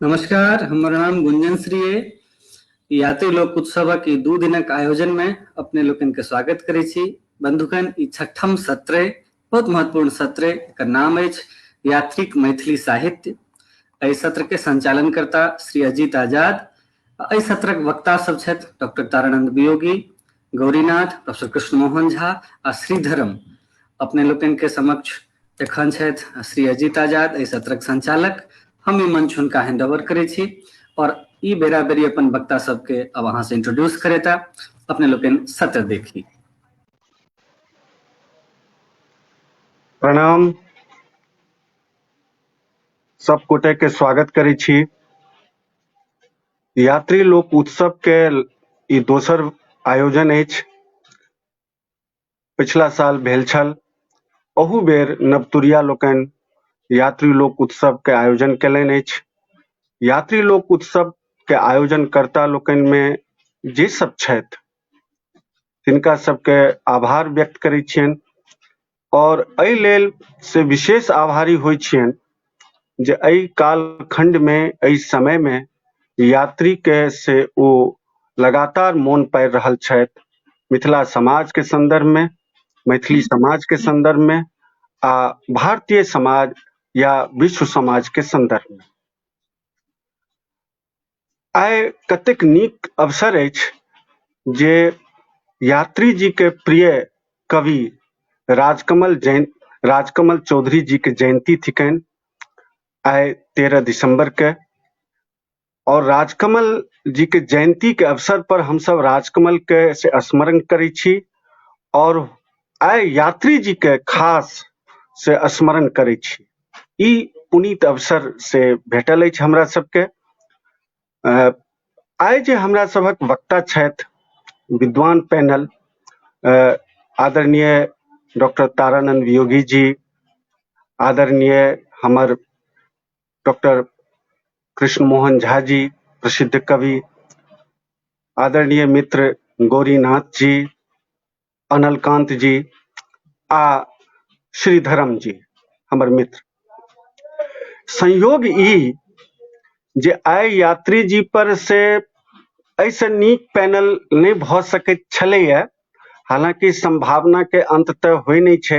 नमस्कार, हमर नाम गुंजन श्री अइ। यात्री लोक उत्सवक ई 2 दिनक आयोजन में अपने लोकनि के स्वागत करै छी। बंधुगण, ई छठम सत्र अइ, बहुत महत्वपूर्ण सत्र अइ। एकर नाम अछि यात्रीक मैथिली साहित्य। एहि सत्र के संचालनकर्ता श्री अजीत आजाद। एहि सत्रक वक्ता सब छथि डॉक्टर तारानंद वियोगी, गौरीनाथ, प्रोफेसर कृष्ण मोहन झा आ श्रीधरम। अपने लोकनि के समक्ष एखन छथि श्री अजीत आजाद, एहि सत्रक संचालक। हम ई मंच हुनका हैंडओवर करै छी और ई बेरा बेरी अपन वक्ता सबके अब अहाँ से इंट्रोड्यूस करेता। अपने लोकनि सत्र देखी। प्रणाम, सब गोटे के स्वागत करै छी। यात्री लोक उत्सव के ई दोसर आयोजन अछि। पिछला साल भेल छल, अहू बेर नवतुरिया लोकनि यात्री लोक उत्सव के आयोजन केलनि अछि। यात्री लोक उत्सव के आयोजनकर्ता लोकनि में जे सब छथि तिनका सबके आभार व्यक्त करै छियनि और एहि लेल से विशेष आभारी होइ छियनि जे एहि कालखंड में, एहि समय में यात्री के से ओ लगातार मोन पाड़ि रहल छथि मिथिला समाज के संदर्भ में, मैथिली समाज के संदर्भ में आ भारतीय समाज या विश्व समाज के संदर्भ में। आइ कतेक नीक अवसर अछि जे यात्री जी के प्रिय कवि राजकमल जैन, राजकमल चौधरी जी के जयंती थिकनि आइ 13 दिसंबर के। और राजकमल जी के जयंती के अवसर पर हमसब राजकमल के से स्मरण करै छी और आइ यात्री जी के खास से स्मरण करै छी। ई पुनीत अवसर से भेटल अछि हमरा सबके। आइ जे हमरा सभक वक्ता छथि विद्वान पैनल आदरणीय डॉक्टर तारानंद वियोगी जी, आदरणीय हमर डॉक्टर कृष्ण मोहन झा जी प्रसिद्ध कवि, आदरणीय मित्र गौरीनाथ जी, अनलकांत जी आ श्रीधरम जी हमर मित्र। संयोग ई जे आइ यात्री जी पर से एहिसँ नीक पैनल नहि भऽ सकैत छलैए, हालांकि संभावना के अंत तऽ होइ नहि छै।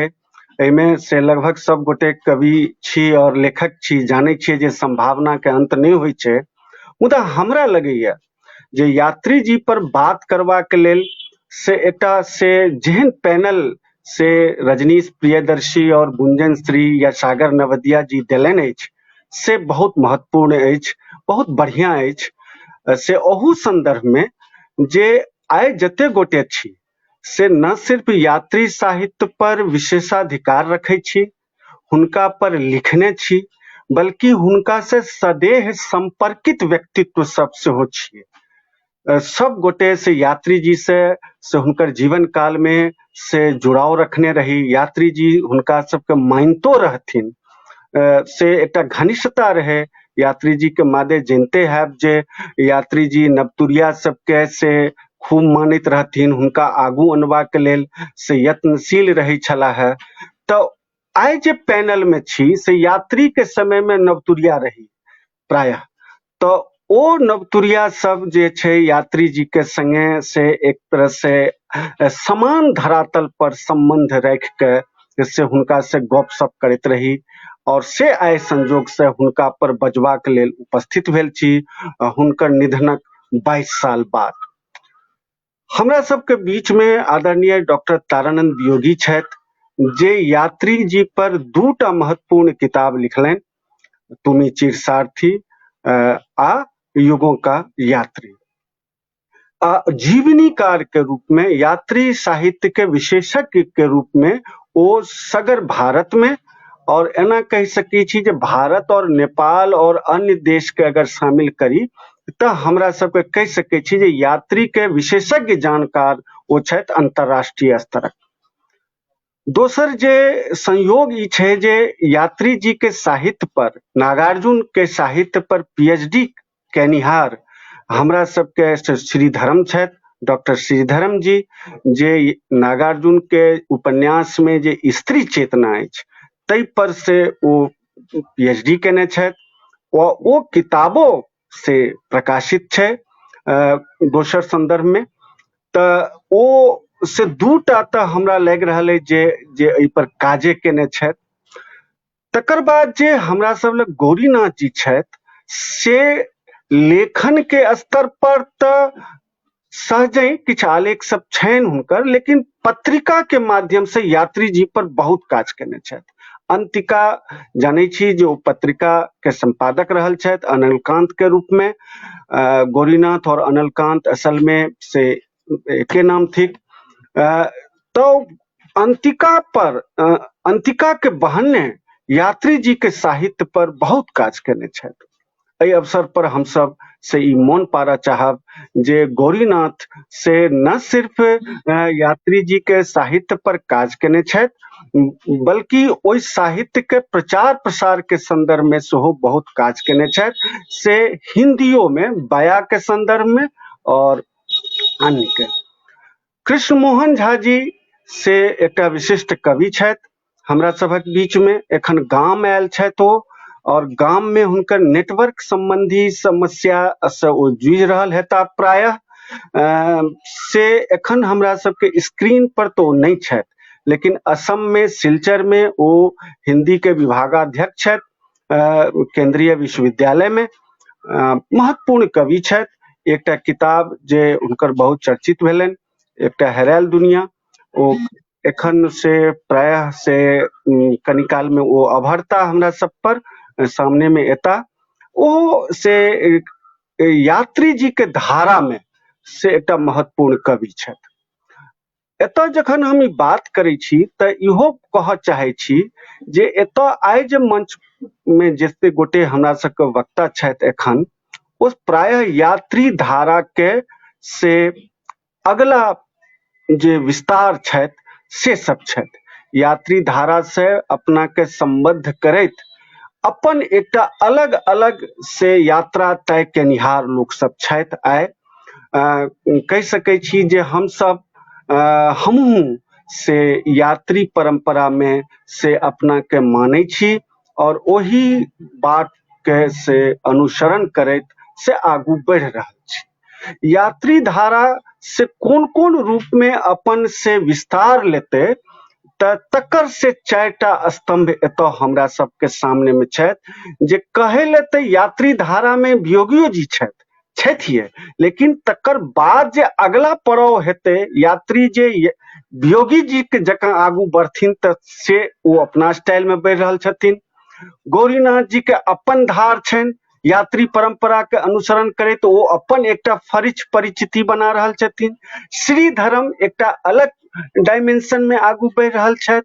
एहिमे से लगभग सब गोटे कवि छी और लेखक छी, जानै छियै जे संभावना के अंत नहि होइ छै। मुदा हमरा लगैए जे यात्री जी पर बात करबाक लेल से एकटा से जेहन पैनल से रजनीश प्रियदर्शी और गुंजन श्री या सागर नवदिया जी देलनि अछि से बहुत महत्वपूर्ण अछि, बहुत बढ़िया अछि। से ओहू संदर्भ में जे आइ जते गोटे छी से न सिर्फ यात्री साहित्य पर विशेषाधिकार रखै छी, हुनका पर लिखने छी, बल्कि हुनका से सदेह संपर्कित व्यक्तित्व सब सेहो छियै। सब गोटे से यात्री जी से हुनकर जीवन काल में से जुड़ाव रखने रही, यात्री जी हुनका सबके मानितो रहथिन, से एकटा घनिष्ठता रहे यात्री जी के मादे। जानते हैब जे यात्री जी नवतुरिया सबके से खूब मानैत रहथिन, हुनका आगू अनबाक लेल से यत्नशील रहै छलाह है। तऽ आइ जे पैनल में छी से यात्री के समय में नवतुरिया रही प्रायः, तऽ ओ नवतुरिया सब जे छै यात्री जी के संगे से एक तरह से समान धरातल पर संबंध राखि के से हुनका से गपशप करैत रही और से आइ संजोग से हुनका पर बजबाक लेल उपस्थित भेल छी हुनकर निधनक 22 साल बाद। हमरा सबके बीच में आदरणीय डॉक्टर तारानंद वियोगी छथि जे यात्री जी पर 2 महत्वपूर्ण किताब लिखलनि, तुमी चिर सारथी आ युगों का यात्री। आ जीवनीकार के रूप में, यात्री साहित्य के विशेषज्ञ के रूप में ओ सगर भारत में और एना कहि सकै छी जे भारत और नेपाल और अन्य देश के अगर शामिल करी तऽ हमरा सबके कहि सकै छी जे यात्री के विशेषज्ञ जानकार ओ छथि अंतर्राष्ट्रीय स्तरक। दोसर जे संयोग ई छै जे यात्री जी के साहित्य पर, नागार्जुन के साहित्य पर पीएचडी केनिहार हमरा सबके श्रीधरम छथि, डॉक्टर श्रीधरम जी, जे नागार्जुन के उपन्यास में जे स्त्री चेतना अछि ताहि पर से ओ पीएचडी केने छथि। ओ किताबो से प्रकाशित छै दोसर संदर्भ में। तऽ ओ से दूटा तऽ हमरा लागि रहल अछि जे जे एहि पर काजे केने छथि। तकर बाद जे हमरा सब लग गौरीनाथ जी छथि से लेखन के स्तर पर तऽ सहजे किछु आलेख सब छनि हुनकर, लेकिन पत्रिका के माध्यम से यात्री जी पर बहुत काज केने छथि। अंतिका जानै छी जे ओ पत्रिका के संपादक रहल छथि अनिलकांत के रूप में। गौरीनाथ और अनिलकांत असल में से एके नाम थिक। तो अंतिका पर अंतिका के बहने यात्री जी के साहित्य पर बहुत काज केने छथि। एहि अवसर पर हमसब से ई मोन पारऽ चाहब जे गौरीनाथ से न सिर्फ यात्री जी के साहित्य पर काज केने छथि, बल्कि ओहि साहित्य के प्रचार प्रसार के संदर्भ में सेहो बहुत काज केने छथि, से हिंदियो में बया के संदर्भ में और अन्य के। कृष्ण मोहन झा जी से एकटा विशिष्ट कवि छथि हमरा सभक बीच में, एखन गाम आयल छथि ओ, और गाम में हुनकर नेटवर्क संबंधी समस्या से ओ जूझि रहल हेता प्रायः, से एखन हमरा सबके स्क्रीन पर तो ओ नहि छथि, लेकिन असम में सिलचर में ओ हिंदी के विभागाध्यक्ष छथि केंद्रीय विश्वविद्यालय में। महत्वपूर्ण कवि छथि। एकटा किताब जे हुनकर बहुत चर्चित भेलनि, एकटा हेरायल दुनिया, ओ एखन से प्रायः से कनी काल में ओ अभरता हमरा सब पर सामने में एता। ओ से यात्री जी के धारा में से एकटा महत्वपूर्ण कवि छथि। एतऽ जखन हम ई बात करै छी तऽ इहो कहऽ चाहै छी जे एतऽ आइ जे मंच में जते गोटे हमरा सबके वक्ता छथि एखन, ओ प्रायः यात्री धारा के से अगला जे विस्तार छथि से सब छथि। यात्री धारा से अपना के सम्बद्ध करैत अपन एकटा अलग अलग से यात्रा तय केनिहार लोक सब छथि। आइ कहि सकै छी जे हमसब हमहूँ से यात्री परंपरा में से अपना के मानै छी और ओही बात के से अनुसरण करैत से आगू बढ़ि रहल छी। यात्री धारा से कोन कोन रूप में अपन से विस्तार लेते तऽ तकर से चारिटा स्तंभ एतऽ हमरा सबके सामने में छथि, जे कहै लए तऽ यात्री धारा में वियोगियो जी छथिए, लेकिन तकर बाद जे अगला पड़ाव हेतै, यात्री जे वियोगी जी के जकाँ आगू बढ़थिन तऽ से ओ अपना स्टाइल में बढ़ि रहल छथिन। गौरीनाथ जी के अपन धार छनि, यात्री परंपरा के अनुसरण करैत ओ अपन एकटा फरिच परिचिति बना रहल छथिन। श्री धर्म एकटा अलग डायमेंशन में आगू बढ़ि रहल छथि,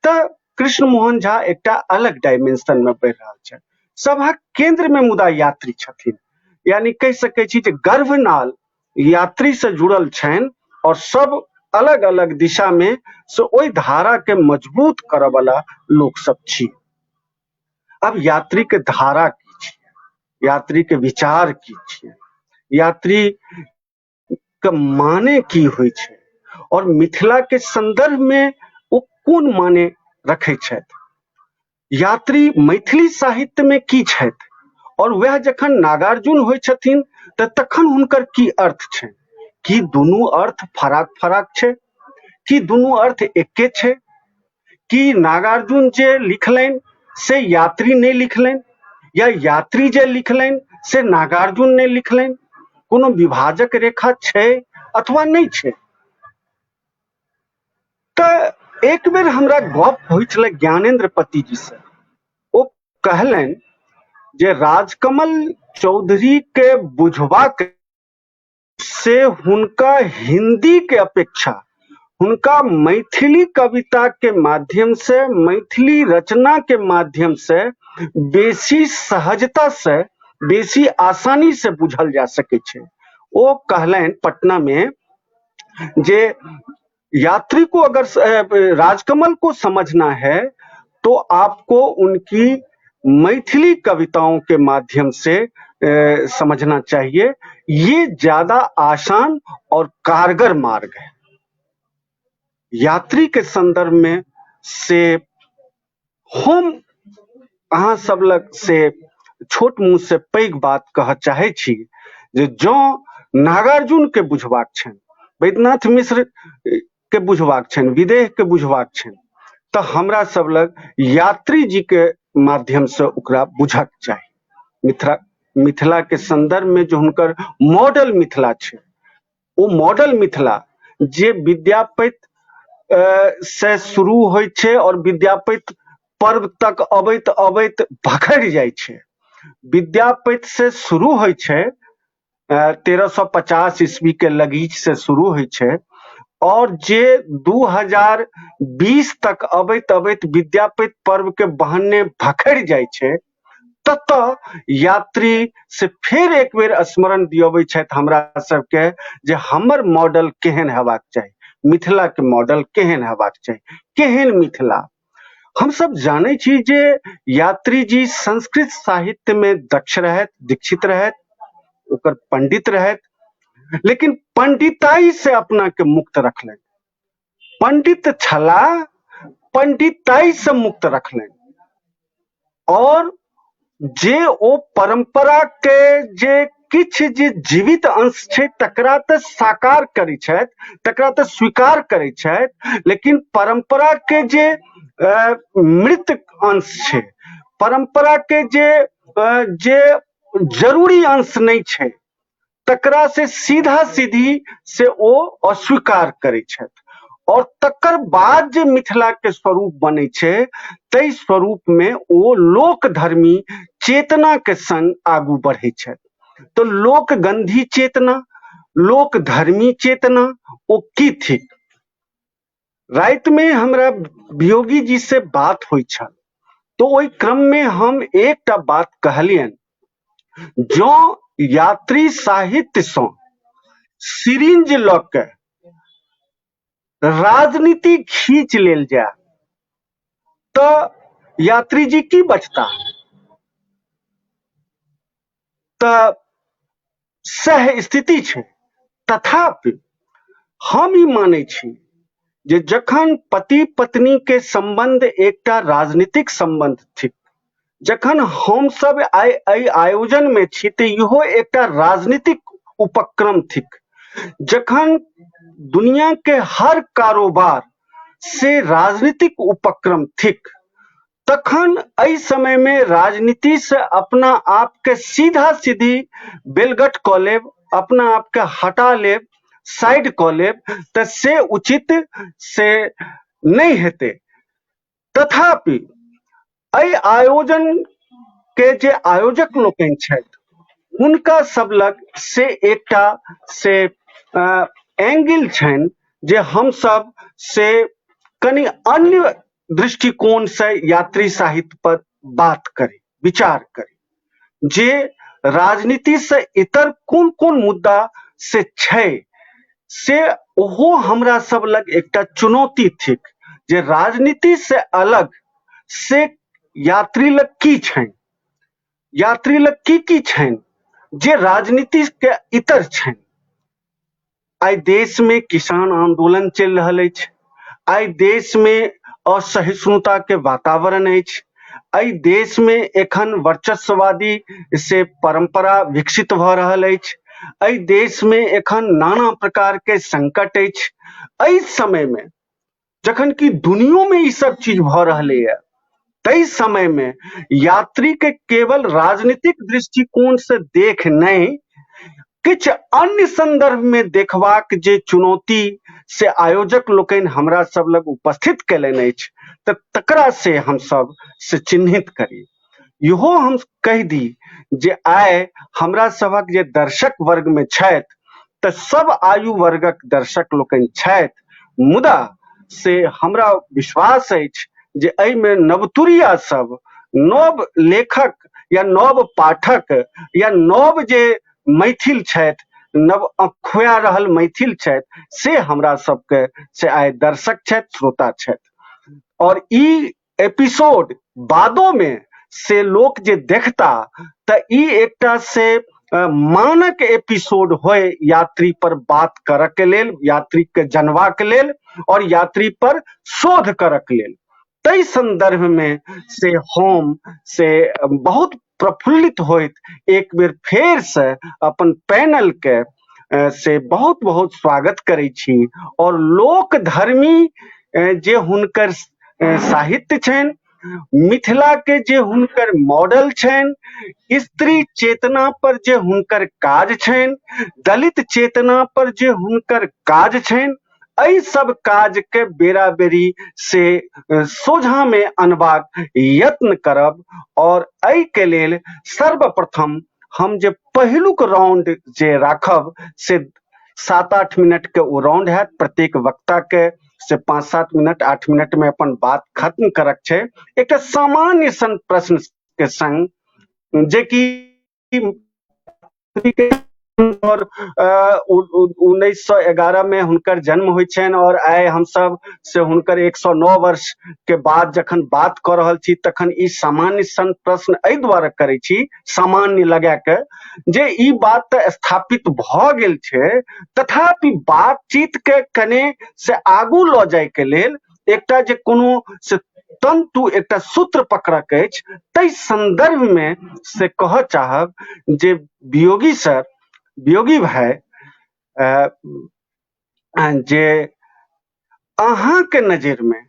तऽ कृष्ण मोहन झा एकटा अलग डायमेंशन में बढ़ि रहल छथि। सभक केंद्र में मुदा यात्री छथिन, यानी कहि सकै छी जे गर्भनाल यात्री से जुड़ल छनि और सब अलग अलग दिशा में से ओहि धारा के मजबूत करऽ वाला लोक सब छी। अब यात्री के धारा की छी, यात्री के विचार की छी, यात्री के माने की होइ छै और मिथिला के संदर्भ में ओ कोन माने रखै छथि, यात्री मैथिली साहित्य में की छथि और वएह जखन नागार्जुन होइ छथिन तऽ तखन हुनकर की अर्थ छनि, की दुनू अर्थ फराक फराक छै, की दुनू अर्थ एके छै, की नागार्जुन जे लिखलनि से यात्री नहि लिखलनि या यात्री जे लिखलनि से नागार्जुन नहि लिखलनि, कोनो विभाजक रेखा छै अथवा नहि छै। तऽ एक बेर हमरा गप होइ छलै ज्ञानेन्द्र पति जी से, ओ कहलनि जे राजकमल चौधरी के बुझबाक से हुनका हिंदी के अपेक्षा हुनका मैथिली कविता के माध्यम से, मैथिली रचना के माध्यम से बेसी सहजता से, बेसी आसानी से बुझल जा सकै छै। ओ कहलनि पटना में जे यात्री को अगर राजकमल को समझना है तो आपको उनकी मैथिली कविताओं के माध्यम से समझना चाहिए, ये ज्यादा आसान और कारगर मार्ग है। यात्री के संदर्भ में से हम अहाँ सब लग से छोट मुँह से पैघ बात कहऽ चाहै छी जे जँ नागार्जुन के बुझबाक छनि, वैद्यनाथ मिश्र के बुझबाक छनि, विदेह के बुझबाक छनि, तऽ हमरा सब लग यात्री जी के माध्यम से ओकरा बुझक चाही। मिथिला मिथिला के संदर्भ में जो हुनकर मॉडल मिथिला छै, ओ मॉडल मिथिला जे विद्यापति से शुरू होइ छै और विद्यापति पर्व तक अबैत अबैत भखरि जाइ छै। विद्यापति से शुरू होइ छै 1350 ईस्वी के लगीच से शुरू होइ छै और जे 2020 तक अबैत अबैत विद्यापति पर्व के बहाने भखरि जाइ छै, ततऽ यात्री से फेर एक बेर स्मरण दियबै छथि हमरा सबके जे हमर मॉडल केहन हेबाक चाही, मिथिला के मॉडल केहन हेबाक चाही, केहन मिथिला। हमसब जानै छी जे यात्री जी संस्कृत साहित्य में दक्ष रहथि, दीक्षित रहथि, ओकर पंडित रहथि, लेकिन पंडिताई से अपना के मुक्त रखलनि। पंडित छला, पंडिताई से मुक्त रखलनि और जे ओ परंपरा के जे किछु जे जीवित अंश छै तकरा तऽ साकार करै छथि, तकरा तऽ स्वीकार करै छथि, लेकिन परंपरा के जे मृत अंश छै, परंपरा के जे जरूरी अंश नहि छै, तकरा से सीधा सीधी से ओ अस्वीकार करै छथि। और तकर बाद जे मिथिला के स्वरूप बनै छै ताहि स्वरूप में ओ लोकधर्मी चेतना के संग आगू बढ़ै छथि। तो लोकगंधी चेतना, लोकधर्मी चेतना ओ की थिक? राति में हमरा वियोगी जी से बात होइ छल, तो ओहि क्रम में हम एकटा बात कहलियनि, जँ यात्री साहित्य सँ सिरिंज लऽ के राजनीति खींच लेल जाय तऽ यात्री जी की बचता? तऽ सएह स्थिति छै। तथापि हम ई मानै छी जे जखन पति पत्नी के संबंध एकटा राजनीतिक संबंध थिक, जखन हम सब आइ एहि आयोजन में छी तऽ इहो एकटा राजनीतिक उपक्रम थिक, जखन दुनिया के हर कारोबार से राजनीतिक उपक्रम थिक, तखन एहि समय में राजनीति से अपना आप के सीधा सीधी बेलगट कऽ लेब, अपना आप के हटा लेब, साइड कऽ लेब, तऽ से उचित से नहि हेतै। तथापि एहि आयोजन के जे आयोजक लोकनि छथि हुनका सब लग से एकटा से एंगल छनि जे हमसब से कनि अन्य दृष्टिकोण से यात्री साहित्य पर बात करी, विचार करी, जे राजनीति से इतर कोन कोन मुद्दा से छै, से ओहो हमरा सब लग एकटा चुनौती थिक जे राजनीति से अलग से यात्री लग की छनि, यात्री लग की की छनि जे राजनीति के इतर छनि। आइ देश में किसान आंदोलन चलि रहल अछि, आइ देश में असहिष्णुता के वातावरण अछि, एहि देश में एखन वर्चस्ववादी से परंपरा विकसित भऽ रहल अछि, एहि देश में एखन नाना प्रकार के संकट अछि। एहि समय में जखन कि दुनियो में ई सब चीज भऽ रहलैए, ताहि समय में यात्री के केवल राजनीतिक दृष्टिकोण से देख नहि, किछु अन्य संदर्भ में देखबाक जे चुनौती से आयोजक लोकनि हमरा सब लग उपस्थित कयलनि अछि, तऽ तकरा से हम सब से चिन्हित करी। इहो हम कहि दी जे आइ हमरा सभक जे दर्शक वर्ग में छथि तऽ सब आयु वर्गक दर्शक लोकनि छथि, मुदा से हमरा विश्वास अछि जे एहिमे नवतुरिया सब, नव लेखक या नव पाठक या नव जे मैथिल छथि, नव अखोया रहल मैथिल छथि, से हमरा सबके से आइ दर्शक छथि, श्रोता छथि। और ई एपिसोड बादो में से लोक जे देखता तऽ ई एकटा से मानक एपिसोड होय यात्री पर बात करऽ के लेल, यात्री के जनबाक लेल और यात्री पर शोध करऽ के लेल। ताहि संदर्भ में से हम से बहुत प्रफुल्लित होइत एक बेर फेर से अपन पैनल के से बहुत बहुत स्वागत करै छी। और लोकधर्मी जे हुनकर साहित्य छनि, मिथिला के जे हुनकर मॉडल छनि, स्त्री चेतना पर जे हुनकर काज छनि, दलित चेतना पर जे हुनकर काज छनि, एहि सब काज के बेरा-बेरी से सोझा में अनबाक यत्न करब। और एहि के लेल सर्वप्रथम हम जे पहिलुक राउंड जे राखब से 7-8 मिनट के ओ राउंड हैत। प्रत्येक वक्ता के से 5-7 मिनट 8 मिनट में अपन बात खत्म करक छै। एकटा सामान्य सन प्रश्न के संग जे कि और 1911 में हुनकर जन्म होइ छनि और आइ हमसब से हुनकर 109 वर्ष के बाद जखन बात कऽ रहल छी तखन ई सामान्य सन प्रश्न एहि दुआरे करै छी, सामान्य लगा के, जे ई बात तऽ स्थापित भऽ गेल छै, तथापि बातचीत के कने से आगू लऽ जाय के लेल एकटा जे कोनो से तंतु एकटा सूत्र पकड़क अछि, ताहि संदर्भ में से कहऽ चाहब जे वियोगी सर, वियोगी भाई, जे अहाँ के नजर में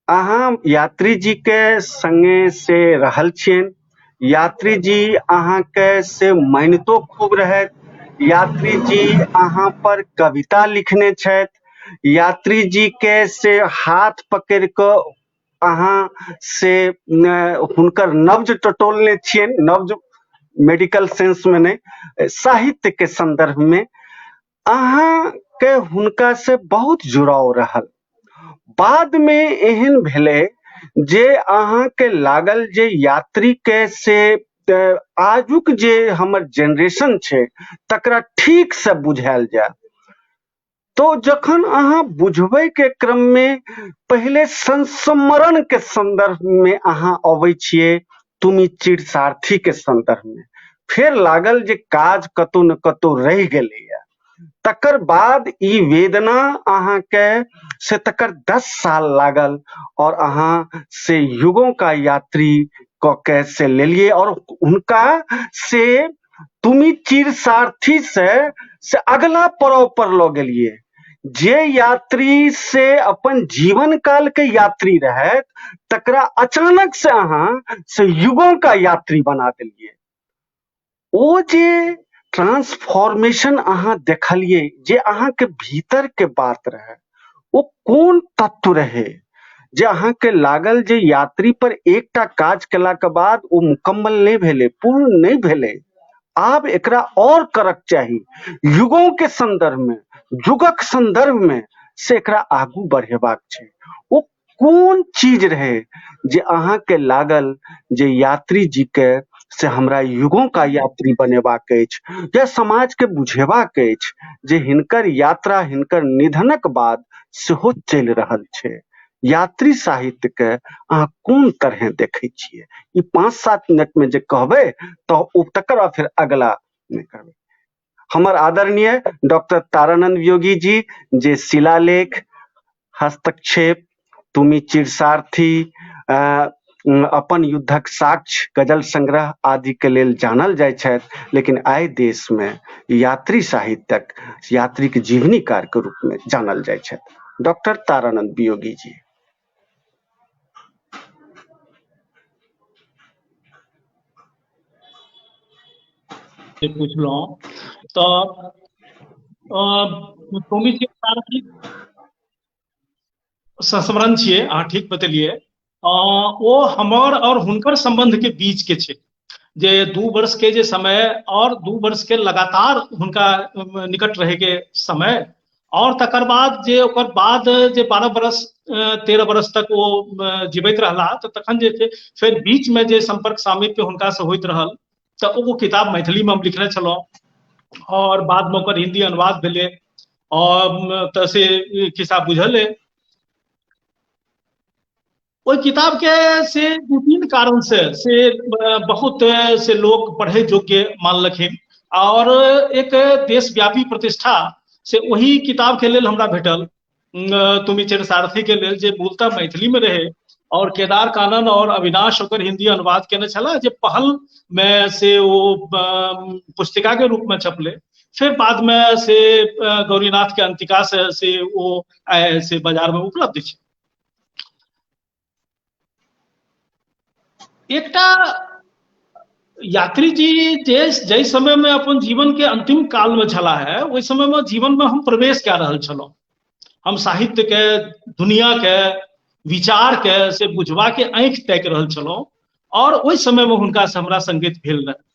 अहाँ यात्री जी के संगे से रहल छियनि, यात्री जी अहाँ के से मानितो खूब रहथि, यात्री जी अहाँ पर कविता लिखने छथि, यात्री जी के से हाथ पकड़ कऽ अहाँ से हुनकर नब्ज टटोलने छियनि, नब्ज मेडिकल सेंस में नहीं, साहित्य के संदर्भ में अहाँ के हुनका से बहुत जुड़ाव रहल। बाद में एहन भेलै जे अहाँ के लागल जे यात्री के से आजुक जे हमर जेनरेशन छै तकरा ठीक से बुझायल जाय। तो जखन अहाँ बुझबै के क्रम में पहिले संस्मरण के संदर्भ में अहाँ अबै छियै तुमि चिर सारथी के संदर्भ में, फेर लागल जे काज कतौ न कतौ रहि गेलैया। तकर बाद ई वेदना अहाँ के से तकर 10 साल लागल और अहाँ से युगों का यात्री क के से लेलिए और हुनका से तुमि चिर सारथी से अगला पड़ाव पर लऽ गेलिए। जे यात्री से अपन जीवन काल के यात्री रहत तकरा अचानक से अहाँ से युगों का यात्री बना देलिए। ओ जे ट्रांसफॉर्मेशन अहाँ देखलिए, जे अहाँ के भीतर के बात रहे, ओ कोन तत्व रहे जे अहाँ के लागल जे यात्री पर एकटा काज केला के बाद ओ मुकम्मल नहीं भेले, पूर्ण नहीं भेले, आब एकरा और करक चाही, युगों के संदर्भ में, युगक संदर्भ में से एकरा आगू बढ़ेबाक छै। ओ कोन चीज रहे जे अहाँ के लागल जे यात्री जी के से हमरा युगों का यात्री बनेबाक अछि या समाज के बुझेबाक अछि जे हिनकर यात्रा हिनकर निधनक बाद सेहो चलि रहल छै। यात्री साहित्य के अहाँ कोन तरहे देखै छियै? ई 5-7 मिनट में जे कहबै तऽ ओ तकर बाद फेर अगला नहि करबै। हमर आदरणीय डॉक्टर तारानंद वियोगी जी जे शिलालेख, हस्तक्षेप, तुमि चिरसारथी, अपन युद्धक साक्ष्य, गजल संग्रह आदि के लेल जानल जाइ छथि, लेकिन आइ देश में यात्री साहित्यक, यात्री के जीवनीकार के रूप में जानल जाइ छथि। डॉक्टर तारानंद वियोगी जी। पूछलहुँ तऽ तुमि चिरसारथी संस्मरण छियै, अहाँ ठीक बतेलियै। ओ हमर और हुनकर संबंध के बीच के छै, जे 2 वर्ष के जे समय और 2 वर्ष के लगातार हुनका निकट रहे के समय, और तकर बाद जे ओकर बाद जे 12 बरस 13 बरस तक ओ जीवित रहला, तऽ तखन जे छै फेर बीच में जे संपर्क सामीप्य हुनका से होइत रहल, तऽ ओ किताब मैथिली में हम लिखने छलहुँ और बाद में ओकर हिंदी अनुवाद भेलै और तऽ से खिस्सा बुझल अइ। ओहि किताब के से 2-3 कारण से बहुत से लोक पढ़े योग्य मानलखिन और एक देशव्यापी प्रतिष्ठा से ओहि किताब के लेल हमरा भेटल। तुमी चिर सारथी के लेल, जे मूलतः मैथिली में रहे और केदार कानन और अविनाश ओकर हिंदी अनुवाद केने छलाह, जे पहल में से ओ पुस्तिका के रूप में छपले। फिर बाद में से गौरीनाथ के अंतिका से ओ से बाजार में उपलब्ध छै। एकटा यात्री जी जे जाहि समय में अपन जीवन के अंतिम काल में छला है, ओहि समय में जीवन में हम प्रवेश कए रहल छलहुँ। हम साहित्य के, दुनिया के, विचार के से बुझबा के आँखि ताकि रहल छलहुँ और ओहि समय में हुनका से हमरा संगीत भेल रहे।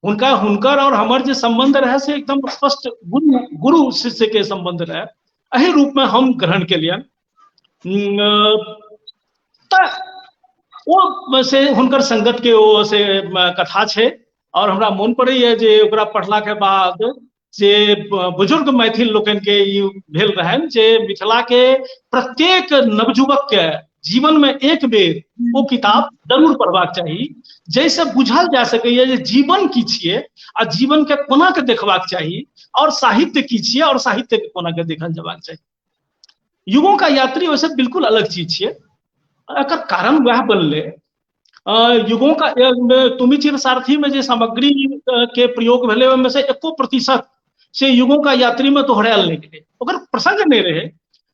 हुनका हुनकर और हमर जे संबंध रहे से एकदम स्पष्ट गुरु गुरु शिष्य के संबंध रहे, एहि रूप में हम ग्रहण केलियनि। तऽ ओ से हुनकर संगत के ओ से कथा छै। और हमरा मोन पड़ैया जे ओकरा पढ़ला के बाद जे बुजुर्ग मैथिल लोकनि के ई भेल रहनि जे मिथिला के प्रत्येक नवयुवक के जीवन में एक बेर ओ किताब जरूर पढ़बाक चाही, जाहिसँ बुझल जा सकैया जे जीवन की छियै आ जीवन के कोना के देखबाक चाही और साहित्य की छियै और साहित्य के कोना के देखल जबाक चाही। युगों का यात्री वैसे बिल्कुल अलग चीज छियै, एकर कारण वएह बनलै। युगों का तुमी चिर सारथी में जे सामग्री के प्रयोग भेलै ओहिमे से 1% से युगों का यात्री में दोहरायल नहि गेलै, ओकर प्रसंग नहि रहै।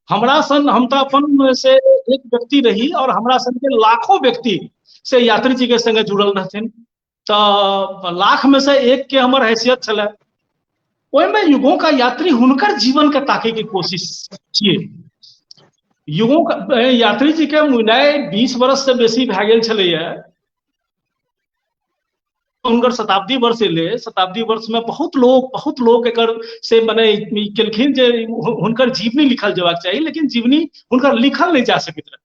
हमरा सन, हम तऽ अपन से एक व्यक्ति रही और हमरा सन के लाखों व्यक्ति से यात्री जी के संगे जुड़ल रहथिन, तऽ लाख में से एक के हमर हैसियत छलै। ओहिमे युगों का यात्री हुनकर जीवन के ताके के कोशिश छियै। युगों का यात्री जी के मुनाय 20 वर्ष से बेसी भए गेल छलैया। हुनकर शताब्दी वर्ष एलै, शताब्दी वर्ष में बहुत लोग एकर से मने केलखिन जे हुनकर जीवनी लिखल जेबाक चाही, लेकिन जीवनी हुनकर लिखल नहि जा सकैत रहै।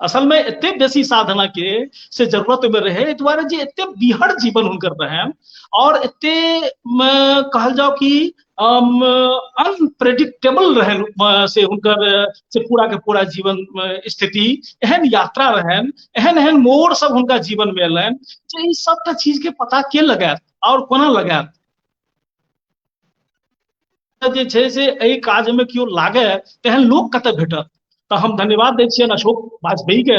असल में एते बेसी साधना के से जरूरत में रहे, एहि दुआरे जे एते बीहड़ जीवन हुनकर रहनि और एते कहल जाओ कि अनप्रेडिक्टेबल रहनि से हुनकर से पूरा के पूरा जीवन स्थिति, एहन यात्रा रहनि, एहन एहन मोड़ सब हुनका जीवन में एलनि जे ई सबटा चीज के पता के लगायत और कोना लगायत। जे छै से एहि काज में केओ लागे तेहन लोक कतऽ भेटत। तऽ हम धन्यवाद दै छियनि अशोक वाजपेयी के,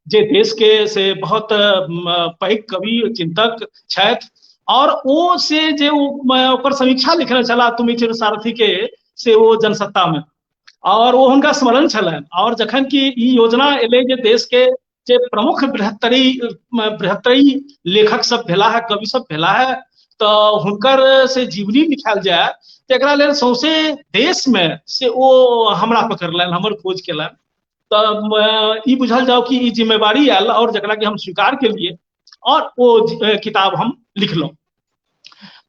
जे देश के से बहुत पैघ कवि चिंतक छथि और ओ से जे ओकर समीक्षा लिखने छलाह तुमी चिर सारथी के से ओ जनसत्ता में, और ओ हुनका स्मरण छलनि। और जखन कि ई योजना एलै जे देश के जे प्रमुख बृहत्तरी लेखक सब भेला है, कवि सब भेला है, तऽ हुनकर से जीवनी लिखायल जाय, तऽ एकरा लेल सौंसे देश में से ओ हमरा पकड़लनि, हमर खोज केलनि। तऽ ई बुझल जाओ कि ई जिम्मेवारी आयल और जकरा कि हम स्वीकार केलिए और ओ किताब हम लिखलहुँ।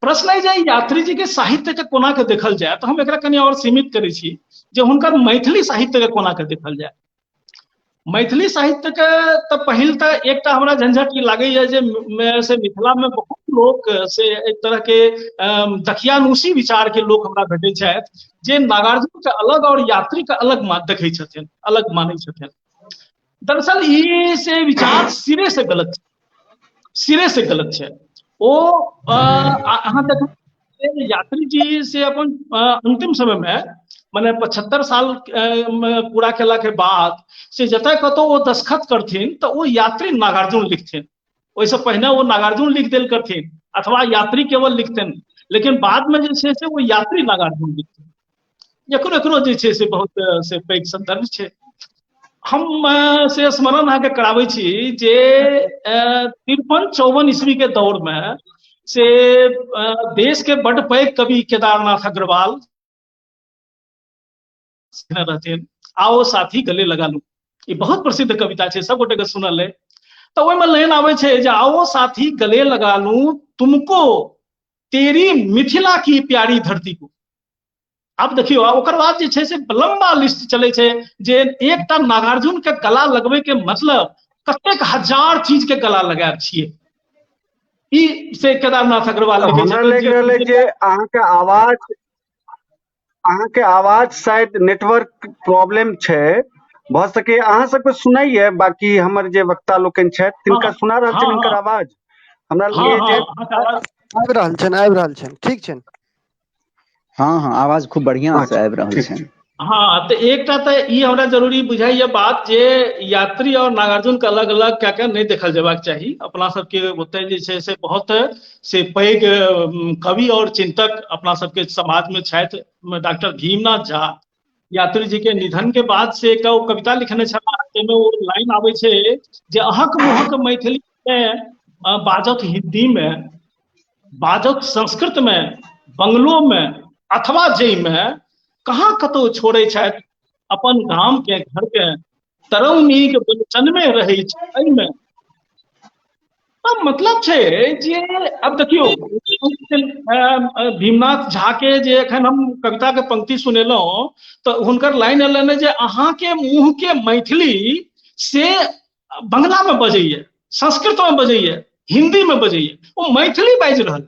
प्रश्न अइ जे यात्री जी के साहित्य के कोना के देखल जाय, तऽ हम एकरा कनि और सीमित करै छी जे हुनकर मैथिली साहित्य के कोना के देखल जाय। मैथिली साहित्य के तऽ पहिल तऽ एकटा हमरा झंझट ई लागैया जे से मिथिला में बहुत लोक से एक तरह के दकियानूसी विचार के लोक हमरा भेटै छथि जे नागार्जुन के अलग और यात्री के अलग देखै छथिन, अलग मानै छथिन। दरअसल ई से विचार सिरे से गलत छै, सिरे से गलत छै। ओ अहाँ देखू यात्री जी से अपन अंतिम समय में माने 75 साल पूरा केला के बाद से जतय कतौ ओ दस्तखत करथिन तऽ ओ यात्री नागार्जुन लिखथिन। ओहिसँ पहिने ओ नागार्जुन लिख देल करथिन अथवा यात्री केवल लिखथिन, लेकिन बाद में जे छै से ओ यात्री नागार्जुन लिखथिन। एकरो जे छै से बहुत से पैघ संदर्भ छै। हम से स्मरण अहाँके कराबै छी जे 53-54 ईस्वी के दौर में से देश के बड पैघ कवि केदारनाथ अग्रवाल रहथिन, आओ साथी गले लगा लू, ई बहुत प्रसिद्ध कविता छै, सब गोटे के सुनल है। तऽ ओहिमे लाइन आबै छै जे आओ साथी गले लगा लू तुमको तेरी मिथिला की प्यारी धरती को। आब देखियौ, ओकर बाद जे छै से लंबा लिस्ट चलै छै जे एकटा नागार्जुन के गला लगबै के मतलब कतेक हजार चीज के गला लगायब छियै। ई से केदारनाथ अग्रवाल लिखै हमरा छथिन लागि जे रहल है जे अहाँके आवाज शायद नेटवर्क प्रॉब्लम छै, भऽ सकै अहाँ सबके सुनाइए, बाकी हमर जे वक्ता लोकनि छथि तिनका सुना रहल छनि हिनकर आवाज। हमरा लगैए जे आबि रहल छनि, आबि रहल छनि, ठीक छनि। हाँ हाँ, आवाज खूब बढ़िया से आबि रहल ठीक छनि। छै। हाँ, तऽ एकटा तऽ ई हमरा जरूरी बुझाइए बात जे यात्री और नागार्जुन के अलग अलग कए कऽ नहि देखल जेबाक चाही। अपना सबके ओतय जे छै से बहुत से पैघ कवि और चिंतक अपना सबके समाज में छथि। डॉक्टर भीमनाथ झा यात्री जी के निधन के बाद से एकटा ओ कविता लिखने छलाह, जाहिमे ओ लाइन आबै छै जे अहक मुहक मैथिली मे बाजत हिंदी में, बाजत संस्कृत में, बंगलो में अथवा जाहिमे कहाँ कतौ छोड़ै छथि अपन गाम के घर के, तरौनीक वचन में रहै छै एहिमे। तब मतलब छै जे अब देखियौ, भीमनाथ झा के जे एखन हम कविता के पंक्ति सुनेलहुँ तऽ हुनकर लाइन एलनि जे अहाँके मुँह के मैथिली से बंगला में बजैया, संस्कृत में बजैया, हिंदी में बजैया, ओ मैथिली बाजि रहल।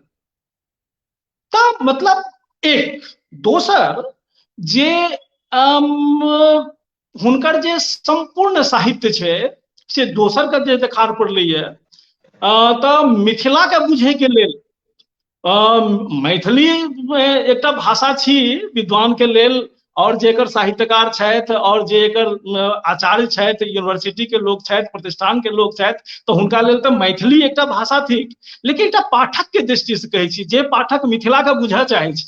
तऽ मतलब एक दोसर जे हुनकर जे सम्पूर्ण साहित्य छै से दोसर के जे देखार पड़लैया, तऽ मिथिला के बुझे के लेल मैथिली एकटा भाषा छी विद्वान के लेल, और जे एकर साहित्यकार छथि और जे एकर आचार्य छथि, यूनिवर्सिटी के लोग छथि, प्रतिष्ठान के लोग छथि, तऽ हुनका लेल तऽ मैथिली एकटा भाषा थिक। लेकिन एकटा पाठक के दृष्टि से कहै छी, जे पाठक मिथिला के बुझऽ चाहै छै,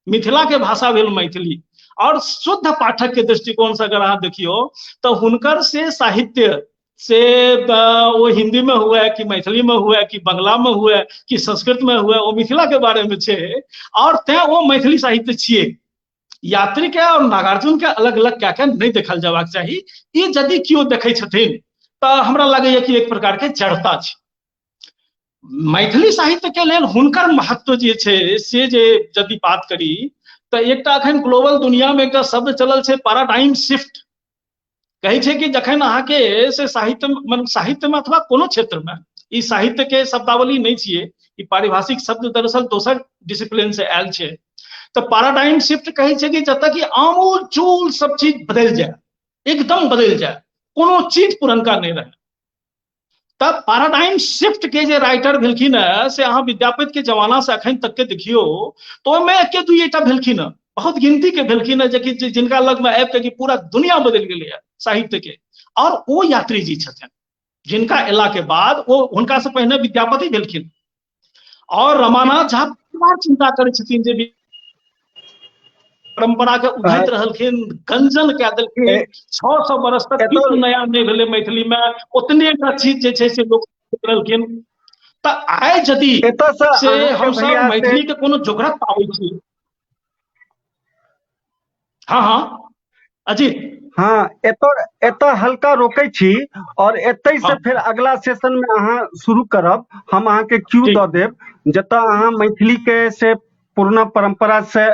मिथिला के भाषा भेल मैथिली, और शुद्ध पाठक के दृष्टिकोण से अगर अहाँ देखियौ तऽ हुनकर से साहित्य से वो हिंदी में हुआ कि मैथिली में हुआ कि बंगला में हुआ कि संस्कृत में हुआ, वो मिथिला के बारे में छै, और तैं वो मैथिली साहित्य छियै। यात्री के और नागार्जुन के अलग अलग कए के नहि देखल जेबाक चाही। ई यदि केओ देखै छथिन तऽ हमरा लगैया कि एक प्रकार के जड़ता छै। मैथिली साहित्य के लेल हुनकर महत्व जे छै से जे यदि बात करी तऽ एकटा अखन ग्लोबल दुनिया में एकटा शब्द चलल छै पैराडाइम शिफ्ट। कहै छै कि जखन अहाँके से साहित्य मन साहित्य में अथवा कोनो क्षेत्र में, ई साहित्य के शब्दावली नहि छियै, ई पारिभाषिक शब्द दरअसल दोसर डिसिप्लिन से आयल छै, तऽ पैराडाइम शिफ्ट कहै छै कि जतऽ कि आमूल चूल सब चीज बदलि जाय, एकदम बदलि जाय, कोनो चीज पुरनका नहि रहै। तब पैराडाइम शिफ्ट के जे राइटर भेलखिन है से अहाँ विद्यापति के जमाना से अखन तक के देखियौ तो ओहिमे एके दुइटा भेलखिन है, बहुत गिनती के भेलखिन है जेकि जिनका लग में आबि के कि पूरा दुनिया बदलि गेलै है साहित्य के, और ओ यात्री जी छथिन जिनका एला के बाद ओ हुनका से पहिने विद्यापति भेलखिन। और रमानाथ झा बार चिंता करै छथिन जे परंपरा के उघैत रहलखिन, गंजन कए देलखिन, 600 बरस तक किछु नया नहि भेलै मैथिली में, ओतने टा चीज जे छै से लोक रहलखिन। तऽ आइ यदि से हमसब मैथिली के कोनो जोगरक पाबै छी। हाँ हाँ अजीत। हाँ, एतऽ हल्का रोकै छी और एतै से फिर अगला सेशन में अहाँ शुरू करब, हम अहाँके क्यू दऽ देब जतऽ अहाँ मैथिली के से पुरना परंपरा से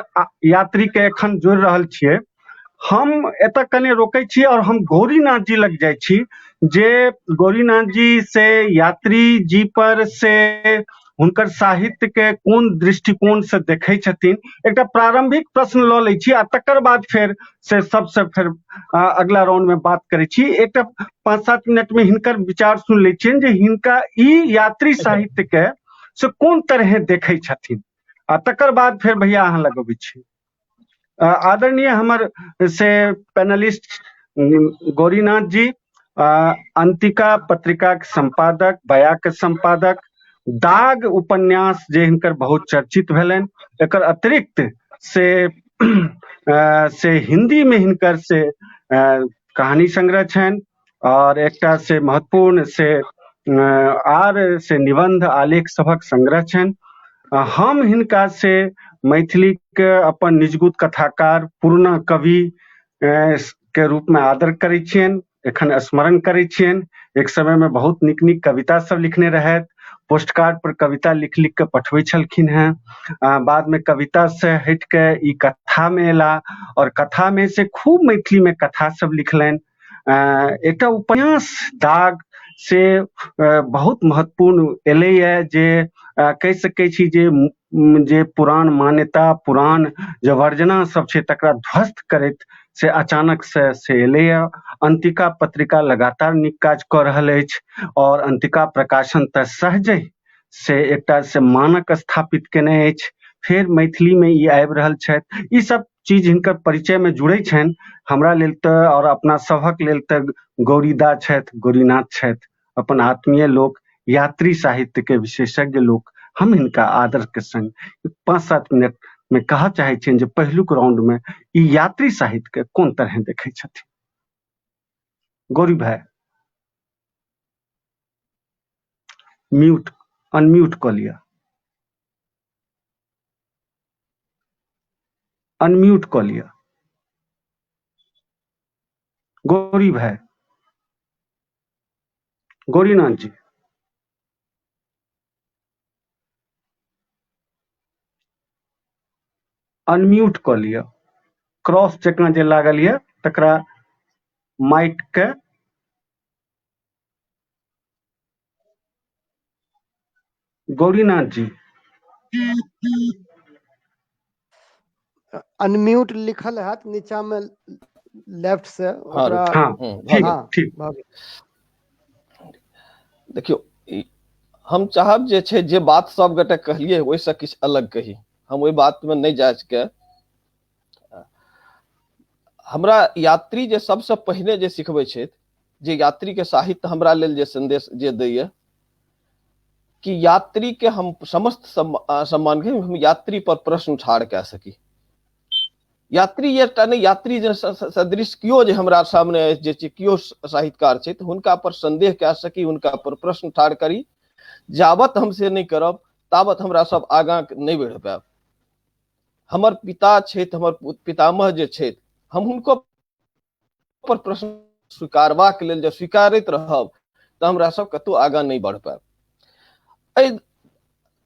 यात्री के एखन जोड़ि रहल छियै। हम एतऽ कने रोकै छी और हम गौरीनाथ जी लग जाइ छी, जे गौरीनाथ जी से यात्री जी पर से हुनकर साहित्य के कोन दृष्टिकोण से देखै छथिन, एकटा प्रारंभिक प्रश्न लऽ लै छी आ तकर बाद फेर से सबसे फेर अगला राउंड में बात करै छी। एकटा 5-7 मिनट में हिनकर विचार सुन लै छियनि जे हिनका ई यात्री साहित्य के से कोन तरहे देखै छथिन, आ तकर बाद फेर भैया अहाँ लग अबै छी। आदरणीय हमर से पैनलिस्ट गौरीनाथ जी, अंतिका पत्रिका के संपादक, बया के संपादक, दाग उपन्यास जे हिनकर बहुत चर्चित भेलनि, एकर अतिरिक्त से हिंदी में हिनकर से कहानी संग्रह छनि, और एकटा से महत्वपूर्ण से आर से निबंध आलेख सभक संग्रह छनि। हम हिनका से मैथिली के अपन निजगुत कथाकार, पुरना कवि के रूप में आदर करै छियनि, एखन स्मरण करै छियनि। एक समय में बहुत नीक नीक कविता सब लिखने रहथि, पोस्टकार्ड पर कविता लिख लिख के पठबै छलखिन हेँ। बाद में कविता से हटि के ई कथा में एला और कथा में से खूब मैथिली में कथा सब लिखलनि। एकटा उपन्यास दाग से बहुत महत्वपूर्ण एलैए जे कहि सकै छी जे पुरान मान्यता, पुरान जे वर्जना सब छै तकरा ध्वस्त करैत से अचानक से एलैए। अंतिका पत्रिका लगातार नीक काज कऽ रहल अछि और अंतिका प्रकाशन तऽ सहजहि से एकटा से मानक स्थापित केने अछि। फेर मैथिली में ई आबि रहल छथि। ई सब चीज हिनकर परिचय मे जुड़ै छनि। हमरा लेल तऽ आओर अपना सभक लेल तऽ गौरीदा छथि, गौरीनाथ छथि, अपन आत्मीय लोक, यात्री साहित्य के विशेषज्ञ लोक। हम हिनका आदर के संग 5-7 मिनट में कहऽ चाहै छियनि जे पहिलुक राउंड में ई यात्री साहित्य के कोन तरहे देखै छथिन। गौरी भाई म्यूट अनम्यूट कऽ लिअ, अनम्यूट कऽ लिअ गौरी भाई, गौरीनाथ जी। अनम्यूट कऽ लिअ, क्रॉस जकाँ जे लागल यऽ तकरा माइक के गौरीनाथ जी अनम्यूट लिखल हैत नीचा में लेफ्ट से ओकरा। हाँ, ठीक, ठीक। देखियौ, हम चाहब जे छै जे बात सब गोटे कहलियै ओहिसँ किछु अलग कही, हम ओहि बातमे नहि जा के। हमरा यात्री जे सबसँ पहिने जे सिखबै छथि, जे यात्री के साहित्य हमरा लेल जे संदेश जे दैया कि यात्री के हम समस्त सम्मान के हम यात्री पर प्रश्न ठाढ़ कए सकी। यात्री एकटा नहि, यात्री जे सदृश केओ जे हमरा सामने अछि, जे छै केओ साहित्यकार छै, तऽ हुनका पर संदेह कए सकी, हुनका पर प्रश्न ठाढ़ करी। जाबत हम से नहि करब ताबत हमरा सब आगाँ नहि बढ़ि पायब। हमर पिता छथि, हमर पितामह जे छथि, हम हुनको पर प्रश्न स्वीकारबाक लेल जँ स्वीकारैत रहब तऽ हमरा सब कतहु आगाँ नहि बढ़ि पायब।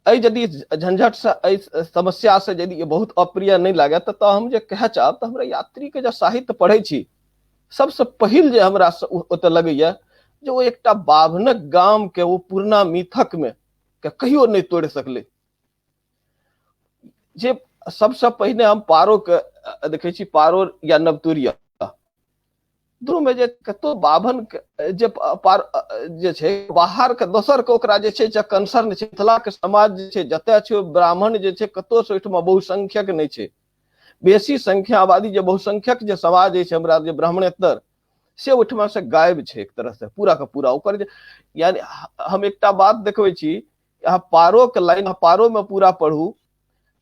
एहि यदि झंझटसँ, एहि समस्यासँ यदि बहुत अप्रिय नहि लागत तऽ हम जे कहऽ चाहब तऽ हमरा यात्रीके जे साहित्य पढ़ै छी, सबसँ पहिल जे हमरा ओतऽ लगैया जे ओ एकटा बाभनक गामके ओ पुरना मिथकमे के कहियो नहि तोड़ि सकलै। जे सबसँ पहिने हम पारोके देखै छी, पारो या नवतुरिया दुनूमे जे कतौ बाभन जे पार जे छै बाहर के दोसर के ओकरा जे छै कंसर्न छै। मिथिला के समाज जे छै जतय छै ब्राह्मण जे छै कतौ से ओहिठमा बहुसंख्यक नहि छै, बेसी संख्या आबादी जे बहुसंख्यक जे समाज अछि हमरा जे ब्राह्मणेतर से ओहिठमा से गायब छै एक तरह से पूरा के पूरा ओकर जे। यानी हम एकटा बात देखबै छी, अहाँ पारो के लाइन पारो में पूरा पढ़ू,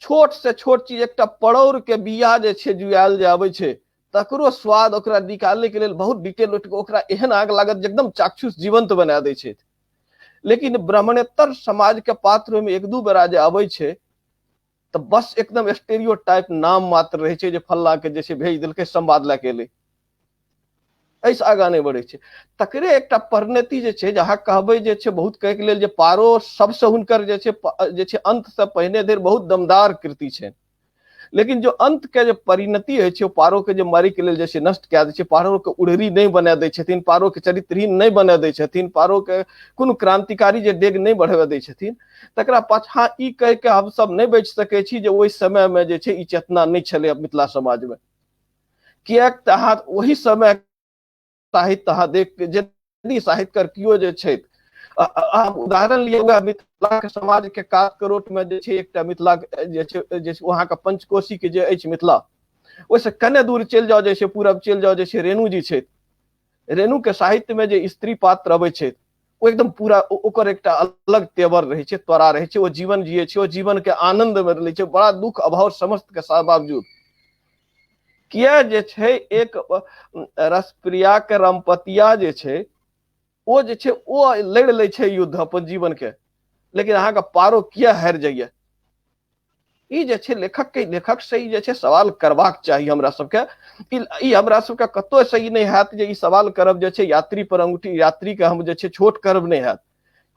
छोट से छोट चीज एकटा पड़ौर के बिया जे छै जुआयल जे आबै छै तकरो स्वाद ओकरा निकाले के लेल बहुत डिटेल उठि कऽ ओकरा एहन आग लागत जे एकदम चाक्षुष जीवंत बना दै छै। लेकिन ब्राह्मणेतर समाज के पात्र में एक दू बेरा जे आबै छै तऽ बस एकदम स्टेरियोटाइप नाम मात्र रहै छै जे फल्ला के जे छै भेज देलकै संवाद लए के एलै, एहिसँ आगाँ नहि बढ़ै छै। तकरे एकटा परिणति जे छै, जे अहाँ कहबै जे छै बहुत कहैके लेल जे पारो सबसँ हुनकर जे छै जे छै अन्तसँ पहिने धरि बहुत दमदार कृति छै, लेकिन जो अंत के जे परिणति होइ छै ओ पारो के जे मरे के लेल जे छै नष्ट कए दै छै, पारो के उड़री नहि बना दै छथिन, पारो के चरित्रहीन नहि बना दै छथिन, पारो के कोनो क्रांतिकारी जे डेग नहि बढ़बऽ दै छथिन, तकरा पाछाँ ई कहि के हमसब नहि बचि सकै छी जे ओहि समय मे जे छै ई चेतना नहि छलै मिथिला समाज मे। किएक तऽ अहाँ ओहि समय साहित्य अहाँ देख के यदि साहित्यकार केओ जे छथि, अहाँ उदाहरण लिअ वएह मिथिला के समाज के कात करोट में जे छै एकटा मिथिला जे छै जे वहाँ के पंचकोशी के जे अछि मिथिला, ओहिसँ कने दूर चलि जाउ जे छै पूरब चलि जाउ जे छै रेणु जी छथि। रेणु के साहित्य में जे स्त्री पात्र अबै छथि ओ एकदम पूरा ओकर एकटा अलग तेवर रहै छै, त्वरा रहै छै, ओ जीवन जियै छै, ओ जीवन के आनंद में लै छै, बड़ा दुख अभाव समस्त के बावजूद। किया जे छै एक रसप्रिया के रमपतिया जे छै ओ जे छै ओ लड़ि लै छै युद्ध अपन जीवन के, लेकिन अहाँके पारो किया हारि जाइया? ई जे छै लेखक के लेखक से ई जे छै सवाल करबाक चाही हमरा सबके। ई हमरा सबके कतौ से ई नहि हैत जे ई सवाल करब जे छै यात्री पर अंगूठी, यात्री के हम जे छै छोट करब नहि हैत।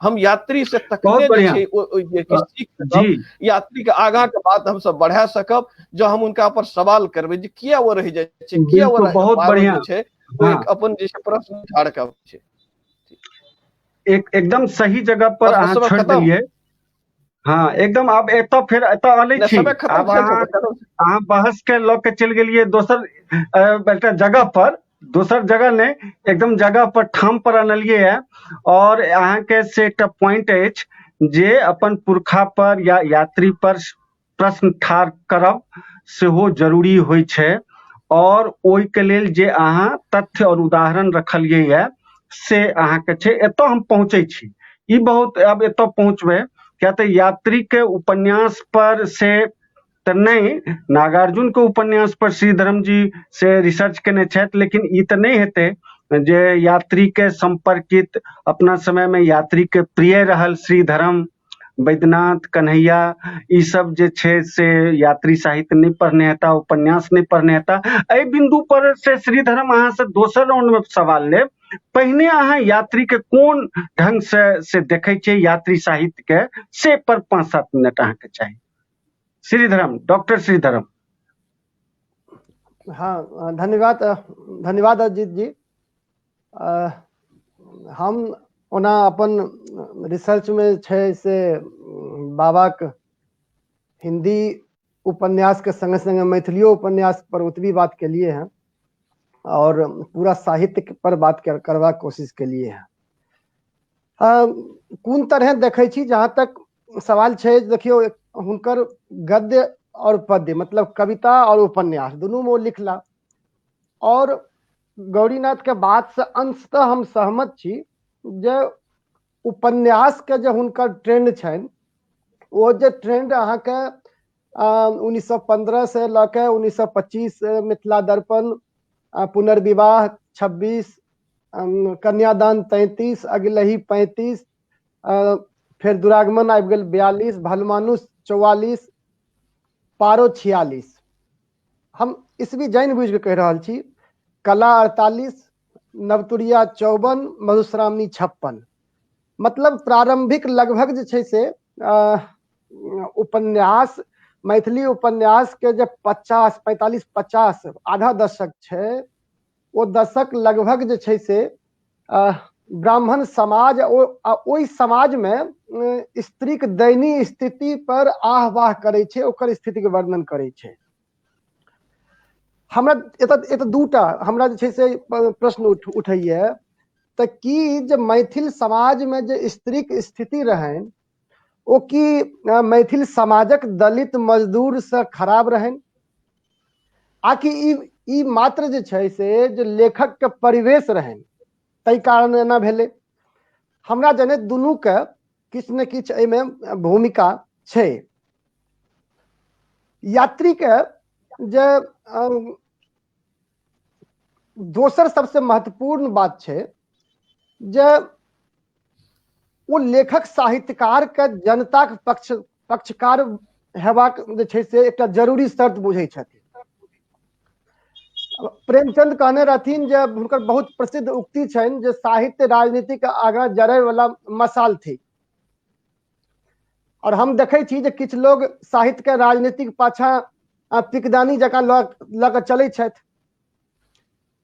हम यात्री से तकने जे छै ओ जे कि सीख सकब, यात्री के आगाँ के बात हम सब बढ़ा सकब जो हम उनका पर सवाल करबै जे किया ओ रहि जाइ छै, किया ओ बहुत बढ़िया छै, ओ एक अपन जे छै प्रश्न ठाढ़ करै छै। एक एकदम सही जगह पर अहाँ छोड़ि देलियै। हाँ एकदम। आब एतऽ फेर एतऽ अनै छी, आब अहाँ बहस के लऽ के चलि गेलियै दोसर एकटा जगह पर, दोसर जगह नहि एकदम जगह पर ठाम पर अनलियै है। और अहाँके से एकटा पॉइंट अछि जे अपन पुरखा पर या यात्री पर प्रश्न ठाढ़ करब सेहो जरूरी होइ छै। और ओहिके लेल जे अहाँ तथ्य और उदाहरण रखलियै ये से अहाँके छै। एतऽ हम पहुँचै छी, ई बहुत आब एतऽ पहुँचबै, किया तऽ यात्री के उपन्यास पर से तऽ नहि, नागार्जुन के उपन्यास पर श्रीधरम जी से रिसर्च केने छथि, लेकिन ई तऽ नहि हेतै जे यात्री के सम्पर्कित अपना समय मे यात्री के प्रिय रहल श्रीधरम, वैद्यनाथ, कन्हैया, ई सब जे छै से यात्री साहित्य नहि पढ़ने हेता, उपन्यास नहि पढ़ने हेता। एहि बिंदु पर से श्रीधरम अहाँ से दोसर राउंड में सवाल लेब। पहिने अहाँ यात्री के कोन ढंग से देखै छियै, यात्री साहित्य के, से पर 5-7 मिनट अहाँके चाही। श्रीधरम, डॉक्टर श्रीधरम। हाँ, धन्यवाद, धन्यवाद अजीत जी। हम ओना अपन रिसर्च में छै से बाबाक हिंदी उपन्यास के संगे संगे मैथिलियो उपन्यास पर ओतबी बात केलिए हैं और पूरा साहित्य पर बात करबाक कोशिश केलिए हैं। कोन तरह देखै छी, जहाँ तक सवाल छै, देखियौ हुनकर गद्य और पद्य मतलब कविता और उपन्यास दुनू में ओ लिखला, और गौरीनाथ के बात से अंशतः हम सहमत छी जे उपन्यास के जे हुनकर ट्रेंड छनि, ओ जे ट्रेंड अहाँके 1915 से लऽ के 1925 मिथिला दर्पण, पुनर्विवाह 26, कन्यादान 33, अगिलही 35, फेर दुरागमन आबि गेल 42, भलमानुस 44, पारो 46। हम इसवी जानि बुझि कऽ कहि रहल छी। कला 48, नवतुरिया 54, मधुश्रावणी 56, मतलब प्रारंभिक लगभग जे छै से उपन्यास, मैथिली उपन्यास के जे 50, 45, 50 आधा दशक छै, ओ दशक लगभग जे छै से ब्राह्मण समाज ओहि समाज में स्त्रीक दयनीय स्थिति पर आह वाह करै छै, ओकर स्थिति के वर्णन करै छै। हमरा एतऽ दूटा हमरा जे छै से प्रश्न उठैया, तऽ की जे मैथिल समाज में जे स्त्रीक स्थिति रहनि ओ की मैथिल समाजक दलित मजदूर से खराब रहनि, आकि ई मात्र जे छै से जे लेखक के परिवेश रहनि ताहि कारण एना भेलै? हमरा जनैत दुनू के किछु ने किछु एहिमे भूमिका छै। यात्री के जे दोसर सबसे महत्वपूर्ण बात छै जे ओ लेखक साहित्यकार के जनता के पक्षकार हेबाक जे छै से एकटा जरूरी शर्त बुझै छथिन। प्रेमचंद कहने रहथिन जे हुनकर बहुत प्रसिद्ध उक्ति छनि जे साहित्य राजनीति के आगाँ जरै वाला मसाल थिक। और हम देखै छी जे किछु लोग साहित्य के राजनीतिक पाछाँ पिकदानी जकाँ लऽ कऽ चलै छथि,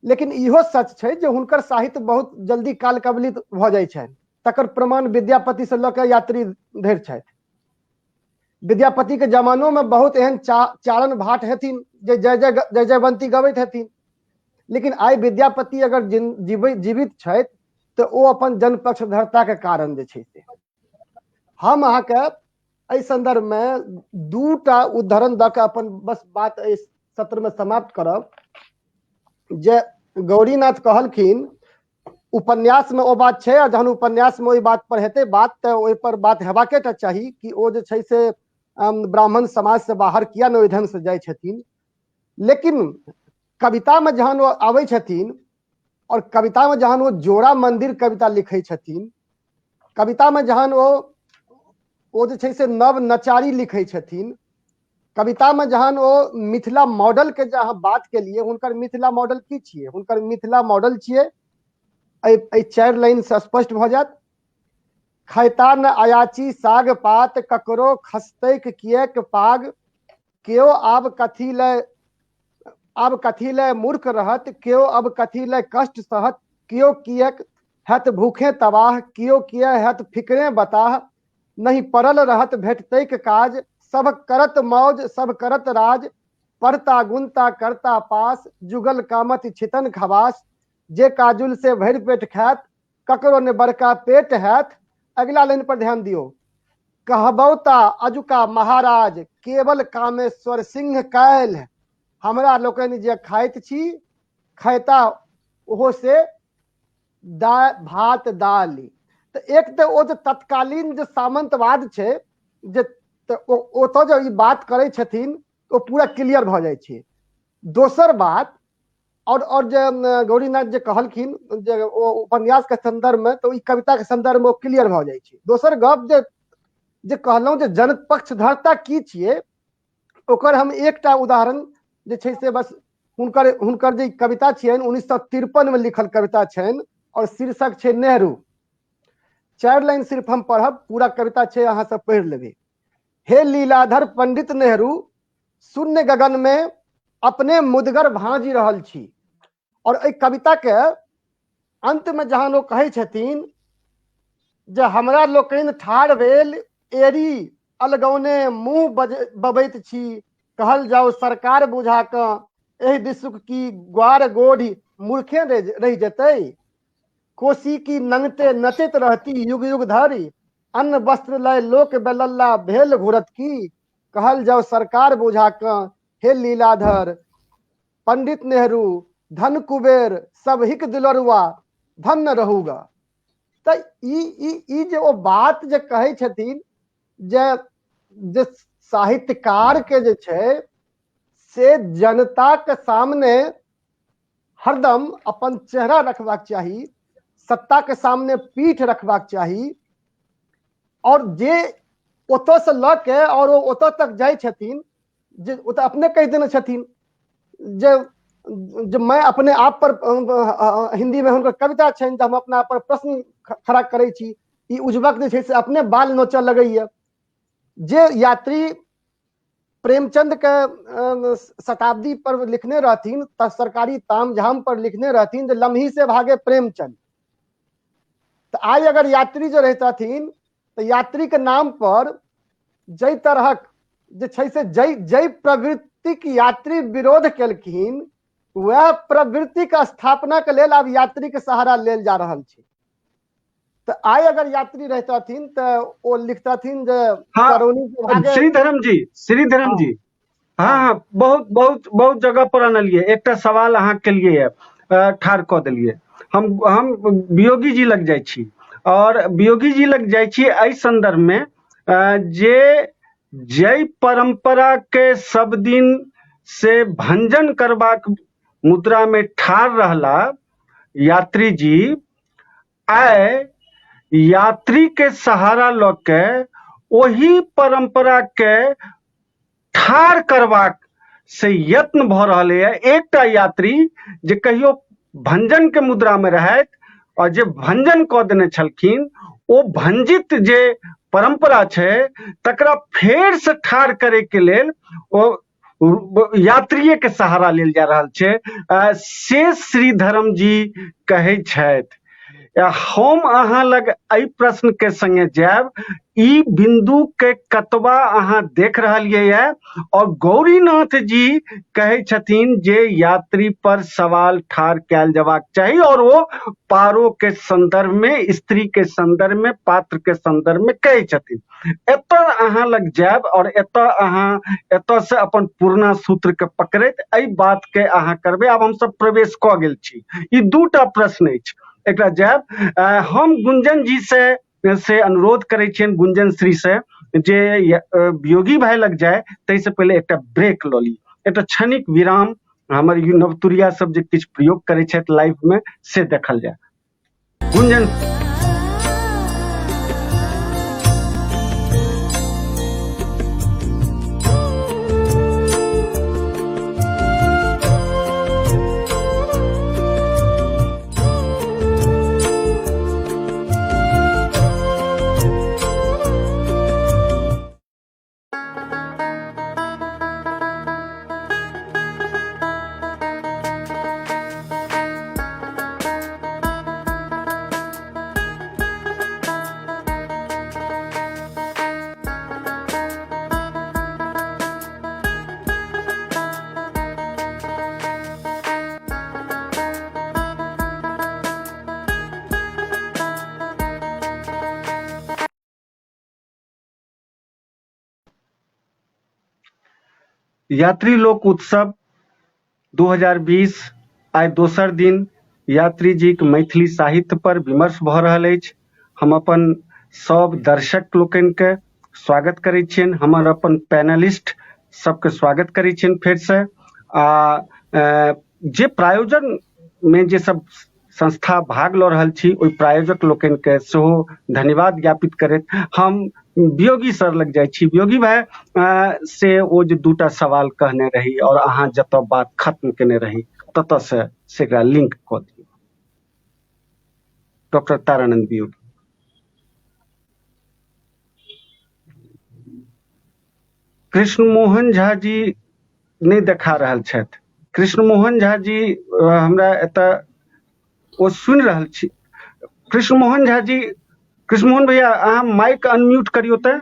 लेकिन इहो सच छै जे हुनकर साहित्य बहुत जल्दी काल कबलित भऽ जाइ छनि। तकर प्रमाण विद्यापति से लऽ कऽ यात्री धरि छथि। विद्यापति के जमानो में बहुत एहन चारण भाट हेथिन जे जय जय जय जयवंती गबैत हेथिन, लेकिन आइ विद्यापति अगर जीवित छथि तऽ ओ अपन जनपक्षधरता के कारण जे छै से। हम अहाँके एहि संदर्भ में दूटा उदाहरण दऽ कऽ अपन बस बात एहि सत्र में समाप्त करब। जे गौरीनाथ कहलखिन उपन्यास में ओ बात छै, आ जहन उपन्यास में ओहि बात पर हेतै बात तऽ ओहि पर बात हेबाके टा चाही कि ओ जे छै से ब्राह्मण समाज से बाहर किया ने ओहि ढंग से जाइ छथिन। लेकिन कविता में जहन ओ आबै छथिन और कविता में जहन ओ जोड़ा मंदिर कविता लिखै छथिन, कविता में जहन ओ जे छै से नव नचारी लिखै छथिन, कविता में जहन ओ मिथिला मॉडल के जे अहाँ बात केलिए, हुनकर मिथिला मॉडल की छियै? हुनकर मिथिला मॉडल छियै एहि 4 लाइन से स्पष्ट भऽ जायत। खैता न अयाची साग पात, ककरो खसतैक किएक पाग, केओ आब कथी लय, आब कथी लय मूर्ख रहत, केओ अब कथी लय कष्ट सहत, केओ किएक हैत भूखे तबाह, केओ किए हैत फिकरे बताह, नहीं पड़ल रहत भेटतैक काज, सब करत मौज सब करत राज, पढ़ता गुनता करता पास, जुगल कामत छितन खवास, जे काजुल से भरि पेट खायत, ककरो ने बड़का पेट हैत। अगिला लाइन पर ध्यान दियौ, कहबौता अजुका महाराज केवल कामेश्वर सिंह काल्हि हमरा लोकनि जे खाइत छी खैता ओहो से दा भात दालि। तऽ एक तऽ ओ जे तत्कालीन जे सामंतवाद छै जे तऽ ओतऽ जे ई बात करै छथिन ओ पूरा क्लियर भऽ जाइ छै। दोसर बात और जे गौरीनाथ जे कहलखिन जे ओ उपन्यास के संदर्भ में, तो ई कविता के संदर्भ में ओ क्लियर भऽ जाइ छै। दोसर गप जे जे कहलहुँ जे जनपक्षधरता की छियै, ओकर हम एकटा उदाहरण जे छै से बस हुनकर हुनकर जे कविता छियनि 1953 में लिखल कविता छनि और शीर्षक छै नेहरू। 4 लाइन सिर्फ हम पढ़ब, पूरा कविता छै, अहाँ सब पढ़ि लेबै। हे लीलाधर पंडित नेहरू, शून्य गगन में अपने मुदगर भाँजि रहल छी। और एहि कविता के अंत में जहां लोग कहै छथिन जे हमरा लोकनि ठाढ़ भेल एड़ी अलगौने मुंह बबैत छी, कहल जाउ सरकार बुझा कऽ एहि दिसुक की ग्वार गोढ़ी मूर्खे रहि जेतै, कोसी की नंगटे नचैत रहती युग युग धरि, अन्न वस्त्र लय लोक बेलल्ला भेल घुरत की, कहल जाउ सरकार बुझा कऽ हे लीलाधर पंडित नेहरू, धन कुबेर सबहिक दुलरुआ धन रहूगा। तऽ ई ई ई जे ओ बात जे कहै छथिन जे जे साहित्यकार के जे छै से जनता के सामने हरदम अपन चेहरा रखबाक चाही, सत्ता के सामने पीठ रखबाक चाही। और जे ओतऽ से लऽ के और ओ ओतऽ तक जाइ छथिन जे ओ तऽ अपने कहि देने छथिन जे जे मैं अपने आप पर, हिंदी में हुनकर कविता छनि जे हम अपना आप पर प्रश्न खड़ा करै छी। ई उज्बक जे छै से अपने बाल नोचऽ लगैया। जे यात्री प्रेमचंद के शताब्दी पर लिखने रहथिन, तऽ सरकारी तामझाम पर लिखने रहथिन जे लम्ही से भागे प्रेमचंद। तऽ आइ अगर यात्री जे रहितथिन तऽ यात्री के नाम पर जाहि तरहक जे छै से जाहि जाहि प्रवृत्तिक यात्री विरोध केलखिन वएह प्रवृत्तिके स्थापना के लेल आब यात्री के सहारा लेल जा रहल छै। तऽ आइ अगर यात्री रहितथिन तऽ ओ लिखतथिन जे हाँ, चरौनी से भागे। श्रीधरम जी, श्रीधरम हाँ। जी, हाँ हाँ, बहुत बहुत बहुत जगह पर अनलियै। एकटा सवाल अहाँ केलियै, ठाढ़ कऽ देलियै। हम वियोगी जी लग जाइ छी और वियोगी जी लग जाइ छी एहि संदर्भ में जे जय परंपरा के सब दिन से भंजन करबाक मुद्रा में ठाढ़ रहला यात्री जी, आइ यात्री के सहारा लऽ के ओही परंपरा के ठाढ़ करबाक से यत्न भऽ रहल है। एकटा यात्री जे कहियो भंजन के मुद्रा में रहथि और जे भंजन कऽ देने छलखिन, ओ भंजित जे परंपरा छै तकरा फेर से ठाढ़ करे के लेल ओ यात्रिये के सहारा लेल जा रहल छै, से श्रीधरम जी कहै छथि। हम अहाँ लग एहि प्रश्न के संगे जायब, ई बिंदु के कतबा अहाँ देख रहलियै ये? और गौरीनाथ जी कहै छथिन जे यात्री पर सवाल ठाढ़ कयल जबाक चाही और ओ पारो के संदर्भ में, स्त्री के संदर्भ में, पात्र के संदर्भ में कहै छथिन। एतऽ अहाँ लग जायब और एतऽ अहाँ एतऽ से अपन पुरना सूत्र के पकड़ैत एहि बात के अहाँ करबै। आब हमसब प्रवेश कऽ गेल छी। ई दूटा प्रश्न अछि, एकरा जायब। हम गुंजन जी से अनुरोध करै छियनि, गुंजन श्री से, जे वियोगी भाई लग जाय ताहिसँ पहिले एकटा ब्रेक लऽ ली, एकटा क्षणिक विराम। हमर ई नवतुरिया सब जे किछु प्रयोग करै छथि लाइफ में से देखल जाय। गुंजन। यात्री लोक उत्सव 2020 आइ दोसर दिन यात्री जीक मैथिली साहित्य पर विमर्श भऽ रहल अछि। हम अपन सब दर्शक लोकनिके स्वागत करै छियनि, हमर अपन पैनलिस्ट सबके स्वागत करै छियनि फेरसँ। आ जे प्रायोजन मे जे सब संस्था भाग लऽ रहल छी ओहि प्रायोजक लोकनिके सेहो धन्यवाद ज्ञापित करैत हम वियोगी सर लग जाइ छी। वियोगी भाई, से ओ जे दूटा सवाल कहने रही और अहाँ जतऽ बात खत्म केने रही ततऽ से एकरा लिंक कऽ दियौ। डॉक्टर तारानंद वियोगी। कृष्ण मोहन झा जी नहि देखा रहल छथि। कृष्ण मोहन झा जी हमरा एतऽ ओ सुनि रहल छी। कृष्ण मोहन झा जी, कृष्ण मोहन भैया, अहाँ माइक अनम्यूट करियौ तऽ।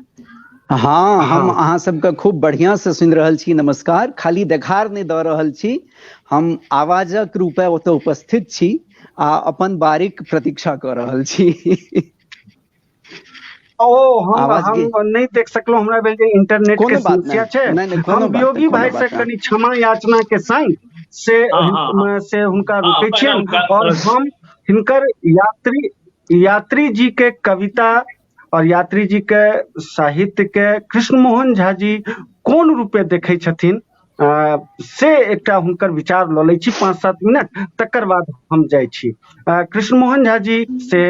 हाँ, हम अहाँ सबके खूब बढ़िया से सुनि रहल छी। नमस्कार। खाली देखार नहि दऽ रहल छी, हम आवाजक रूपे ओतऽ उपस्थित छी आ अपन बारीक प्रतीक्षा कऽ रहल छी। ओ हम हम नहि देख सकलहुँ, हमरा भेल जे इंटरनेट के समस्या छै। हम वियोगी भाई से कनि क्षमा याचना के संग से से हुनका रोकै छियनि और हम हिनकर यात्री यात्री जी के कविता और यात्री जी के साहित्य के कृष्ण मोहन झा जी कोन रूपे देखै छथिन से एकटा हुनकर विचार लऽ लै छी 5-7 मिनट, तकर बाद हम जाइ छी। कृष्ण मोहन झा जी से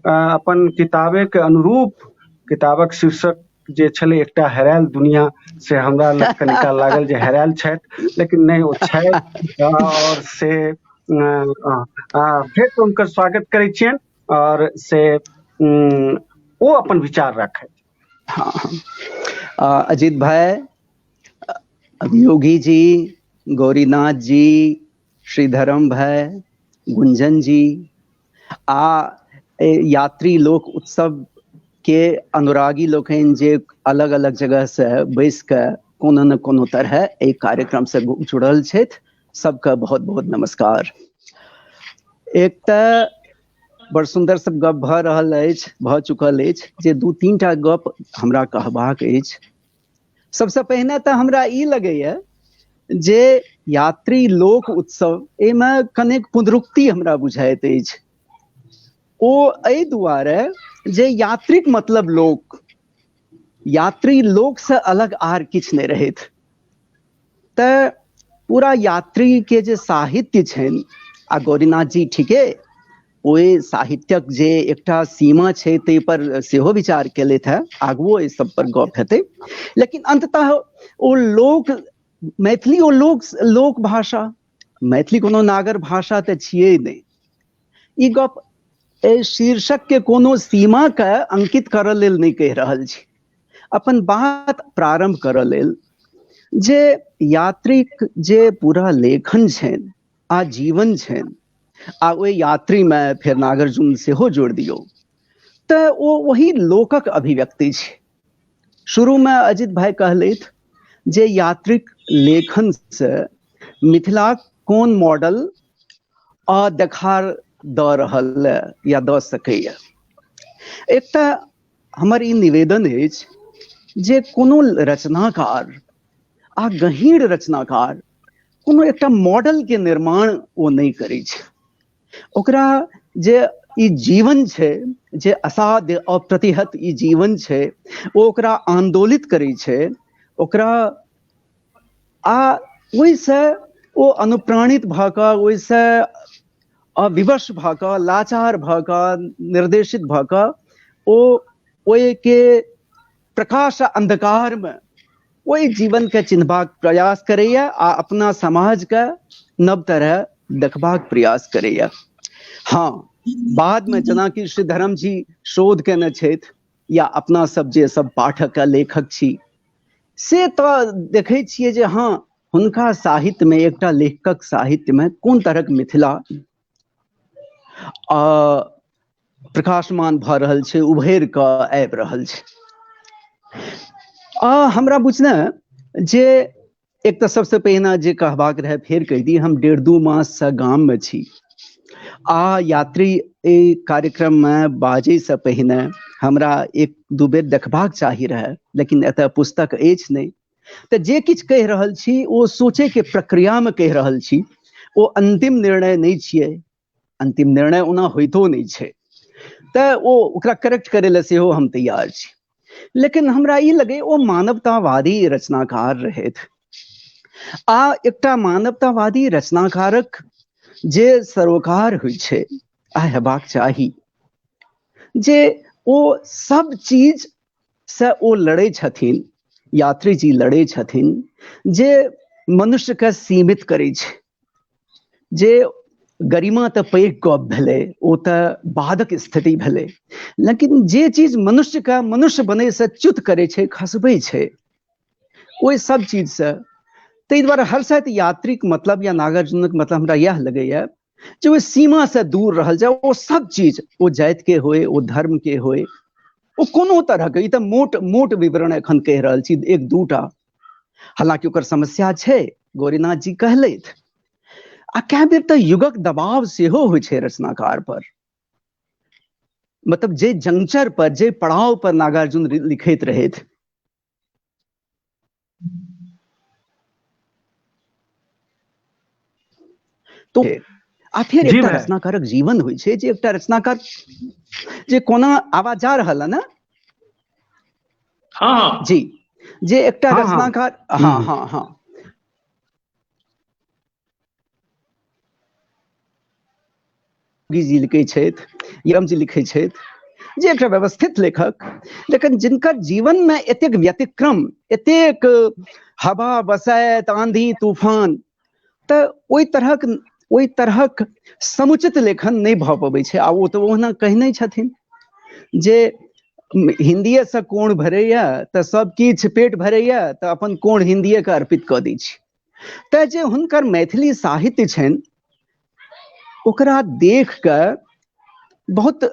अपन किताबे के अनुरूप किताबक शीर्षक जे छलै एकटा हेरायल दुनिया, से हमरा लग कनिका लागल जे हेरायल छथि, लेकिन नहि, ओ छथि। और से फेर हुनकर स्वागत करै छियनि और से ओ अपन विचार राखथि। हाँ, अजीत भाई, योगी जी, गौरीनाथ जी, श्रीधरम भाई, गुंजन जी आ यात्री लोक उत्सव के अनुरागी लोकनि जे अलग अलग जगह से बैस के कोनो न कोनो तरह एहि कार्यक्रम से जुड़ल छथि, सबके बहुत बहुत नमस्कार। एक तऽ बड़ सुन्दर सब गप भऽ रहल अछि, भऽ चुकल अछि, जे 2-3 टा गप हमरा कहबाक अछि। सबसँ पहिने तऽ हमरा ई लगैया जे यात्री लोक उत्सव एहिमे कनेक पुनरुक्ति हमरा बुझाइत अछि। ओ एहि दुआरे जे यात्रीक मतलब लोक, यात्री लोक से अलग आर किछु नहि रहैत। तऽ पूरा यात्री के जे साहित्य छनि, आ गौरीनाथ जी ठीके ओहि साहित्यक जे एकटा सीमा छै ताहि पर सेहो विचार केलथि हेँ, आगुओ एहि सब पर गप हेतै, लेकिन अंततः ओ लोक मैथिली ओ लोक लोक भाषा, मैथिली कोनो नागर भाषा तऽ छियै नहि। ई गप एहि शीर्षक के कोनो सीमा के अंकित करऽ लेल नहि कहि रहल छी, अपन बात प्रारंभ करऽ लेल जे यात्रीक जे पूरा लेखन छनि आ जीवन छनि, आ ओहि यात्री मे फेर नागार्जुन सेहो जोड़ि दियौ, तऽ ओ ओही लोकक अभिव्यक्ति छै। शुरू मे अजित भाई कहलथि जे यात्रीक लेखन से मिथिलाक कोन मॉडल आ देखार दऽ रहल या दऽ सकैया। एकटा हमर ई निवेदन अछि जे कोनो रचनाकार आ गहींर रचनाकार कोनो एकटा मॉडल के निर्माण ओ नहि करै छै। ओकरा जे ई जीवन छै, जे असाध्य अप्रतिहत ई जीवन छै, ओ ओकरा आन्दोलित करै छै, ओकरा आ ओहिसँ ओ अनुप्राणित भऽ कऽ, ओहिसँ अविवश भऽ कऽ, लाचार भऽ कऽ, निर्देशित भऽ कऽ ओ ओहिके प्रकाश आ अंधकारमे ओहि जीवनके चिन्हबाक प्रयास करैया आ अपना समाजके नव तरह देखबाक प्रयास करैया। हाँ, बादमे जेनाकि श्री धर्म जी शोध केने छथि या अपना सब जे सब पाठक आ लेखक छी से तऽ देखै छियै जे हाँ, हुनका साहित्यमे, एकटा लेखकक साहित्यमे कोन तरहक मिथिला आ प्रकाशमान भऽ रहल छै, उभरि कऽ आबि रहल छै। आ हमरा बुझने जे एक तऽ सबसँ पहिने जे कहबाक रहै फेर कहि दी, हम 1.5-2 माससँ गाममे छी आ यात्री एहि कार्यक्रममे बाजैसँ पहिने हमरा 1-2 बेर देखबाक चाही रहै, लेकिन एतऽ पुस्तक अछि नहि। तऽ जे किछु कहि रहल छी ओ सोचैके प्रक्रियामे कहि रहल छी, ओ अन्तिम निर्णय नहि छियै। अन्तिम निर्णय ओना होइतो नहि छै, तऽ ओ ओकरा करेक्ट करै लए सेहो हम तैयार छी। लेकिन हमरा ई लगै ओ मानवतावादी रचनाकार रहथि, आ एकटा मानवतावादी रचनाकारक जे सरोकार होइ छै आ हेबाक चाही, जे ओ सब चीज से ओ लड़ै छथिन, यात्री जी लड़ै छथिन जे मनुष्यके सीमित करै छै, जे गरिमा तऽ पैघ गप भेलै, ओ तऽ बादक स्थिति भेलै, लेकिन जे चीज मनुष्यके मनुष्य बनैसँ च्युत करै छै, खसबै छै, ओहि सब चीजसँ। ताहि दुआरे हर शायद यात्रीक मतलब या नागार्जुनक मतलब हमरा इएह लगैया जे ओहि सीमासँ दूर रहल जाय। ओ सब चीज, ओ जातिके होय, ओ धर्मके होय, ओ कोनो तरहके, ई तऽ मोट मोट विवरण एखन कहि रहल छी एक दूटा, हालांकि ओकर समस्या छै, गौरीनाथ जी कहलथि। आ कए बेर तऽ युगक दबाव सेहो होइ छै रचनाकार पर, मतलब जे जंक्चर पर, जे पड़ाव पर नागार्जुन लिखैत रहथि। तो आ फेर जी एकटा भाई। रचनाकारक जीवन होइ छै जे एकटा रचनाकार जे कोना आवाज जा रहल है ने? हाँ हाँ जी, जे एकटा हाँ हाँ रचनाकार, हाँ हम्म हाँ हाँ, जी लिखै छथि, यम जी लिखै छथि, जे एकटा व्यवस्थित लेखक, लेकिन जिनकर जीवन में एतेक व्यतिक्रम, एतेक हवा बसैत आंधी तूफान, तऽ ओहि तरहक समुचित लेखन नहि भऽ पबै छै। आ ओ तऽ ओहुना कहने छथिन जे हिन्दीएसँ कोण भरैया तऽ सब किछु पेट भरैया, तऽ अपन कोण हिन्दीएके अर्पित कऽ दै छी। तऽ जे हुनकर मैथिली साहित्य छनि ओकरा देख कऽ बहुत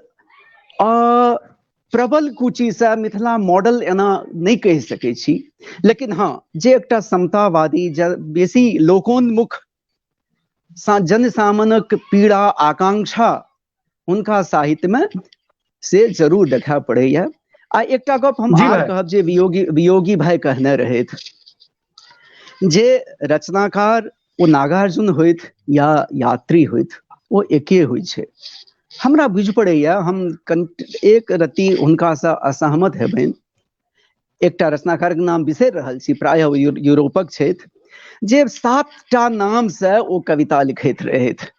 प्रबल कुचीसँ मिथिला मॉडल एना नहि कहि सकै छी, लेकिन हँ, जे एकटा समतावादी, बेसी लोकोन्मुख, जनसामान्यक पीड़ा आकांक्षा हुनका साहित्यमे से जरूर देखा पड़ैया। आ एकटा गप हम जी आर भाई। कहब जे वियोगी वियोगी भाई कहने रहथि जे रचनाकार ओ नागार्जुन होथि या यात्री होथि, ओ एके होइ छै। हमरा बुझि पड़ैया हम एक रत्ती हुनकासँ असहमत हेबनि। एकटा रचनाकारक नाम बिसरि रहल छी, प्रायः ओ यूरोपक छथि, जे 7टा नामसँ ओ कविता लिखैत रहथि।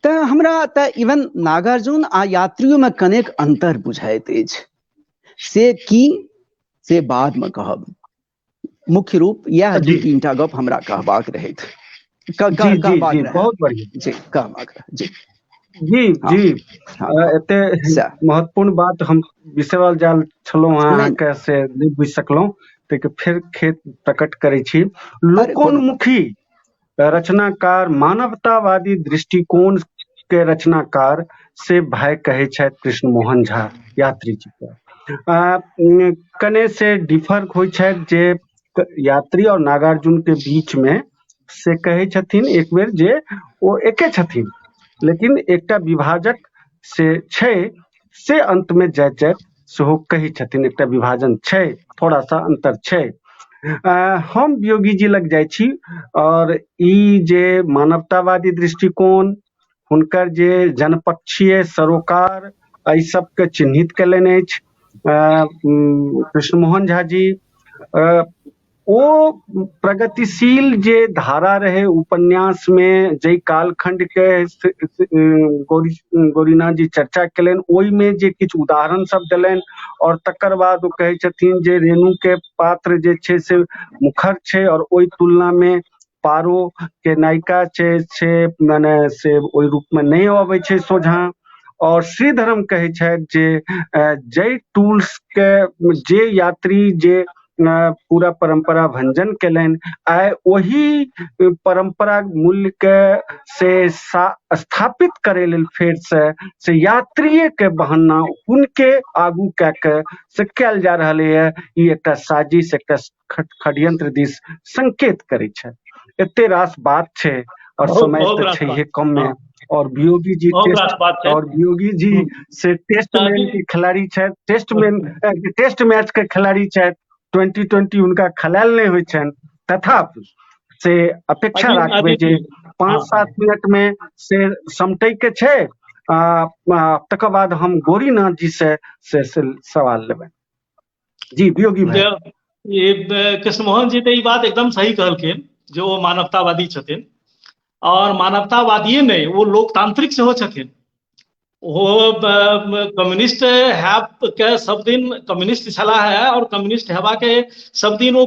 तऽ हमरा तऽ इवन नागार्जुन आ यात्रियोमे कनेक अन्तर बुझाइत अछि, से की से बादमे कहब। मुख्य रूप इएह दू जी तीनटा गप हमरा कहबाक रहैत जी जी कहबाक जी रहए। बहुत बढ़िया। जी, कहबाक रहए जी। जी हँ जी हँ, एते सएह। महत्वपूर्ण बात हम बिसरल जाल छलहुँ हँ, नहि अहाँके से नहि बुझि सकलहुँ, ताहिके फेर खेत प्रकट करै छी। अरे कोनो लोकोन्मुखी रचनाकार, मानवतावादी दृष्टिकोण के रचनाकार से भाई कहै छथि कृष्ण मोहन झा यात्री जी के। कने से डिफर होइ छथि जे यात्री और नागार्जुन के बीच में, से कहै छथिन एक बेर जे ओ एके छथिन, लेकिन एकटा विभाजक से छै, से अंत में जाइत जाइत सेहो कहै छथिन एकटा विभाजन छै, थोड़ा सा अंतर छै। हम वियोगी जी लग जाइ छी, और ई जे मानवतावादी दृष्टिकोण, हुनकर जे जनपक्षीय सरोकार, एहि सबके चिन्हित कयलनि अछि कृष्णमोहन झा जी। ओ प्रगतिशील जे धारा रहै उपन्यास मे, जाहि कालखंड के गौरी गौरीनाथ जी चर्चा केलनि, ओहिमे जे किछु उदाहरण सब देलनि, और तकर बाद ओ कहै छथिन जे रेणु के पात्र जे छै से मुखर छै, और ओहि तुलना मे पारो के नायिका छै से मने से ओहि रूप मे नहि अबै छै सोझाँ। और श्रीधरम कहै छथि जे जाहि टूल्स के जे यात्री जे पूरा परम्परा भंजन केलनि, आइ ओहि परम्परा मूल्य के से स्थापित करै लेल फेर से यात्रिये के बहाना हुनके आगू कए के से कयल जा रहल यऽ। ई एकटा साजिश, एकटा षड्यंत्र दिस संकेत करै छै। एते रास बात छै और बहुत समय बहुत तऽ रास छैहे बात कम मे। हँ और वियोगी जी बहुत टेस्ट रास बात छै। और वियोगी जी से टेस्ट मैन के खिलाड़ी छथि, टेस्ट मैन, टेस्ट मैच के खिलाड़ी छथि। 20-20 हुनका खलायल नहि होइ छनि, तथापि से अपेक्षा राखबै जे 5-7 मिनट में से समटै के छै। तकर बाद हम गौरीनाथ जी से से सवाल लेबै। जी वियोगी भाई। कृष्णमोहन जी तऽ ई बात एकदम सही कहलखिन जे ओ मानवतावादी छथिन, और मानवतावादिये नहि, ओ लोकतांत्रिक सेहो छथिन। ओ कम्युनिस्ट हैब के सब दिन कम्युनिस्ट छलाह है, और कम्युनिस्ट हेबा के सब दिन ओ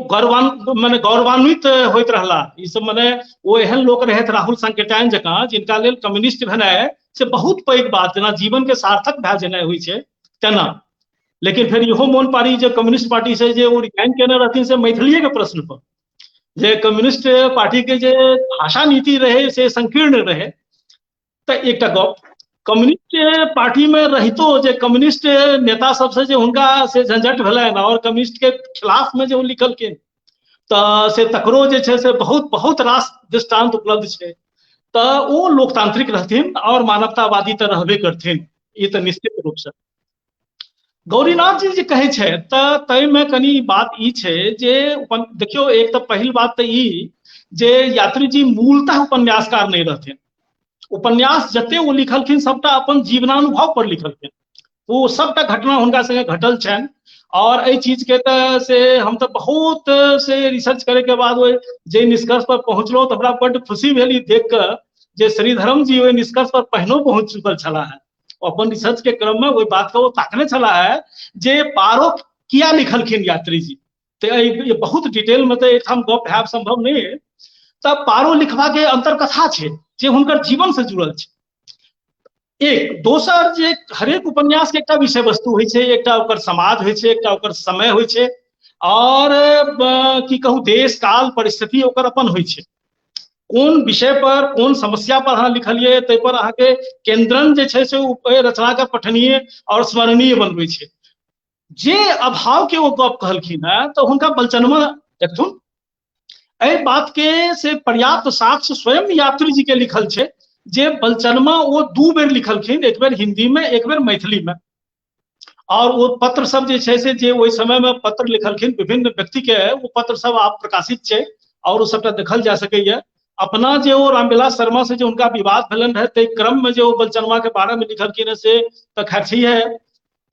माने गौरवान्वित होइत रहला। ई सब माने ओ एहन लोक रहथि राहुल संकेटायन जकाँ, जिनका लेल कम्युनिस्ट भेनाइ से बहुत पैघ बात, जेना जीवन के सार्थक भए जेनाइ होइ छै तेना। लेकिन फेर इहो मोन पारी जे कम्युनिस्ट पार्टी से जे ओ रिजाइन केने रहथिन से मैथिलीए के प्रश्न पर, जे कम्युनिस्ट पार्टी के जे भाषा नीति रहे से संकीर्ण रहे। तऽ एकटा गप, कम्युनिस्ट पार्टी में रहितो जे कम्युनिस्ट नेता सबसे जे हुनका से झंझट भेलनि और कम्युनिस्ट के खिलाफ में जे ओ लिखलखिन, तऽ से तकरो जे छै से बहुत बहुत रास दृष्टांत उपलब्ध छै। तऽ ओ लोकतांत्रिक रहथिन और मानवतावादी तऽ रहबे करथिन, ई तऽ निश्चित रूप से। गौरीनाथ जी जे कहै छथि तऽ ताहिमे कनि बात ई छै जे देखियौ, एक तऽ पहिल बात तऽ ई जे यात्री जी मूलतः उपन्यासकार नहि रहथिन। उपन्यास जते ओ लिखलखिन सबटा अपन जीवनानुभव पर लिखलखिन, ओ सबटा घटना हुनका संगे घटल छनि। और एहि चीज के तऽ से हम तऽ बहुत से रिसर्च करे के बाद ओहि जे निष्कर्ष पर पहुँचलहुँ तऽ हमरा बड्ड खुशी भेल ई देख कऽ जे श्रीधरम जी ओहि निष्कर्ष पर पहिनो पहुँच चुकल छलाह है। अपन रिसर्च के क्रम में ओहि बात के ओ ताकने छलाह है जे पारो किया लिखलखिन यात्री जी। तऽ बहुत डिटेल में तऽ एहिठाम गप हैब संभव नहि है। तऽ पारो लिखबा के अंतरकथा छै जे हुनकर जीवन से जुड़ल छै। एक दोसर जे हरेक उपन्यास के एकटा विषय वस्तु होइ छै, एकटा ओकर समाज होइ छै, एकटा ओकर समय होइ छै, और की कहू देश काल परिस्थिति ओकर अपन होइ छै। कोन विषय पर कोन समस्या पर अहाँ लिखलियै ताहि पर अहाँके केंद्रन जे छै से ओहि रचना के पठनीय और स्मरणीय बनबै छै। जे अभाव के ओ गप कहलखिन हेँ तऽ हुनका बलचनमा देखथुन, एहि बात के से पर्याप्त साक्ष्य स्वयं यात्री जी के लिखल छै जे बलचनमा ओ 2 बेर लिखलखिन, एक बेर हिंदी में एक बेर मैथिली में। और ओ पत्र सब जे छै से जे ओहि समय में पत्र लिखलखिन विभिन्न व्यक्ति के, ओ पत्र सब आब प्रकाशित छै और ओ सबटा देखल जा सकैया। अपना जे ओ रामविलास शर्मा से जे हुनका विवाद भेलनि रहै ताहि क्रम में जे ओ बलचनमा के बारे में लिखलखिन से तऽ खैर छैहे।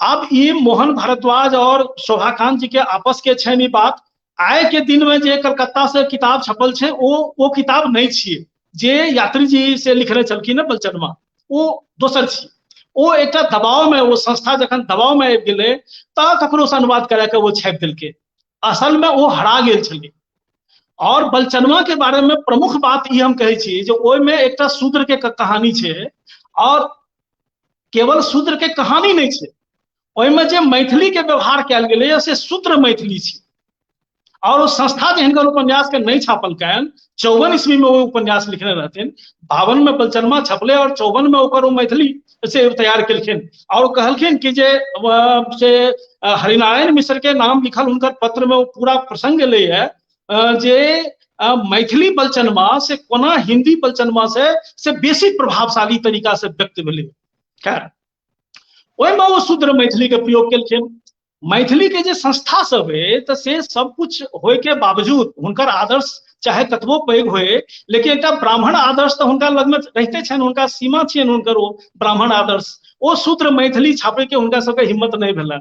आब ई मोहन भारद्वाज और शोभाकांत जी के आपस के छनि ई बात। आइ के दिन में जे कलकत्ता से किताब छपल छै ओ किताब नहि छियै जे यात्री जी से लिखने छलखिन बलचनमा, ओ दोसर छियै। ओ एकटा दबाव में, ओ संस्था जखन दबाव में आबि गेलै तऽ ककरो से अनुवाद करा के ओ छापि देलकै। असल में ओ हरा गेल छलै। और बलचनमा के बारे में प्रमुख बात ई हम कहै छी जे ओहिमे एकटा शूद्र के कहानी छै, और केवल शूद्र के कहानी नहि छै, ओहिमे जे मैथिली के व्यवहार कयल गेलैए से शूद्र मैथिली छै। और ओ संस्था जे हिनकर उपन्यास के नहि छापलकनि, 54 ईस्वी में ओ उपन्यास लिखने रहथिन, 52 में बलचनमा छपलै और 54 में ओकर ओ मैथिली से तैयार केलखिन। और कहलखिन कि जे से हरिनारायण मिश्र के नाम लिखल हुनकर पत्र में ओ पूरा प्रसंग एलैए जे मैथिली बलचनमा से कोना हिंदी बलचनमा से बेसी प्रभावशाली तरीका से व्यक्त भेलै। खैर ओहिमे ओ शूद्र मैथिली के प्रयोग केलखिन। मैथिली के जे संस्था सब है तऽ से सब कुछ होय के बावजूद हुनकर आदर्श चाहे कतबो पैघ होय, लेकिन एकटा ब्राह्मण आदर्श तऽ हुनका लगमे रहिते छनि, हुनका सीमा छियनि हुनकर ओ ब्राह्मण आदर्श। ओ शूद्र मैथिली छापे के हुनका सबके हिम्मत नहि भेलनि।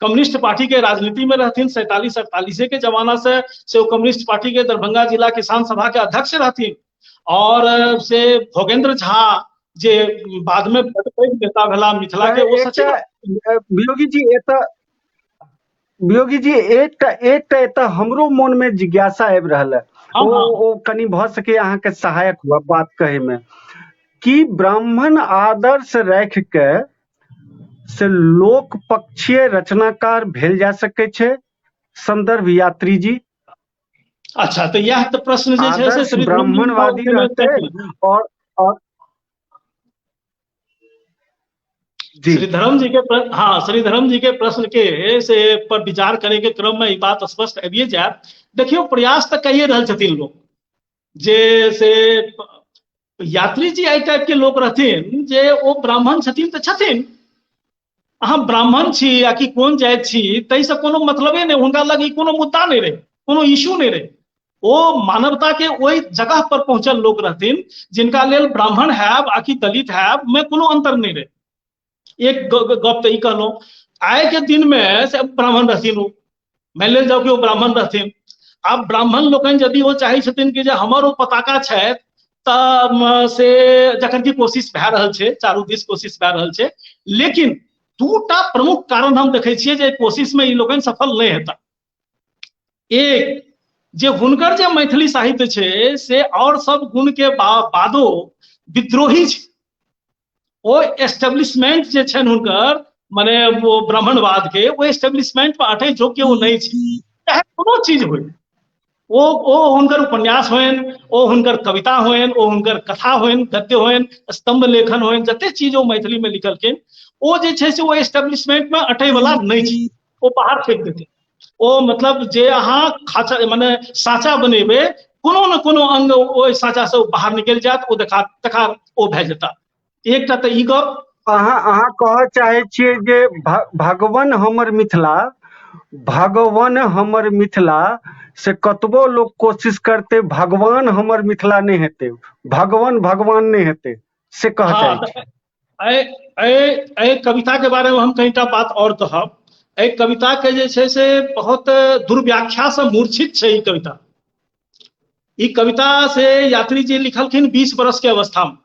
कम्युनिस्ट पार्टी के राजनीति में रहथिन, 47-48 के जमाना से ओ कम्युनिस्ट पार्टी के दरभंगा जिला किसान सभा के अध्यक्ष रहथिन। और से भोगेंद्र झा जे बाद में बड़ पैघ नेता भेला मिथिला के, ओ सचिव। वियोगी जी एतऽ, वियोगी जी एकटा एकटा एतऽ हमरो मन में जिज्ञासा आबि रहल है, ओ कनि भऽ सके अहाँके सहायक हुआ बात कहै में, कि ब्राह्मण आदर्श राखि के से लोक पक्षीय रचनाकार भेल जा सकै छै? संदर्भ यात्री जी। अच्छा, तऽ इएह तऽ प्रश्न जे छै से श्री ब्राह्मणवादी रहते और जी श्रीधरम जी के हाँ, श्रीधरम जी के प्रश्न के से पर विचार करे के क्रम में ई बात स्पष्ट आबिए जायत। देखियौ, प्रयास तऽ कहिए रहल छथिन लोग जे से यात्री जी एहि टाइप के लोक रहथिन जे ओ ब्राह्मण छथिन तऽ छथिन, अहाँ ब्राह्मण छी या कि कोन जाति छी ताहिसँ कोनो मतलबे नहि, हुनका लग ई कोनो मुद्दा नहि रहै, कोनो इश्यू नहि रहै। ओ मानवता के ओहि जगह पर पहुंचल लोक रहथिन जिनका लेल ब्राह्मण हैब आ कि दलित हैब में कोनो अंतर नहि रहै। एक गप तऽ ई कहलहुँ, आइ के दिन में से ब्राह्मण रहथिन, ओ मानि लेल जाउ कि ओ ब्राह्मण रहथिन। आब ब्राह्मण लोकनि यदि ओ चाहै छथिन कि जे हमर ओ पताका छथि तऽ से जखन कि कोशिश भए रहल छै, चारू दिस कोशिश भए रहल छै, लेकिन दूटा प्रमुख कारण हम देखै छियै जे कोशिश में ई लोकनि सफल नहि हेता। एक जे हुनकर जे मैथिली साहित्य छै से और सब गुण के बादो विद्रोही छै। ओ एस्टेब्लिशमेंट जे छनि हुनकर, माने वो ब्राह्मणवाद के, ओ एस्टेब्लिशमेंट पर अटै जोग्य ओ नहि छै, चाहे कोनो चीज होइ। ओ हुनकर उपन्यास होइन, ओ हुनकर कविता होइन, ओ हुनकर कथा होइन, गद्य होइन, स्तंभ लेखन होइन, जते चीज ओ मैथिली में लिखलखिन ओ जे छै से ओ एस्टेब्लिशमेंट में अटै वाला नहि छै, ओ बाहर फेंक देतै। ओ मतलब जे अहाँ खाचा माने साँचा बनेबै, कोनो ने कोनो अंग ओहि साँचा से बाहर निकलि जायत, ओ देखा देखा ओ भए जेता। एकटा तऽ ई गप। अहाँ कहऽ चाहै छियै जे भगवान हमर मिथिला, भगवान हमर मिथिला से कतबो लोक कोशिश करतै भगवान हमर मिथिला नहि हेतै, भगवान भगवान नहि हेतै, से कहऽ चाहै छियै। एहि कविता के बारे में हम कईटा बात और कहब। एहि कविता के जे छै से बहुत दुर्व्याख्या से मूर्छित छै ई कविता। ई कविता से यात्री जी लिखलखिन 20 बरस के अवस्था में,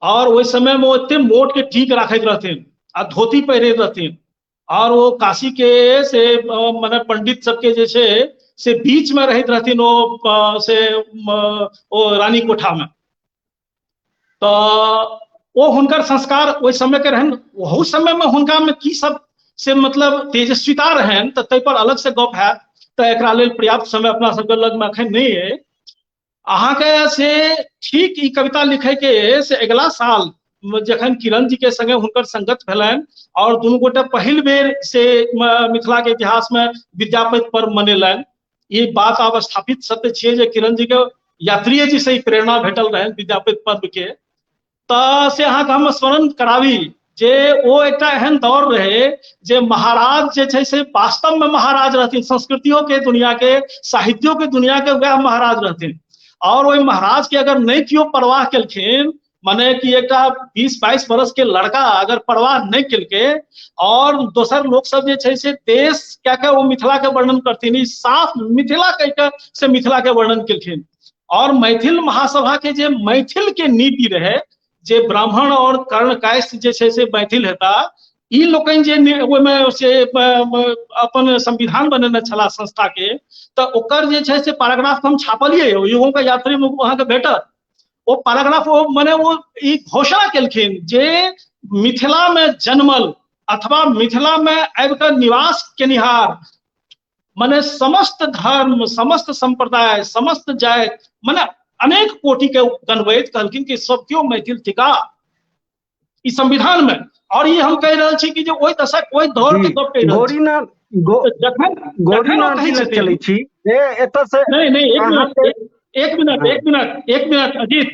और ओहि समय में ओ एते मोट के टीक राखैत रहथिन आ धोती पहिरैत रहथिन, और ओ काशी के से माने पंडित सबके जे छै से बीच में रहैत रहथिन ओ से ओ रानी कोठा में। तऽ ओ हुनकर संस्कार ओहि समय के रहनि, ओहू समय में हुनका में की सब से मतलब तेजस्विता रहनि, तऽ ताहि पर अलग से गप हैत, तऽ एकरा लेल पर्याप्त समय अपना सबके लग में अखन नहि अइ। अहाँके से ठीक ई कविता लिखे के से अगिला साल जखन किरण जी के संगे हुनकर संगत भेलनि और दुनू गोटे पहिल बेर से मिथिला के इतिहास में विद्यापति पर्व मनेलनि। ई बात आब स्थापित सत्य छियै जे किरण जी के यात्रीये जी से ही प्रेरणा भेटल रहनि विद्यापति पर्व के। तऽ से अहाँके हम स्मरण कराबी जे ओ एकटा एहन दौर रहे जे महाराज जे छै से वास्तव में महाराज रहथिन, संस्कृतियों के दुनिया के, साहित्यों के दुनिया के वएह महाराज रहथिन। और ओहि महाराज के अगर नहि केओ परवाह केलखिन, माने कि एकटा 20-22 बरस के लड़का अगर परवाह नहि केलकै और दोसर लोक सब जे छै से देश कए के ओ मिथिला के वर्णन करथिन, ई साफ मिथिला कहि के से मिथिला के वर्णन केलखिन। और मैथिल महासभा के जे मैथिल के नीति रहे जे ब्राह्मण और कर्ण कायस्थ जे छै से मैथिल हेता, ई लोकनि जे ओहिमे से अपन संविधान बनेने छलाह संस्था के, तऽ ओकर जे छै से पैराग्राफ हम छापलियै, युगों का यात्री में अहाँके भेटत ओ पैराग्राफ। ओ माने ओ ई घोषणा केलखिन जे मिथिला में जन्मल अथवा मिथिला में आबि कऽ निवास केनिहार माने समस्त धर्म, समस्त संप्रदाय, समस्त जाति, माने अनेक कोटि के गनबैत कहलखिन कि सब केओ मैथिल थिका ई संविधान में। और ई हम कहि रहल छी कि जे ओहि दशक ओहि दौर के गप कहि रहल छी। गौरीनाथ, जखन ओ गौरीनाथ कहै जी लग छथिन चलै छी। ए, एतऽ से नहीं, नहीं, एक अहाँ मिनट, के एक मिनट, एक मिनट, एक मिनट अजीत।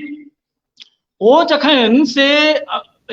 ओ जखन से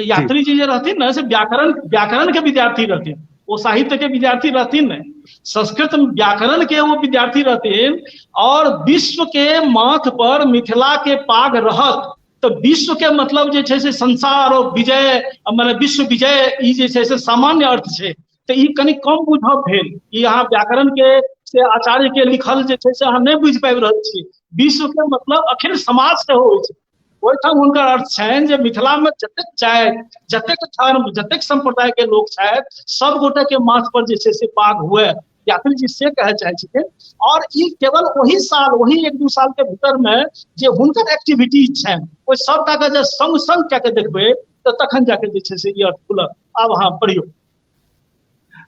यात्री जी जे रहथिन ने से व्याकरण के विद्यार्थी रहथिन, ओ साहित्य के विद्यार्थी रहथिन ने, संस्कृत व्याकरण के वो विद्यार्थी रहथिन। और विश्व के माथ पर मिथिला के पाग रहत तऽ विश्व के मतलब जे छै से संसार और विजय, माने विश्व विजय, ई जे छै से सामान्य अर्थ छै। तऽ ई कनि कम बुझब भेल, ई अहाँ व्याकरण के से आचार्य के लिखल जे छै से अहाँ नहि बुझि पाबि रहल छी। विश्व के मतलब अखिल समाज सेहो होइ छै। ओहिठाम हुनकर अर्थ छनि जे मिथिला में जतेक जाति, जतेक धर्म, जतेक संप्रदाय के लोक छथि, सब गोटे के माथ पर जे छै से पाग हुए, यात्री जी से कहै चाहै छथिन। और ई केवल ओही साल, ओही 1-2 साल के भीतर में जे हुनकर एक्टिविटीज छनि ओहि सबटा के जे संग संग कए के देखबै तऽ तखन जाके जे छै से ई अर्थ खुलत। आब अहाँ पढ़ियौ।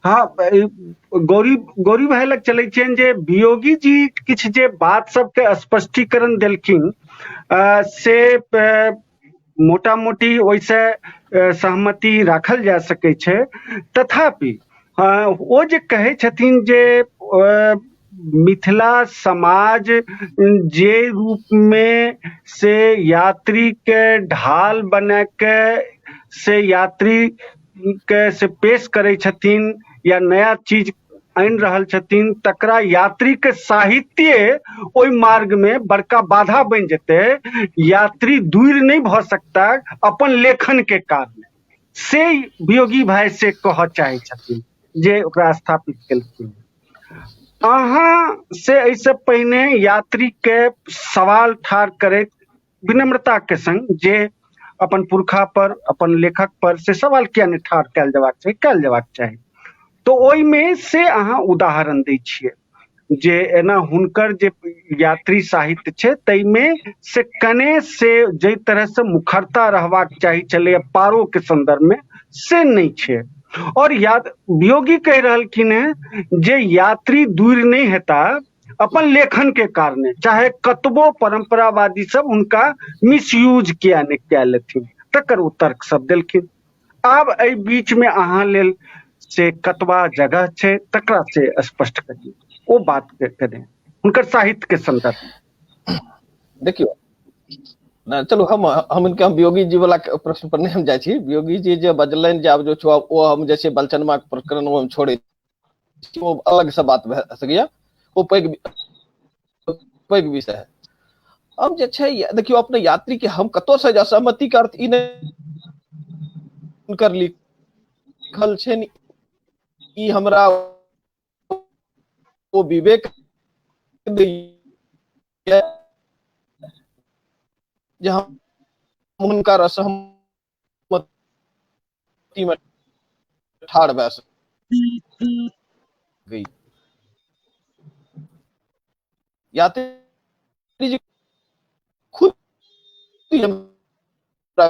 हाँ, गौरी भाई लग चलै छियनि जे वियोगी जी किछु जे बात सबके स्पष्टीकरण देलखिन से मोटा मोटी ओहिसँ सहमति राखल जा सकै छै। तथापि ओ जे कहै छथिन जे मिथिला समाज जे रूपमे से यात्रीके ढाल बनाके से यात्री के से पेश करै छथिन या नया चीज आनि रहल छथिन, तकरा यात्री के साहित्य ओहि मार्ग में बड़का बाधा बनि जेतै, यात्री दूर नहि भऽ सकता अपन लेखन के कारण, से वियोगी भाई से कहऽ चाहै छथिन जे ओकरा स्थापित केलखिन। अहाँ से एहिसँ पहिने यात्री के सवाल ठाढ़ करैत विनम्रता के संग जे अपन पुरखा पर, अपन लेखक पर से सवाल किया नहि ठाढ़ कयल जयबाक चाही, कयल जयबाक चाही, तऽ ओहिमे से अहाँ उदाहरण दै छियै जे एना हुनकर जे यात्री साहित्य छै ताहिमे से कने से जाहि तरहसँ मुखरता रहबाक चाही छलैए पारोके संदर्भमे से नहि छै। और याद वियोगी कहि रहलखिन हेँ जे यात्री दूर नहि हेता अपन लेखन के कारणे, चाहे कतबो परंपरावादी सब हुनका मिसयूज किया नहि कए लेथिन, तकर ओ तर्क सब देलखिन। आब एहि बीच में अहाँ लेल से कतबा जगह छै तकरा से स्पष्ट करियौ, ओ बात के करें हुनकर साहित्य के संदर्भ में। देखियौ ना, चलू हम हिनका हम वियोगी जी वाला प्रश्न पर नहि हम जाइ छी। वियोगी जी जे बजलनि जे आब जो छो ओ हम जे छै बलचनमा के प्रकरण ओ हम छोड़ै छी, ओ अलग से बात भए सकैया, ओ पैघ पैघ विषय है। हम जे छै देखियौ अपने यात्री के हम कतौ से असहमति के अर्थ ई नहि हुनकर लिखल छनि ई हमरा ओ विवेक दैया जे हम हुनकर असहमति मे ठाढ़ भए सकै। यात्री जी खुद हमरा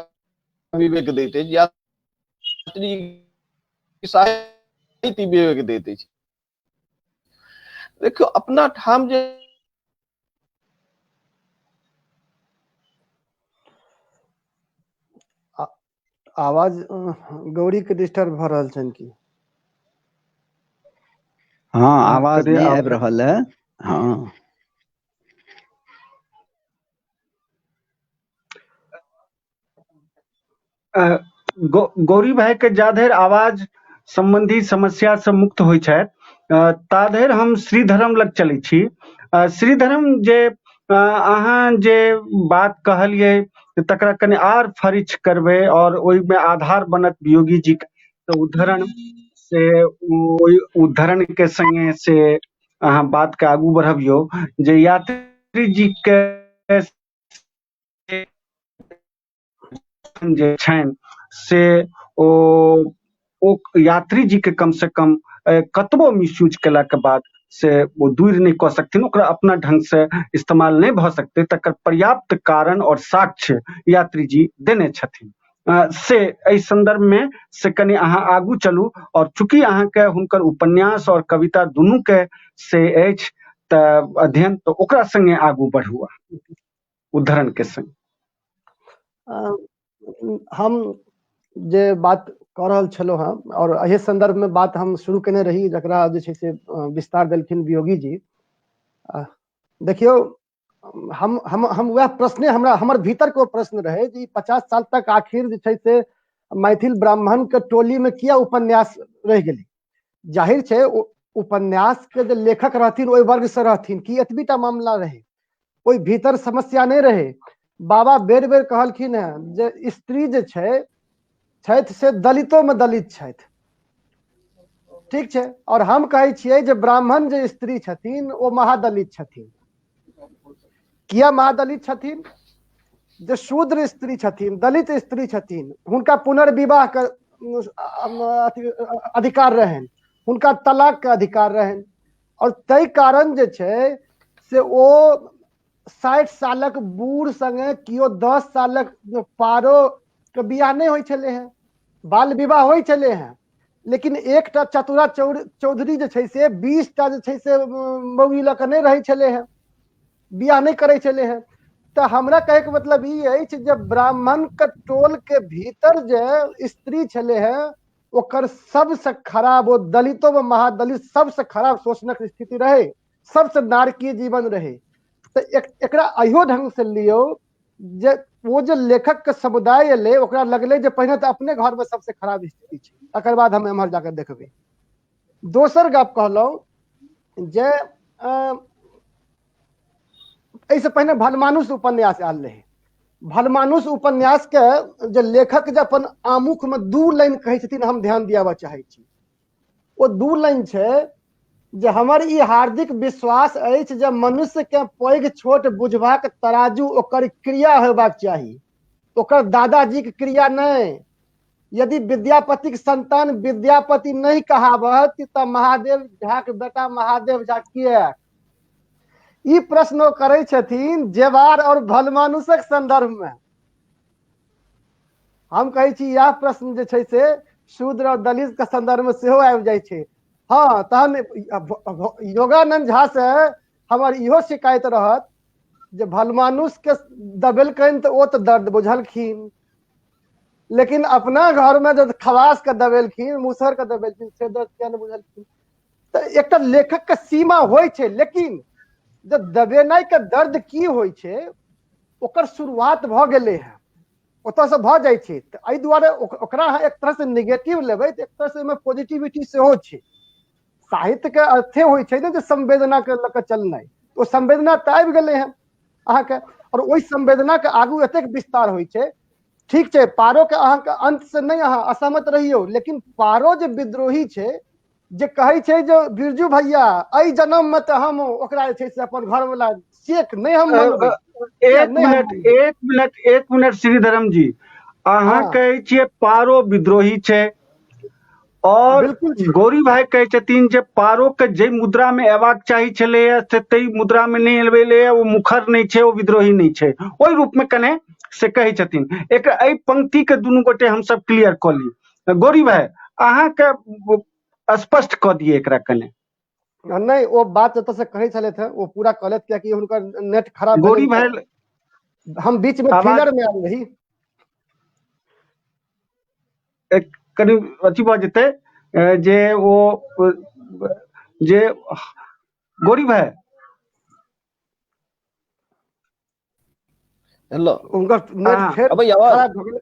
विवेक दैत अछि, यात्री साहित्य विवेक दैत अछि। देखियौ अपना ठाम जे आवाज गौरी के डिस्टर्ब भऽ रहल छनि की? हँ, आवाज नहि आबि रहल है। हँ, गौरी भाई के जाधरि आवाज संबंधी समस्या से मुक्त होइ छथि ताधरि हम श्रीधरम लग चलै छी। श्रीधरम जे अहाँ जे बात कहलियै तकरा कनि आर फरिछ करबै और ओहिमे आधार बनत वियोगी जी के उद्धरण, से ओहि उद्धरण के संगे से अहाँ बात के आगू बढ़बियौ जे यात्री जी के जे छनि से ओ यात्री जी के कम से कम कतबो मिसयूज केला के बाद से ओ दूर नहि कऽ सकथिन, ओकरा अपना ढंग से इस्तेमाल नहि भऽ सकतै, तकर पर्याप्त कारण और साक्ष्य यात्री जी देने छथिन। से एहि संदर्भ में से कनि अहाँ आगू चलू, और चूंकि अहाँके हुनकर उपन्यास और कविता दुनू के से अछि तऽ अध्ययन, तऽ ओकरा संगे आगू बढ़ू अहाँ उद्धरण के संग। हम जे बात कऽ रहल छलहुँ हेँ और एहि संदर्भ में बात हम शुरू केने रही, जकरा जे छै से विस्तार देलखिन वियोगी जी। देखियौ हम हम हम वएह प्रश्ने हमरा हमर भीतर के ओ प्रश्न रहे जे 50 साल तक आखिर जे छै से मैथिल ब्राह्मण के टोली में किया उपन्यास रहि गेलै। जाहिर छै उपन्यास के जे लेखक रहथिन ओहि वर्ग से रहथिन, कि एतबी टा मामला रहे, ओहि भीतर समस्या नहि रहे। बाबा बेर बेर कहलखिन हेँ जे स्त्री जे छै छथि से दलितो में दलित छथि, ठीक छै, और हम कहै छियै जे ब्राह्मण जे स्त्री छथिन ओ महादलित छथिन। किया महादलित छथिन? जे शूद्र स्त्री छथिन, दलित स्त्री छथिन, हुनका पुनर्विवाह के अधिकार रहनि, हुनका तलाक के अधिकार रहनि, और ताहि कारण जे छै से ओ 60 सालक बूढ़ संगे केओ 10 सालक पारो के बियाह नहि होइ छलै हेँ, बाल विवाह होइ छलै हेँ, लेकिन एकटा चतुरा चौधरी जे छै से 20 टा जे छै से मौगी लऽ कऽ नहि रहै छलै हेँ, बियाह नहि करै छलै हेँ। तऽ हमरा कहैके मतलब ई अछि जे ब्राह्मण के टोल के भीतर जे स्त्री छलै हेँ ओकर सबसँ खराब, ओ दलितो मे महादलित सबसँ खराब शोषणक स्थिति रहै, सबसँ नारकीय जीवन रहै। तऽ एकरा अहियो ढंग से लियौ जे ओ जे लेखक के समुदाय एलै ओकरा लगलै जे पहिने तऽ अपने घर मे सबसँ खराब स्थिति छै, तकर बाद हम एम्हर जाकऽ देखबै। दोसर गप कहलहुँ जे एहिसँ पहिने भलमानुष उपन्यास आयल रहै। भलमानुष उपन्यास के जे लेखक जे अपन आमुख में 2 लाइन कहै छथिन, हम ध्यान दियाबऽ चाहै छी। ओ 2 लाइन छै जे हमर ई हार्दिक विश्वास अछि जे मनुष्य के पैघ छोट बुझबाक तराजू ओकर क्रिया होयबाक चाही, ओकर दादाजी के क्रिया नहि। यदि विद्यापतिक संतान विद्यापति नहि कहावत तऽ महादेव झाक बेटा महादेव झा किएक? ई प्रश्न ओ करै छथिन जेवार और भलमानुषक संदर्भ में। हम कहै छी इएह प्रश्न जे छै से शूद्र और दलित के संदर्भ में सेहो आबि जाइ छै। हँ, तहन योगानंद झा से हमर इहो शिकायत रहत जे भलमानुष के दबेलकनि तऽ ओ तऽ दर्द बुझलखिन, लेकिन अपना घर में जब खवास के दबेलखिन, मुसहर के दबेलखिन, से दर्द किया नहि बुझलखिन? तऽ एकटा लेखक के सीमा होइ छै, लेकिन जब दबेनाइ के दर्द की होइ छै ओकर शुरुआत भऽ गेलै हेँ, ओतऽसँ भऽ जाइ छै। तऽ एहि दुआरे ओकरा अहाँ एक तरहसँ निगेटिव लेबै तऽ एक तरहसँ ओहिमे पॉजिटिविटी सेहो छै। साहित्यके अर्थे होइ छै ने जे संवेदनाके लऽ कऽ चलनाइ, ओ संवेदना तऽ आबि गेलै हेँ अहाँके, आओर ओहि संवेदनाके आगू एतेक विस्तार होइ छै। ठीक छै, पारोके अहाँके अन्तसँ नहि अहाँ असहमत रहियौ, लेकिन पारो जे विद्रोही छै, जे कहै छै जे बिरजू भैया एहि जन्ममे तऽ हम ओकरा जे छै से अपन घरवला शेख नहि हम मनबै। एक मिनट, एक मिनट, एक मिनट श्रीधरम जी, अहाँ कहै छियै पारो विद्रोही छै और गौरी भाई कहै छथिन जे पारो के जे मुद्रा में अयबाक चाही छलैया से ताहि मुद्रा में नहि एलैया, ओ मुखर नहि छै, ओ विद्रोही नहि छै, ओहि रूप में कने से कहै छथिन। एक एहि पंक्ति के दुनू गोटे हमसब क्लियर कऽ ली। गौरी भाई, अहाँके स्पष्ट कऽ दिअ एकरा कने। नहि, ओ बात जतऽ से कहै छलथि हेँ ओ पूरा कहलथि, कियाकि हुनकर नेट खराब गौरी भाई, हम बीच में फिलर में आयल रही। एक कनि अथी भऽ जेतै जे ओ जे गौरी भाई हेलो, हुनकर नेट फेर खराब भऽ गेलै।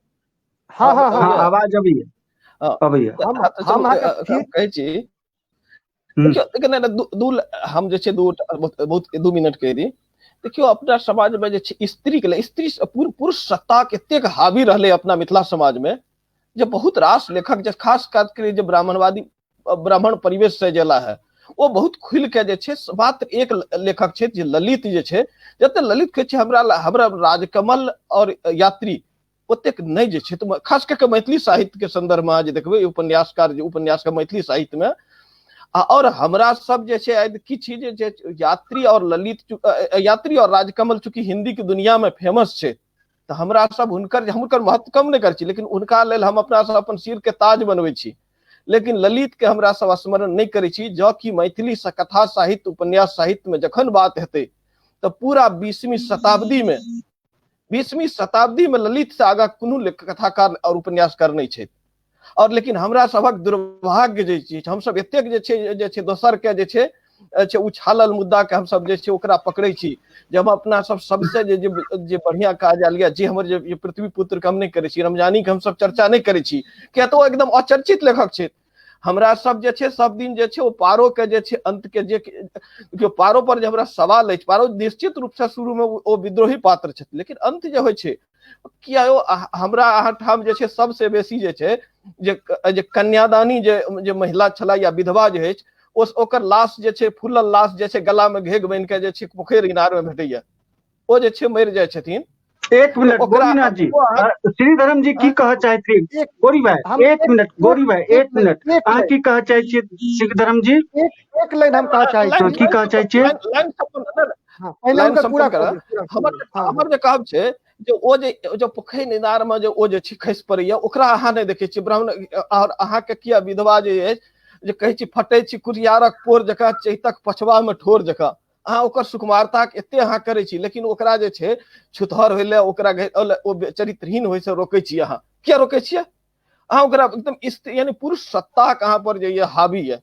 हँ हँ हँ, आवाज अबैया, अबैया। हम अहाँके कहै छी, देखियौ, दू हम जे छै दू बहुत 2 मिनट कहि दी। देखियौ, अपना समाज में जे छै स्त्री के स्त्री पुरुष सत्ता के एतेक हावी रहलै अपना मिथिला समाज में जे बहुत रास लेखक जे खास कर जे ब्राह्मणवादी ब्राह्मण परिवेश से जेला है, ओ बहुत खुलि के जे छै मात्र एक लेखक छै जे ललित जे छै, जते ललित कहै छै हमरा हमरा राजकमल और यात्री ओतेक नहि जे छै, तऽ खास कऽ के मैथिली साहित्य के संदर्भ में जे देखबै उपन्यासकार जे उपन्यासकार मैथिली साहित्य में और हमरा सब जे छै आइ की छी जे यात्री और ललित, यात्री और राजकमल चूंकि हिंदी के दुनिया में फेमस छै, तऽ हमरा सब हुनकर हुनकर महत्व कम नहि करै छी, लेकिन हुनका लेल हम अपना सब अपन सिर के ताज बनबै छी। लेकिन ललित के हमरा सब स्मरण नहि करै छी। जँ कि मैथिली कथा साहित्य उपन्यास साहित्य में जखन बात हेतै तऽ पूरा 20वीं शताब्दी में 20वीं शताब्दी में ललित से आगा कोनो कथाकार और उपन्यासकार नहि छथि। और लेकिन हमरा सभक दुर्भाग्य जे चीज हमसब एतेक जे छै जे छै दोसर के जे छै उछालल मुद्दा के हमसब जे छै ओकरा पकड़ै छी, जे हम अपना सब सबसे जे जे बढ़िया काज आयल यऽ जे हमर जे पृथ्वी पुत्र के हम नहि करै छी, रमजानी के हमसब चर्चा नहि करै छी, किया तऽ ओ एकदम अचर्चित लेखक छथि। हमरा सब जे छै सब दिन जे छै ओ पारो के जे छै अंत के जे देखियौ पारो पर जे हमरा सवाल अछि, पारो निश्चित रूप से शुरू में ओ विद्रोही पात्र छथि, लेकिन अंत जे होइ छै किया ओ हमरा अहाँ ठाम जे छै सबसे बेसी जे छै जे कन्यादानी जे महिला छला या विधवा जे अछि ओ ओकर लाश जे छै फूलल लाश जे छै गला में घेघ बनि के जे छै पोखरि इनार में भेटैया, ओ जे छै मरि जाइ छथिन। एक मिनट गोरीनाथ जी, श्रीधरम जी की कहऽ चाहैत छी? गौरी भाई एक मिनट, गौरी भाई एक मिनट, अहाँ की कहऽ चाहै छियै श्रीधरम जी? एक लाइन हम कहऽ चाहै छी। की कहऽ चाहै छियै? लाइन पूरा हमर जे कहब छै जे ओ जे पोखरि इनार में जे ओ जे छै खसि पड़ैया ओकरा अहाँ नहि देखै छियै ब्राह्मण। और अहाँके किया विधवा जे अछि जे कहै छी फटै छी कुरियारक पोर जकाँ चैतक पछवा में ठोर जकाँ, अहाँ ओकर सुकुमारताके एते अहाँ करै छी, लेकिन ओकरा जे छै छुतहर होइ लए ओकरा ओ चरित्रहीन होइ से रोकै छी अहाँ। किया रोकै छियै अहाँ ओकरा? एकदम स्त्री यानी पुरुष सत्ताके अहाँ पर जे ये हावी ये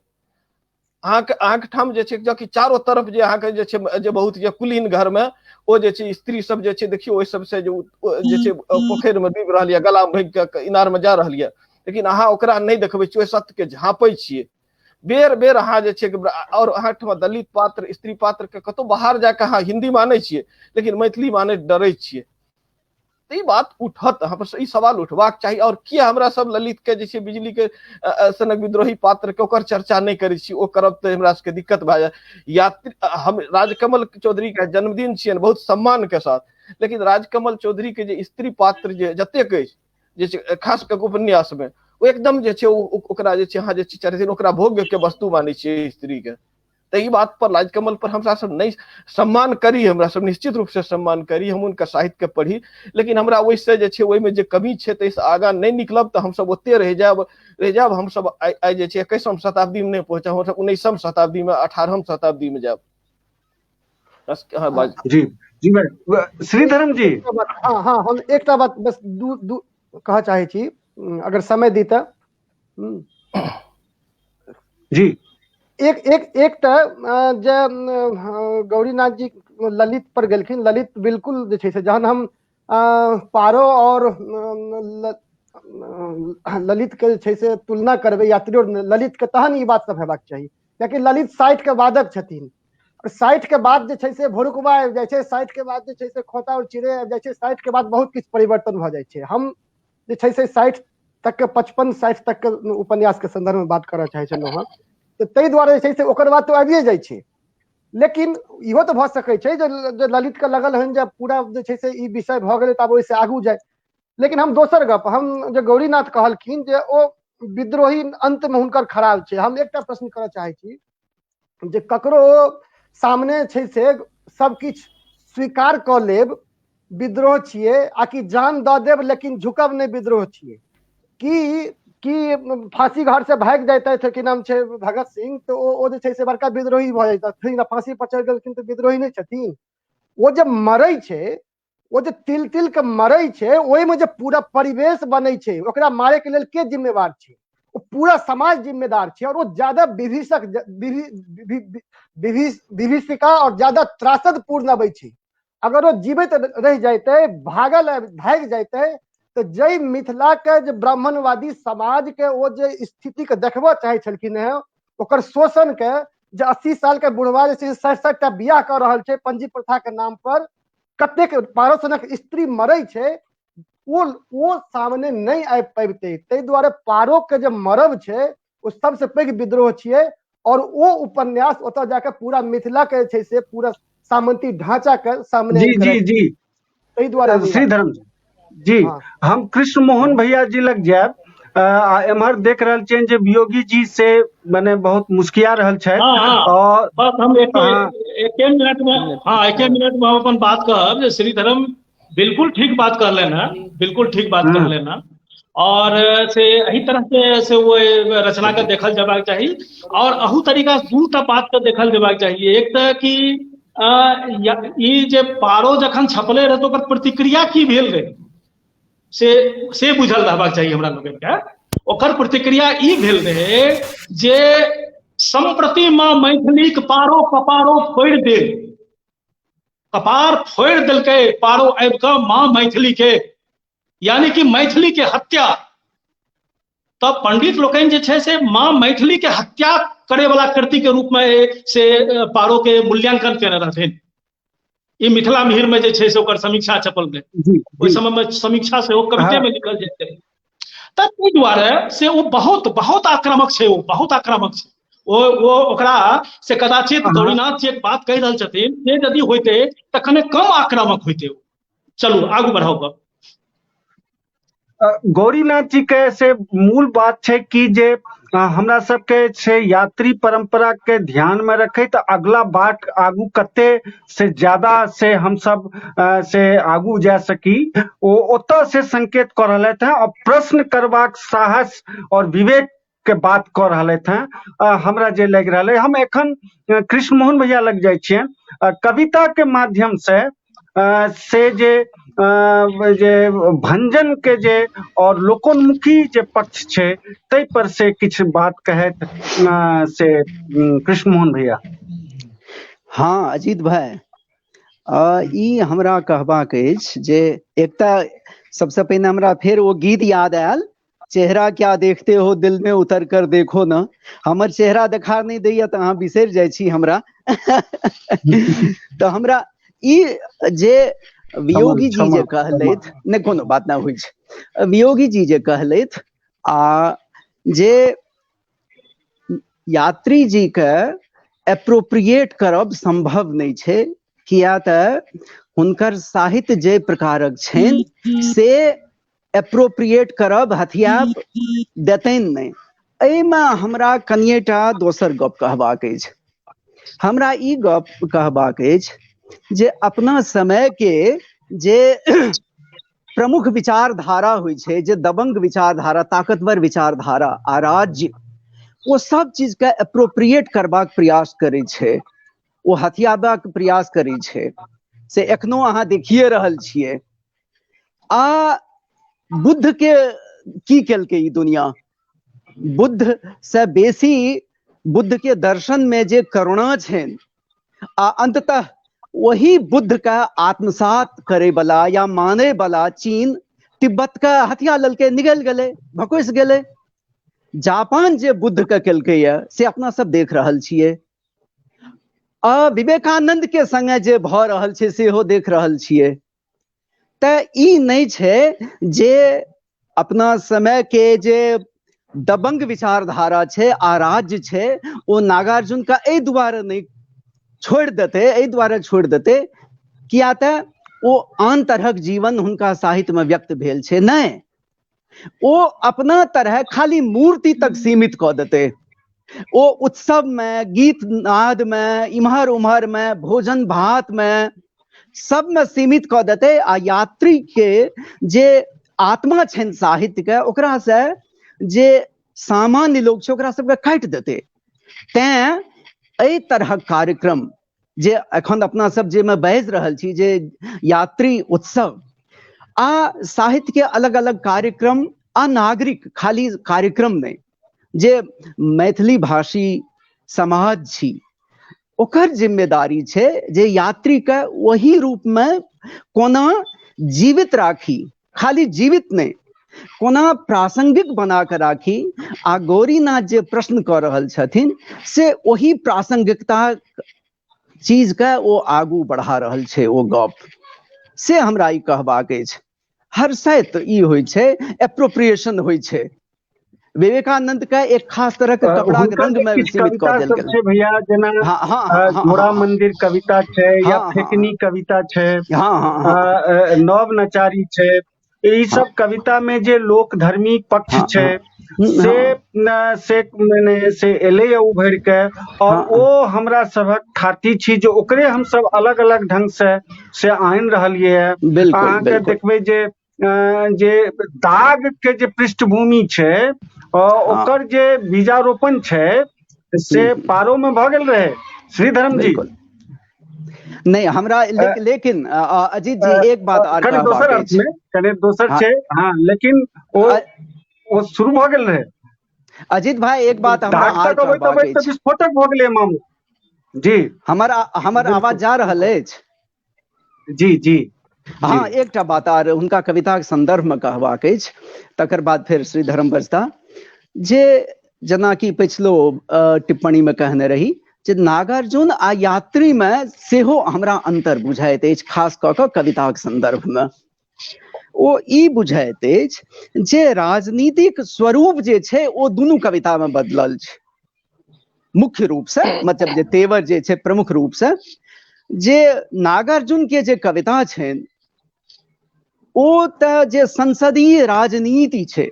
अहाँके अहाँके ठाम जे छै जबकि चारो तरफ जे अहाँके जे छै जे बहुत जे कुलीन घरमे ओ जे छै स्त्री सब जे छै देखियौ ओहि सबसँ जे जे छै पोखरिमे डूबि रहल यऽ, गलामे भागि कऽ इनारमे जा रहल यऽ, लेकिन अहाँ ओकरा नहि देखबै छियै, ओहि सत्य के झाँपै छियै। बेर बेर अहाँ जे छै और अहाँ ठमा दलित पात्र, स्त्री पात्र के कतौ बाहर जाके अहाँ हिंदी मानै छियै, लेकिन मैथिली मानै डरै छियै। तऽ ई बात उठत, हम ई सवाल उठबाक चाही। और किया हमरा सब ललित के जे छै बिजली के सनक विद्रोही पात्र के ओकर चर्चा नहि करै छी? ओ करब तऽ हमरा सबके दिक्कत भए जायत। यात्री हम राजकमल चौधरी के जन्मदिन छियनि बहुत सम्मान के साथ, लेकिन राजकमल चौधरी के जे स्त्री पात्र जे जतेक अछि जे खास कऽ उपन्यास मे, ओ एकदम जे छै ओकरा जे छै अहाँ जे चरित्र ओकरा भोग्य के वस्तु मानै छियै स्त्री के। तऽ ई बात पर राजकमल पर हमरा सब नहि सम्मान करी, हमरा सब निश्चित रूप से सम्मान करी, हम हुनकर साहित्य के पढ़ी, लेकिन हमरा ओहिसँ जे छै ओहिमे जे कमी छै ताहिसँ आगाँ नहि निकलब तऽ हमसब ओते रहि जायब। हमसब आइ जे छै 21म शताब्दी मे नहि पहुँचब, हमसब 19म शताब्दी मे, 18म शताब्दी मे जायब। जी जी भाई श्रीधरम जी। हाँ हाँ, हम एकटा बात बस दू दू कहऽ चाहै छी, अगर समय दी तऽ। जी। एक एक एक तऽ जे गौरीनाथ जी ललित पर गेलखिन, ललित बिल्कुल जे छै से जहन हम पारो और ललित के जे छै से तुलना करबै यात्री और ललित के, तहन ई बात सब हेबाक चाही, कियाकि ललित 60 के बादक छथिन। 60 के बाद जे छै से भोरुकबा आबि जाइ छै, 60 के बाद जे छै से खोता और चिड़ै आबि जाइ छै, 60 के बाद बहुत किछु परिवर्तन भऽ जाइ छै। हम जे छै से 60 तक के 55-60 तक के उपन्यास के संदर्भ में बात करऽ चाहै छलहुँ हँ, तऽ ताहि दुआरे जे छै से ओकर बाद तऽ आबिए जाइ छै। लेकिन इहो तऽ भऽ सकै छै जे ललित के लगल हन जे पूरा जे छै से ई विषय भऽ गेलै तऽ आब ओहिसँ आगू जाय। लेकिन हम दोसर गप, हम जे गौरीनाथ कहलखिन जे ओ विद्रोही अंत में हुनकर खराब छै, हम एकटा प्रश्न करऽ चाहै छी जे ककरो सामने छै से सब किछु स्वीकार कऽ लेब विद्रोह छियै, आ कि जान दऽ देब लेकिन झुकब नहि विद्रोह छियै? की की फांसी घर से भागि जैतथि की नाम छै भगत सिंह, तऽ ओ जे छै से बड़का विद्रोही भऽ जैतथिन? फांसी पर चढ़ि गेलखिन तऽ विद्रोही नहि छथिन? ओ जे मरै छै, ओ जे तिल तिल के मरै छै, ओहिमे जे पूरा परिवेश बनै छै, ओकरा मारे के लेल के जिम्मेवार छै? ओ पूरा समाज जिम्मेदार छै। और ओ ज्यादा विभीषक विभीषिका और ज्यादा त्रासदपूर्ण अबै छै। अगर ओ जीवित रहि जैतै, भागि जैतै, तऽ जै मिथिला के जे ब्राह्मणवादी समाज के ओ जे स्थिति के देखबऽ चाहै छलखिन हेँ, ओकर शोषण के, जे 80 साल के बुढ़वा जे छै 60-60 टा बियाह कऽ रहल छै पंजी प्रथा के नाम पर, कतेक पारो सनक स्त्री मरै छै, ओ सामने नहि आबि पाबितै। ताहि दुआरे पारो के जे मरब छै ओ सबसे पैघ विद्रोह छियै। और ओ उपन्यास ओतऽ जाके पूरा मिथिला के छै से पूरा सामंती ढांचा के सामने जी जी जी। ताहि दुआरे श्रीधरम जी, हम कृष्ण मोहन भैया जी लग जायब। आ एम्हर देख रहल छियनि जे वियोगी जी से मने बहुत मुस्किया रहल छथि। और बस हम एके मिनट में, हाँ एके मिनट में हम अपन बात कहब जे श्रीधरम बिल्कुल ठीक बात कहलनि हेँ, बिल्कुल ठीक बात कहलनि हेँ। और से एही तरह से वो रचना के देखल जबाक चाही। और अहू तरीका दूटा बात के देखल जबाक चाही। एक तऽ कि ई जे पारो जखन छपले रहे तऽ ओकर प्रतिक्रिया की भेल रहे से बुझल रहबाक चाही हमरा लोकनि के। ओकर प्रतिक्रिया ई भेल रहे जे सम्प्रति माँ मैथिलीक पारो कपारो फोड़ि देल, कपार फोड़ि देलकै पारो आबि कऽ माँ मैथिली के, यानी कि मैथिली के हत्या। तब पंडित लोकनि जे छै से माँ मैथिली के हत्या करे वाला कृति के रूप में से पारो के मूल्यांकन केने रहथिन। ई मिथिला मिहिर में जे छै से ओकर समीक्षा छपल रहै। ओहि समय में समीक्षा सेहो कविते में लिखल जाइत रहै। तऽ ताहि दुआरे से ओ बहुत बहुत आक्रामक छै, ओ बहुत आक्रामक छै। ओ ओकरा से कदाचित गौरीनाथ जी एक बात कहि रहल छथिन से यदि होइते तऽ कने कम आक्रामक होइते। चलू आगू बढ़ाउ गप। गौरीनाथ जी के से मूल बात छै कि जे हमरा सबके छै यात्री परंपरा के ध्यान में रखैत अगला बाट आगू कते से ज्यादा से हम सब से आगू जा सकी, ओ ओतऽ से संकेत कऽ रहलथि हैं और प्रश्न करबाक साहस और विवेक के बात कऽ रहलथि हैं। हमरा जे लागि रहल है, हम एखन कृष्ण मोहन भैया लग जाइ छियनि। कविता के माध्यम से से जे जे भंजन के जे और लोकोन्मुखी जे पक्ष छै ताहि पर से किछु बात कहैत से कृष्ण मोहन भैया। हाँ अजीत भाई, ई हमरा कहबाक अछि जे एकटा सबसँ पहिने हमरा फेर ओ गीत याद आयल चेहरा क्या देखते हो दिल में उतर कर देखो न। हमर चेहरा देखार नहि दैया तऽ अहाँ बिसरि जाइ छी हमरा। तऽ हमरा ई जे वियोगी जी जे कहलथि, नहि कोनो बात नहि होइ छै, वियोगी जी जे कहलथि आ जे यात्री जी के एप्रोप्रिएट करब संभव नहि छै, किया तऽ हुनकर साहित्य जे प्रकारक छनि से एप्रोप्रिएट करब हथियाब देतनि नहि। एहिमे हमरा कनिएटा दोसर गप कहबाक अछि। हमरा ई गप कहबाक अछि जे अपना समय के जे प्रमुख विचारधारा होइ छै, जे दबंग विचारधारा, ताकतवर विचारधारा आ राज्य, ओ सब चीज के एप्रोप्रिएट करबाक प्रयास करै छै, ओ हथियाबाक प्रयास करै छै, से एखनो अहाँ देखिए रहल छियै। आ बुद्ध के की केलकै ई दुनिया, बुद्ध से बेसी बुद्ध के दर्शन में जे करुणा छनि आ अंततः वही बुद्ध के आत्मसात करे वाला या माने वाला चीन तिब्बत के हथिया ललके, निगल गेलै, भकुस गेलै। जापान जे बुद्ध के केलकै या से अपना सब देख रहल छियै, आ विवेकानंद के संगे जे भऽ रहल छै सेहो देख रहल छियै। तऽ ई नहि छै जे अपना समय के जे दबंग विचारधारा छै आ राज्य छै ओ नागार्जुन के एहि दुआरे नहि छोड़ि देतै, एहि दुआरे छोड़ि देतै किया तऽ ओ आन तरहक जीवन हुनका साहित्य मे व्यक्त भेल छै। नहि, ओ अपना तरह खाली मूर्ति तक सीमित कऽ देतै। ओ उत्सव में, गीत नाद में, इम्हर उम्हर में, भोजन भात में, सब में सीमित कऽ देतै। आ यात्री के जे आत्मा छनि साहित्य के, ओकरा से जे सामान्य लोक छै ओकरा सबके काटि देतै। तैं एहि तरहक कार्यक्रम जे एखन अपना सब जाहिमे बाजि रहल छी, जे यात्री उत्सव आ साहित्य के अलग अलग कार्यक्रम आ नागरिक खाली कार्यक्रम नहि, जे मैथिली भाषी समाज छी ओकर जिम्मेदारी छै जे यात्री के ओही रूप में कोना जीवित राखी, खाली जीवित नहि, कोना प्रासंगिक बना कऽ राखी। आ गौरीनाथ जे प्रश्न कऽ रहल छथिन से ओही प्रासंगिकता चीज के ओ आगू बढ़ा रहल छै ओ गप, से हमरा ई कहबाक अछि। हर्षैत ई होइ छै, एप्रोप्रिएशन होइ छै। विवेकानंद के एक खास तरह के कपड़ा के रंग में सीमित कऽ देल गेल छै भैया, जेना घोड़ा मंदिर कविता छै या फेकनी कविता छै, नव नचारी छै, ई सब कविता में जे लोक धर्मी पक्ष छै से से मने से एलैया उभरि के, और ओ हमरा सभक थाती छी जे ओकरे हमसब अलग अलग ढंग से आनि रहलियै। अहाँके देखबै जे जे दाग के जे पृष्ठभूमि छै ओकर जे बीजारोपण छै से पारो में भऽ गेल रहे श्री धर्म जी। नहीं हमरा लेकिन अजीत जी एक बात आर कने दोसर अर्थ में, कने दोसर छै, हाँ, लेकिन ओ शुरू भऽ गेल रहे। अजीत भाई एक बात हमरा आर कहबाक अछि। विस्फोटक भऽ गेलै मामू जी। हमर हमर आवाज जा रहल अछि? जी जी। हाँ, एकटा बात आर हुनका कविताक संदर्भ में कहबाक अछि, तकर बाद फेर श्री धर्म बजता। जे जेनाकि पछिलो टिप्पणी में कहने रही जे नागार्जुन आ यात्री में सेहो हमरा अंतर बुझाइत अछि, खास कऽ कऽ कविताक संदर्भ में। ओ ई बुझाइत अछि जे राजनीतिक स्वरूप जे छै ओ दुनू कविता में बदलल छै मुख्य रूप से, मतलब जे तेवर जे छै प्रमुख रूप से जे नागार्जुन के जे कविता छनि ओ तऽ जे संसदीय राजनीति छै,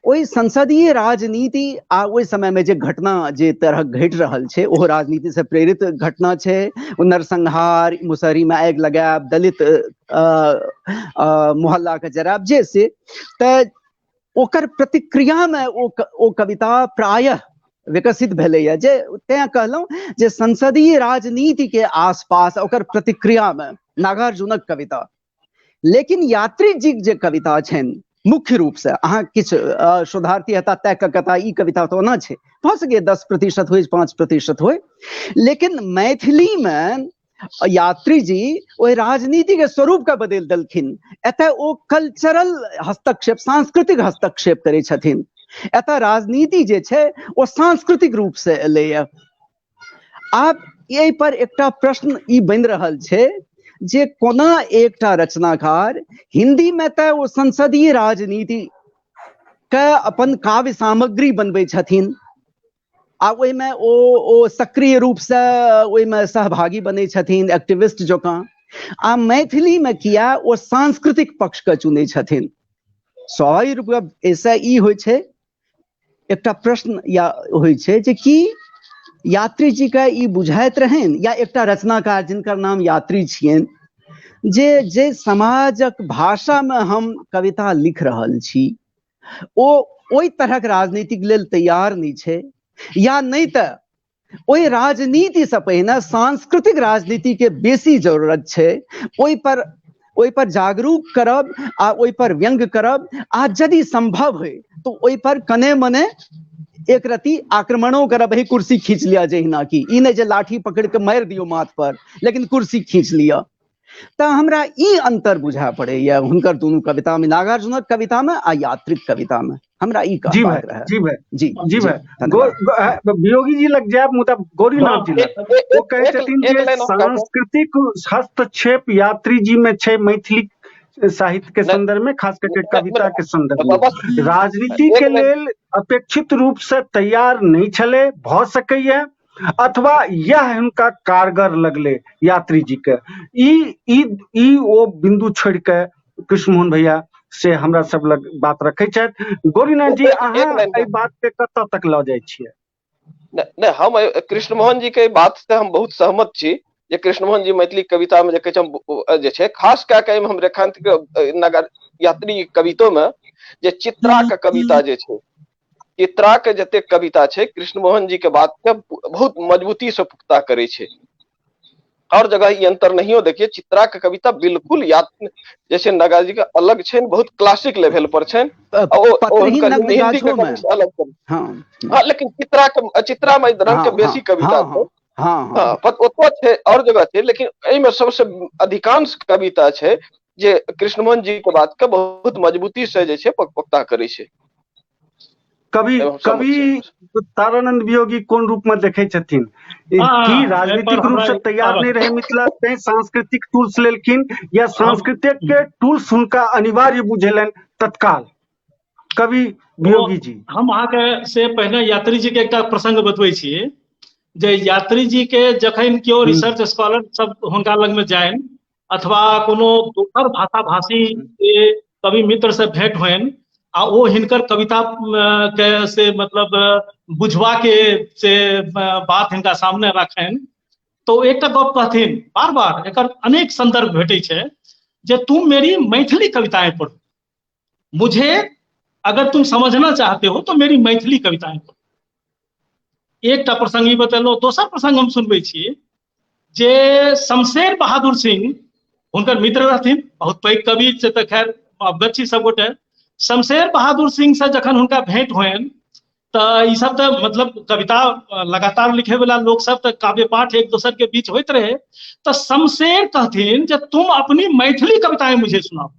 ओहि संसदीय राजनीति आ ओहि समय में जे घटना जे तरहक घटि रहल छै ओहो राजनीति से प्रेरित घटना छै। ओ नरसंहार, मुसहरी में आगि लगायब, दलित मोहल्ला के जरायब, जे से तऽ ओकर प्रतिक्रिया में ओ कविता प्रायः विकसित भेलैया। जे तैं कहलहुं जे संसदीय राजनीति के आसपास ओकर प्रतिक्रिया में नागार्जुनक कविता। लेकिन यात्री जी जे कविता छनि मुख्य रूप से अहाँ किछु शोधार्थी हेता तय कऽ कहता ई कविता तऽ ओना छै, भऽ सकैए 10% होइ, 5% होइ, लेकिन मैथिली में यात्री जी ओहि राजनीति के स्वरूप के बदलि देलखिन। एतय ओ कल्चरल हस्तक्षेप, सांस्कृतिक हस्तक्षेप करै छथिन। एतय राजनीति जे छै ओ सांस्कृतिक रूप से एलैया। आब एहि पर एकटा प्रश्न ई बनि रहल छै जे कोना एकटा रचनाकार हिंदी में तऽ ओ संसदीय राजनीति के अपन काव्य सामग्री बनबै छथिन आ ओहिमे ओ ओ सक्रिय रूपसँ ओहिमे सहभागी बनै छथिन एक्टिविस्ट जकाँ, आ मैथिलीमे किया ओ सांस्कृतिक पक्षके चुनै छथिन। स्वाभाविक रूपसँ एहिसँ ई होइ छै एकटा प्रश्न या होइ छै जे की यात्री जी के ई बुझाइत रहनि या एकटा रचनाकार जिनकर नाम यात्री छियनि जे जे समाजक भाषामे हम कविता लिख रहल छी ओ ओहि तरहक राजनीतिक लेल तैयार नहि छै, या नहि तऽ ओहि राजनीतिसँ पहिने सांस्कृतिक राजनीतिके बेसी जरूरत छै, ओहि पर जागरूक करब आ ओहि पर व्यंग्य करब, आ यदि संभव होइ तो ओहि पर कने मने एक रति आक्रमणो करब, ही कुर्सी खींच लिअ जहिना कि ई नहि जे लाठी पकड़ के मारि दियौ माथ पर, लेकिन कुर्सी खींच लिअ। तऽ हमरा ई अंतर बुझा पड़ैया हुनकर दुनू कविता में, नागार्जुनक कविता में आ यात्रिक कविता में, हमरा ई जी भाई, कहबाक रहए। जी भाई, जी, जी जी, भाई। धन्यवाद। वियोगी जी लग जायब, मुदा गौरीनाथ जी लग। ओ कहै छथिन एक जे लाइन हम कहब। सांस्कृतिक हस्तक्षेप यात्री जी में छै मैथिली साहित्य के नहि, संदर्भ में, खास करके नहि, कविता नहि, के संदर्भ में। बस राजनीति एक के लाइन। लेल अपेक्षित रूप से तैयार नहीं छले भ सकैया, अथवा यह हुनका कारगर लगले यात्री जी के। ई ई ई ओ बिंदु छोड़ के कृष्णमोहन भैया से हमरा सब लग बात रखे छथि। गौरीनाथ जी, एक अहाँ लाइन एहि बात के कतऽ तक लऽ जाइ छियै? नहि, नहि, हम कृष्णमोहन जी के बात से हम बहुत सहमत छी जे कृष्णमोहन जी मैथिली कविता में जे कहै छै हम जे छै खास कए कऽ एहिमे हम रेखांकित नगर यात्री कवितो में जे चित्रा के कविता जे छै, चित्रा के जतेक कविता छै कृष्णमोहन जी के बात के बहुत मजबूती से पुख्ता करै छै। और जगह ई अंतर नहियो देखिए, चित्रा के कविता बिल्कुल जे छै नागार्जुन जी के अलग छै, बहुत क्लासिक लेवल पर छै। ओ पत्रहीन हुनकर नग्न हिंदी के गाछो में। कविता अलग छै। हाँ। हाँ, लेकिन चित्रा में रंग के हाँ, बेसी हाँ, कविता हाँ, छै। हाँ, हाँ। हाँ, पर ओतो छै, और जगह छै, लेकिन एहिमे सबसे अधिकांश कविता छै जे कृष्णमोहन जी के बात के बहुत मजबूती से जे छै पुख्ता करै छै। कवि एवं सहमत कवि छी। तारानंद वियोगी कोन रूप में देखे छथिन? की हाँ, राजनीतिक एहि पर रूप से हमरा तैयार नहीं रहे मिथिला तैं सांस्कृतिक टूल्स लेलखिन, या सांस्कृतिक के टूल्स हुनका अनिवार्य बुझेलनि तत्काल? कवि वियोगी जी। हम अहाँके से पहिने यात्री जी के एकटा प्रसंग बतबै छी जे यात्री जी के जखन केओ रिसर्च स्कॉलर सब हुनका लग में जाइन अथवा कोनो दोसर भाषा भाषी के कवि मित्र से भेंट होइन आ ओ हिनकर कविता के से मतलब बुझवा के से बात हिनका सामने रखनि तो एकटा गप कहथिन बार बार, एकर अनेक संदर्भ भेटै छै जे तुम मेरी मैथिली कविताएं पढ़ो, मुझे अगर तुम समझना चाहते हो तो मेरी मैथिली कविताएं पढ़ो। एकटा प्रसंग ई बतेलहुँ। दोसर प्रसंग हम सुनबै छी जे शमशेर बहादुर सिंह हुनकर मित्र रहथिन, बहुत पैघ कवि से तऽ खैर अवगत छी सबगोटे। शमशेर बहादुर सिंह से जखन हुनका भेंट होइन तऽ ई सब तऽ मतलब कविता लगातार लिखे वाला लोक सब तऽ काव्य पाठ एक दोसर के बीच होइत रहे, तऽ शमशेर कहथिन जे तुम अपनी मैथिली कविताएं मुझे सुनाओ।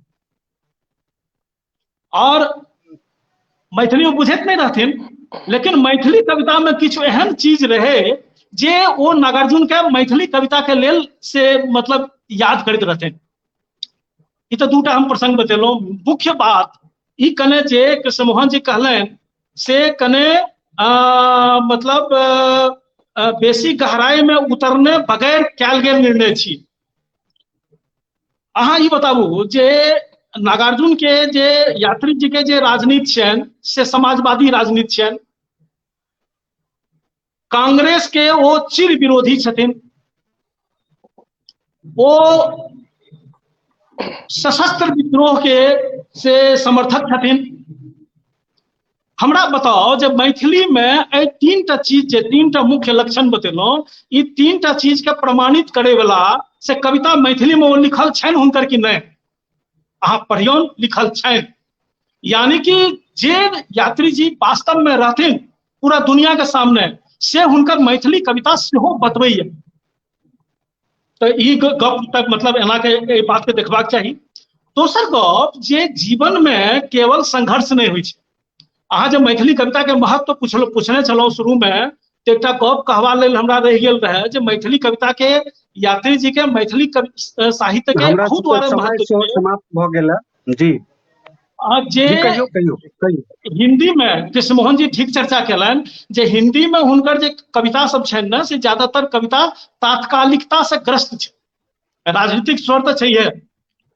और मैथिली में बुझैत नहीं रहथिन, लेकिन मैथिली कविता में किछु एहन चीज रहे जे ओ नागार्जुन के मैथिली कविता के लेल से मतलब याद करैत रहथिन। ई तऽ दूटा हम प्रसंग बतेलहुँ। मुख्य बात ई कने जे कृष्णमोहन जी कहलनि से कने मतलब बेसी गहराई में उतरने बगैर कयल गेल निर्णय छी। अहाँ ई बताबू जे नागार्जुन के जे यात्री जी के जे राजनीति छनि से समाजवादी राजनीति छनि, कांग्रेस के ओ चिर विरोधी छथिन, ओ सशस्त्र विद्रोह के से समर्थक छथिन। हमरा बताओ जे मैथिली में एहि तीनटा चीज जे तीनटा मुख्य लक्षण बतेलहुँ, ई तीनटा चीज के प्रमाणित करे वाला से कविता मैथिली में ओ लिखल छनि हुनकर कि नहि? अहाँ पढ़ियौन, लिखल छनि। यानी कि जे यात्री जी वास्तव में रहथिन पूरा दुनिया के सामने, से हुनकर मैथिली कविता सेहो बतबैया। तऽ ई गप तक मतलब एना के एहि बात के देखबाक चाही। दोसर गप जे जीवन मे केवल संघर्ष नहि होइ छै। अहाँ जे मैथिली कविता के महत्व पूछने छलहुँ शुरू मे, तऽ एकटा गप कहबा लेल हमरा रहि गेल रहै जे मैथिली कविता के यात्री जी के मैथिली साहित्य के बहुत दुआरे महत्व समाप्त भऽ गेल। जी जे कहियो कहियो कहियो हिंदी में कृष्णमोहन जी ठीक चर्चा केलनि जे हिंदी में हुनकर जे कविता सब छनि ने, से ज्यादातर कविता तात्कालिकता से ग्रस्त छै। राजनीतिक स्वर तऽ छैहे,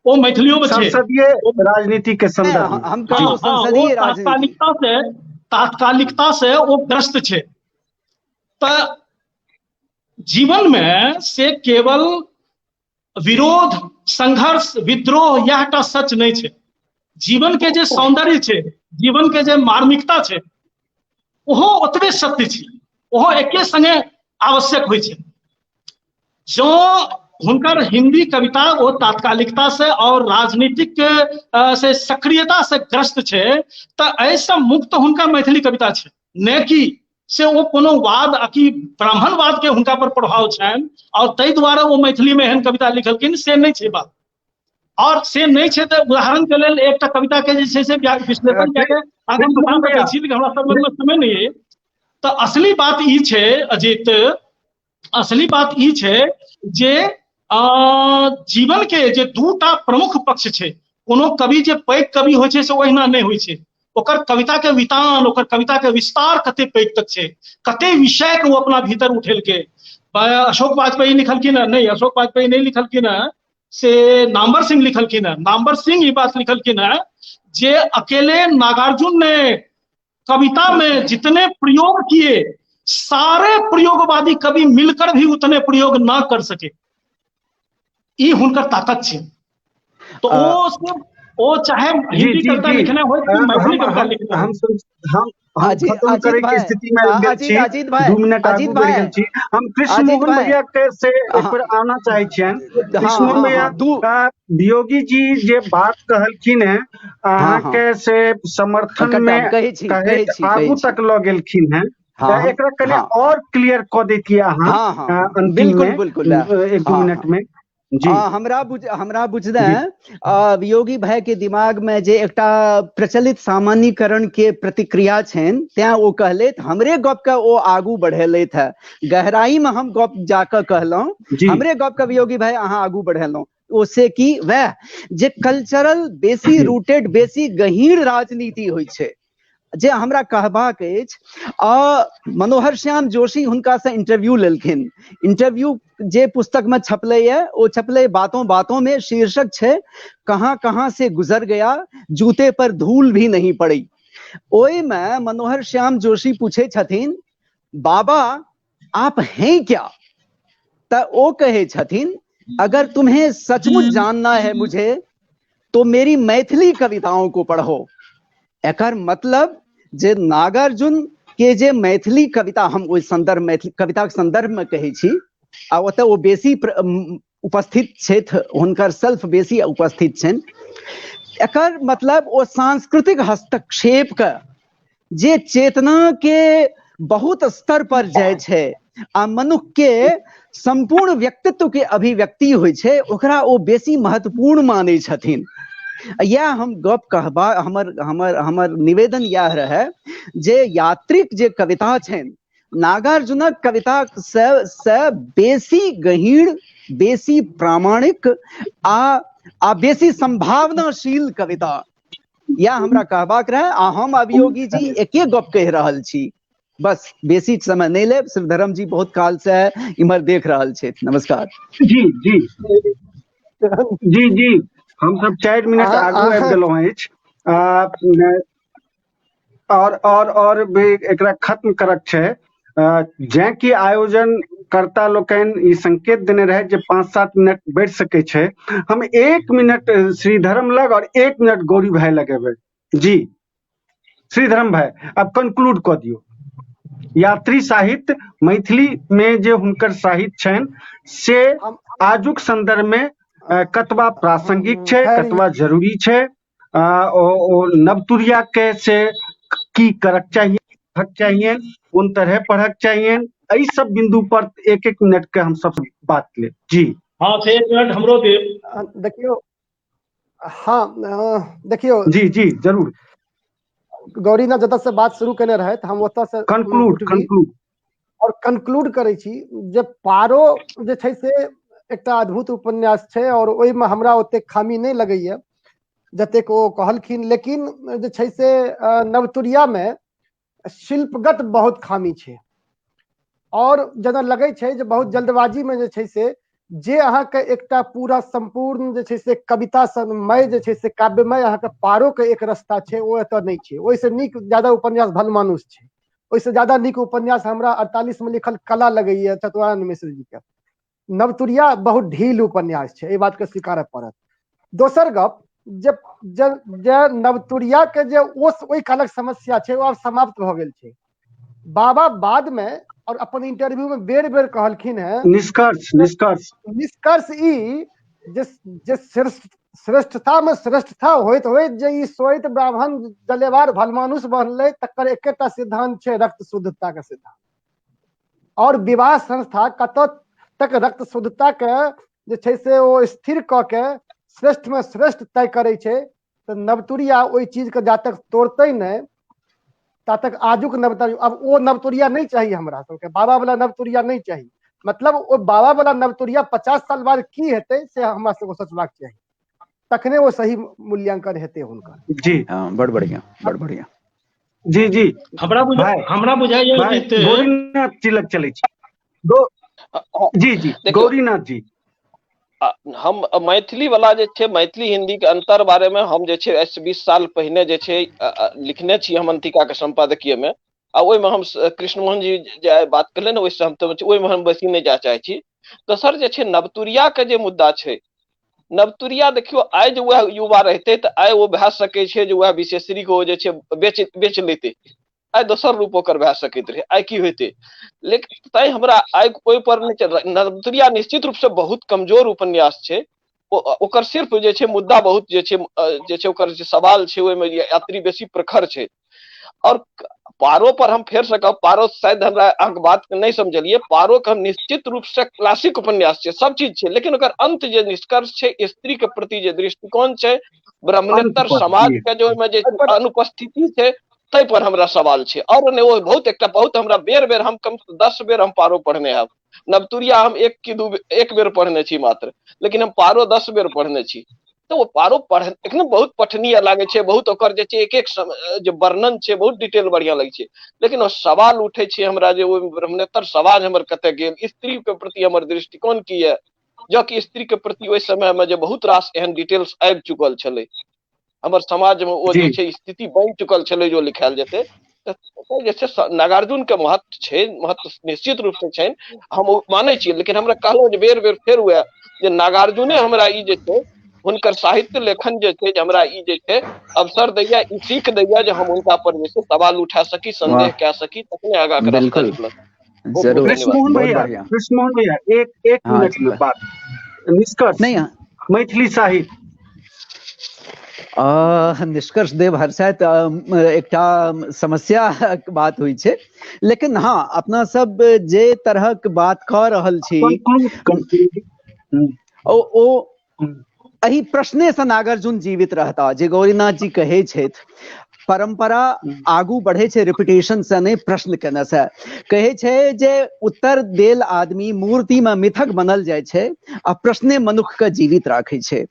ओ मैथिलियो में छै। संसदीय राजनीति के संदर्भ में। हम कहलहुँ संसदीय राजनीति। तात्कालिकता से ओ ग्रस्त छै। तऽ जीवन में से केवल विरोध, संघर्ष, विद्रोह यह टा सच नहीं छै। जीवन के जे सौंदर्य छै, जीवन के जे मार्मिकता छै, ओहो ओतबे सत्य छै, ओहो एके संगे आवश्यक होइ छै। जो हुनकर हिंदी कविता ओ तात्कालिकता से और राजनीतिक से सक्रियता से ग्रस्त छै, तऽ एहिसँ मुक्त हुनका मैथिली कविता छै, ने कि से ओ कोनो वाद अकी ब्राह्मणवाद के हुनका पर प्रभाव छनि और ताहि दुआरे ओ मैथिली में एहन कविता लिखलखिन, से नहि छै बात। और से नहि छै तऽ उदाहरण के लेल एकटा कविता के जे छै से विश्लेषण कए के आगे बता सकै छी, लेकिन हमरा सब लग समय नहि अइ। तऽ असली बात ई छै अजित, असली बात ई छै जे जीवन के जे दूटा प्रमुख पक्ष छै, कोनो कवि जे पैघ कवि होइ छै से ओहिना नहि होइ छै, ओकर कविता के वितान, ओकर कविता के विस्तार कते पैघ तक छै, कते विषय के ओ अपना भीतर उठेलकै। अशोक वाजपेयी लिखलखिन हँ, नहि अशोक वाजपेयी नहि लिखलखिन हँ, से नामवर सिंह लिखलखिन हँ। नामवर सिंह ई बात लिखलखिन हँ जे अकेले नागार्जुन ने कविता में जितने प्रयोग किए, सारे प्रयोगवादी कवि मिलकर भी उतने प्रयोग ना कर सके। ई हुनकर ताकत छै। तो ओ सिर्फ ओ चाहे हिंदी कविता लिखने हो कि मैथिली कविता लिखने हो। हम खत्म करे के स्थिति में आबि गेल छी, 2 मिनट आगू बढ़ि गेल छी। हम कृष्णमोहन भैया के से एक बेर आना चाहै छियनि। कृष्णमोहन भैया, वियोगी जी जे बात कहलखिन है अहाँके से समर्थन में कहैत आगू तक लऽ गेलखिन है, एकरा कनि और क्लियर कऽ दैतियै अहाँ अंतिम में 1-2 मिनट में। जी हमरा बुझने वियोगी भाई के दिमाग में जे एकटा प्रचलित सामान्यकरण के प्रतिक्रिया छनि, तें ओ कहलथि, हमरे गप के ओ आगू बढ़ेलथि है। गहराई में हम गप जाके कहलहुँ, हमरे गप के वियोगी भाई अहाँ आगू बढ़ेलहुँ। ओ से कि वएह जे कल्चरल बेसी रूटेड, बेसी गहीर राजनीति होइ छै, जे हमरा कहबाक अछि। मनोहर श्याम जोशी हुनका से इंटरव्यू लेलखिन। इंटरव्यू जे पुस्तक में छपलै है, ओ छपलै बातों बातों में, शीर्षक छै कहाँ कहाँ से गुजर गया जूते पर धूल भी नहीं पड़ी। ओहि में मनोहर श्याम जोशी पूछे छथिन, बाबा आप हैं क्या? त ओ कहे छथिन, अगर तुम्हें सचमुच जानना है मुझे तो मेरी मैथिली कविताओं को पढ़ो। एकर मतलब जे नागार्जुन के जे मैथिली कविता, हम ओहि संदर्भ मैथिली कविता के संदर्भ में कहै छी, आ ओतऽ ओ बेसी उपस्थित छथि, हुनकर सेल्फ बेसी उपस्थित छनि। एकर मतलब ओ सांस्कृतिक हस्तक्षेप के जे चेतना के बहुत स्तर पर जाइ छै आ मनुख के संपूर्ण व्यक्तित्व के अभिव्यक्ति होइ छै, ओकरा ओ बेसी महत्वपूर्ण मानै छथिन। इएह हम गप कहबा, हमर हमर हमर निवेदन इएह रहै जे यात्रीक जे कविता छनि, नागार्जुनक कविता से बेसी गहींर, बेसी प्रामाणिक आ बेसी संभावनाशील कविता, इएह हमरा कहबाक रहै। आ हम अभियोगी जी एके गप कहि रहल छी, बस बेसी समय नहि लेब। शिवधर्म जी बहुत काल से इम्हर देख रहल छथि। नमस्कार। जी जी जी जी, हम सब 4 मिनट आगू आबि गेलहुँ अछि और और और भी एकरा खत्म करक छै। जें कि आयोजन कर्ता लोकनि ई संकेत देने रहे जे 5-7 मिनट बढ़ि सकै छै, हम 1 मिनट श्रीधर्म लग और 1 मिनट गौरी भाई लगेबै। जी श्रीधर्म भाई, अब कंक्लूड कऽ दियौ। यात्री साहित्य मैथिली में जे हुनकर साहित्य छनि से आजुक संदर्भ में कतबा प्रासंगिक छै, कतबा जरूरी छै, ओ नवतुरिया के से की करक चाहिए, पढ़क चाहिए, कोन तरह पढ़क चाहिए, एहि सब बिंदु पर 1-1 मिनट के हम सब बात लेब। जी हाँ, से 1 मिनट हमरो देब। देखियौ, हाँ, देखियौ। जी जी जरूर। गौरीनाथ जतऽ से बात शुरू केने रहथि हम ओतऽ से कंक्लूड कंक्लूड और कंक्लूड करै छी जे पारो जे छै से एकटा अद्भुत उपन्यास छै और ओहिमे हमरा ओतेक खामी नहि लगैया जतेक ओ कहलखिन, लेकिन जे छै से नवतुरियामे शिल्पगत बहुत खामी छै और जेना लगै छै जे बहुत जल्दबाजीमे जे छै से जे अहाँके एकटा पूरा सम्पूर्ण जे छै से कविता सनमय जे छै से काव्यमय अहाँके पारोके एक रास्ता छै ओ एतऽ नहि छै। ओहिसँ नीक ज्यादा उपन्यास भलमानुष छै, ओहिसँ ज्यादा नीक उपन्यास हमरा 48 मे लिखल कला लगैया चतुरानंद मिश्र जी के। नवतुरिया बहुत ढील उपन्यास छै, एहि बातके स्वीकारऽ पड़त। दोसर गप जे जे नवतुरिया के जे ओहि कालक समस्या छै ओ आब समाप्त भऽ गेल छै। बाबा बाद में और अपन इंटरव्यू में बेर बेर कहलखिन है निष्कर्ष निष्कर्ष निष्कर्ष ई जे जे श्रेष्ठता में श्रेष्ठता होइत होइत जे ई श्वेत ब्राह्मण जलेवार भलमानुष बनलै तकर एकेटा सिद्धांत छै, रक्त शुद्धता के सिद्धांत। और विवाह संस्था कतऽ तक रक्त शुद्धता के जे छै से ओ स्थिर कऽ के श्रेष्ठ में श्रेष्ठ तय करै छै, तऽ नवतुरिया ओहि चीज के जा तक तोड़तै नहि ता तक आजुक नवतुरिया, अब ओ नवतुरिया नहि चाही हमरा सबके, बाबा वाला नवतुरिया नहि चाही। मतलब ओ बाबा वाला नवतुरिया 50 साल बाद की हेतै से हमरा सबके सोचबाक चाही, तखने ओ सही मूल्यांकन हेतै हुनकर। जी हाँ, बड़ बढ़िया, बड़ बढ़िया। जी जी, हमरा बुझाइया गौरीनाथ जी लग चलै छी। जी जी गौरीनाथ जी, हम मैथिली वाला जे छै मैथिली हिंदी के अंतर बारे में हम जे छै 20 साल पहिने जे छै लिखने छी हम अंतिका के संपादकीय में, आ ओहिमे हम कृष्णमोहन जी जे बात केलनि ओहिसँ हम तऽ ओहिमे हम बेसी नहि जाय चाहै छी। दोसर जे छै नवतुरिया के जे मुद्दा छै, नवतुरिया देखियौ आइ जे वएह युवा रहतै तऽ आइ ओ भए सकै छै जे वएह विशेषरी के ओ जे छै बेच लेतै, आइ दोसर रूप ओकर भए सकैत रहै, आइ की होइतै। लेकिन तैं हमरा आइ ओहि पर नहि, नवतुरिया निश्चित रूपसँ बहुत कमजोर उपन्यास छै, ओकर सिर्फ जे छै मुद्दा बहुत जे छै जे छै ओकर जे सवाल छै ओहिमे यात्री बेसी प्रखर छै। और पारो पर हम फेर से कहब, पारो शायद हमरा अहाँके बात नहि समझलियै, पारो के हम निश्चित रूप से क्लासिक उपन्यास छै, सब चीज छै, लेकिन ओकर अंत जे निष्कर्ष छै, स्त्री के प्रति जे दृष्टिकोण छै, ब्राह्मणेतर समाज के जे ओहिमे जे अनुपस्थिति छै, ताहि पर हमरा सवाल छै। और नहि ओ बहुत एकटा बहुत हमरा बेर बेर हम कम 10 बेर हम पारो पढ़ने हब, नवतुरिया हम 1 बेर पढ़ने छी मात्र, लेकिन हम पारो 10 बेर पढ़ने छी। तऽ ओ पारो पढ़ एखनो बहुत पठनीय लागै छै, बहुत ओकर जे छै एक एक जे वर्णन छै बहुत डिटेल बढ़िया लगै छै, लेकिन ओ सवाल उठै छै हमरा जे ओहि ब्राह्मणेतर समाज हमर कतऽ गेल, स्त्री के प्रति हमर दृष्टिकोण की यऽ, जँ कि स्त्री के प्रति ओहि समय मे जे बहुत रास एहन डिटेल्स आबि चुकल छलै हमर समाज मे, ओ जे छै स्थिति बनि चुकल छलै जो लिखायल जेतै। तऽ जे छै नागार्जुन के महत्व छै, महत्व निश्चित रूप से छनि, हम ओ मानै छियै, लेकिन हमरा कहलहुँ जे बेर बेर फेर वएह जे नागार्जुने हमरा ई जे छै हुनकर साहित्य लेखन जे छै जे हमरा ई जे छै अवसर दैया, ई सीख दैया जे हम हुनका पर जे छै सवाल उठा सकी, संदेह कए सकी, तखने आगाँ के रास्ता निकलत। कृष्णमोहन भैया, कृष्णमोहन भैया एक मिनट में बात निष्कर्ष नहीं, मैथिली साहित्य निष्कर्ष देव हर्षाइत एकटा समस्या बात होइ छै, लेकिन हाँ अपना सब जे तरहक बात कऽ रहल छी ओ एहि प्रश्ने से नागार्जुन जीवित रहता। जे गौरीनाथ जी कहै छथि परंपरा आगू बढ़े छै रिपीटेशन से नहि प्रश्न केने से, कहै छै जे उत्तर देल आदमी मूर्ति में मिथक बनल जाइ छै आ प्रश्ने मनुख के जीवित राखै छै।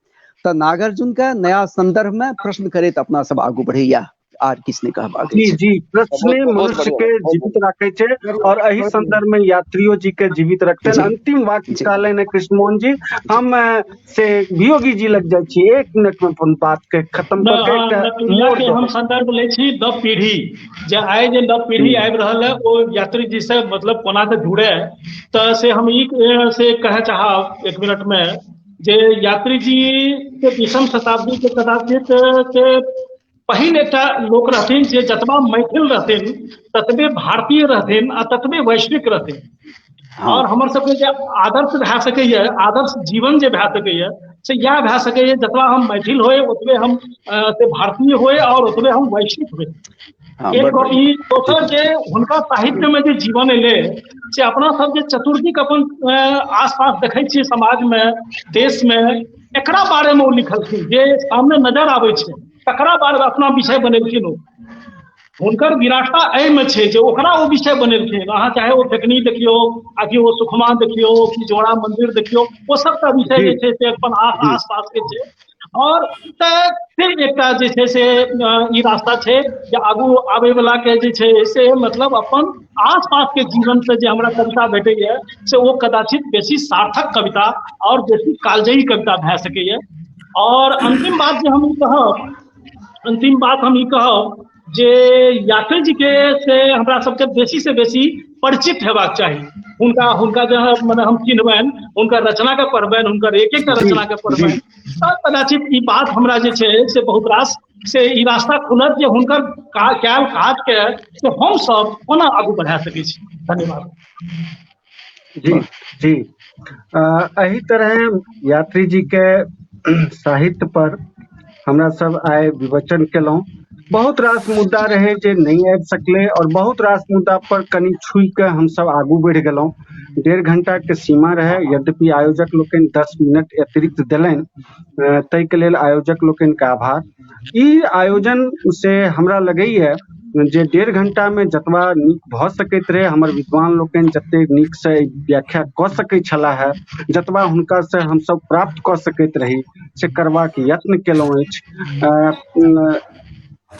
तऽ नागार्जुन के नया संदर्भ में प्रश्न करैत अपना सब आगू बढ़ैया, आर किछु नहि कहबाक जी जी, प्रश्ने मनुष्य के जीवित राखे छै और एहि संदर्भ में यात्रियो जी के जीवित रखते। अंतिम वाक्य कहलनि कृष्णमोहन जी, हम से वियोगी जी लग जाइ छी, 1 मिनट में अपन बात के खत्म करके हम संदर्भ लै छी नव पीढ़ी, जे आइ जे नव पीढ़ी आबि रहल है ओ यात्री जी से मतलब कोना के जुड़े, तऽ से हम ई से कहय चाहब 1 मिनट में जे यात्री जी के 20वीं शताब्दी के कदाचित से पहिल एकटा लोक रहथिन जे जतबा मैथिल रहथिन ततबे भारतीय रहथिन आ ततबे वैश्विक रहथिन। और हमर सबके जे आदर्श भए सकैए, आदर्श जीवन जे भए सकैए से इएह भए सकैए, जतबा हम मैथिल होए ओतबे हम से भारतीय होए और ओतबे हम वैश्विक होए। हँ, एक बड गप बढ़िया। ई, दोसर जे हुनका साहित्य में जे जीवन एलै से अपना सब जे चतुर्दिक अपन आसपास देखै छियै समाज में, देश में, एकरा बारे में ओ लिखलखिन, जे सामने नजर आबै छै तकरा बारे में अपना विषय बनेलखिन ओ। हुनकर विराटता एहिमे छै जे ओकरा ओ विषय बनेलखिन। अहाँ चाहे ओ फेकनी देखियौ आ कि ओ सुखमा देखियौ कि जोड़ा मंदिर देखियौ, ओ सबटा विषय जे छै से अपन आस पास के छै। और तऽ फिर एकटा जे छै से ई रास्ता छै जे आगू आबै वाला के जे छै से मतलब अपन आस पास के जीवन से जे हमरा कविता भेटैया से ओ कदाचित बेसी सार्थक कविता और बेसी कालजयी कविता भए सकैया। और अंतिम बात जे हम ई कहब, अंतिम बात हम ई कहब जे यात्री जी के से हमरा सबके बेसी से बेसी परिचित हेबाक चाही। हुनका हुनका जे मने हम चिन्हबनि, हुनकर रचना के पढ़बनि, हुनकर एक एकटा रचना के पढ़बनि, तऽ कदाचित ई बात हमरा जे छै से बहुत रास से ई रास्ता खुलत जे हुनकर कयल काज के से हम सब कोना आगू बढ़ा सकै छी। धन्यवाद। जी जी, एहि तरह यात्री जी के साहित्य पर हमरा सब आइ विवचन केलहुँ। बहुत रास मुद्दा रहे जे नहि आबि सकलै और बहुत रास मुद्दा पर कनि छुइ के हमसब आगू बढ़ि गेलहुँ। 1.5 घंटा के सीमा रहे, यद्यपि आयोजक लोकनि 10 मिनट अतिरिक्त देलनि, ताहिके लेल आयोजक लोकनि के आभार। ई आयोजन से हमरा लगैया जे 1.5 घंटा में जतबा नीक भऽ सकैत रहे, हमर विद्वान लोकनि जतेक नीक से व्याख्या कऽ सकैत छलाह है, जतबा हुनका से हमसब प्राप्त कऽ सकैत रही से करबाक यत्न केलहुँ अछि।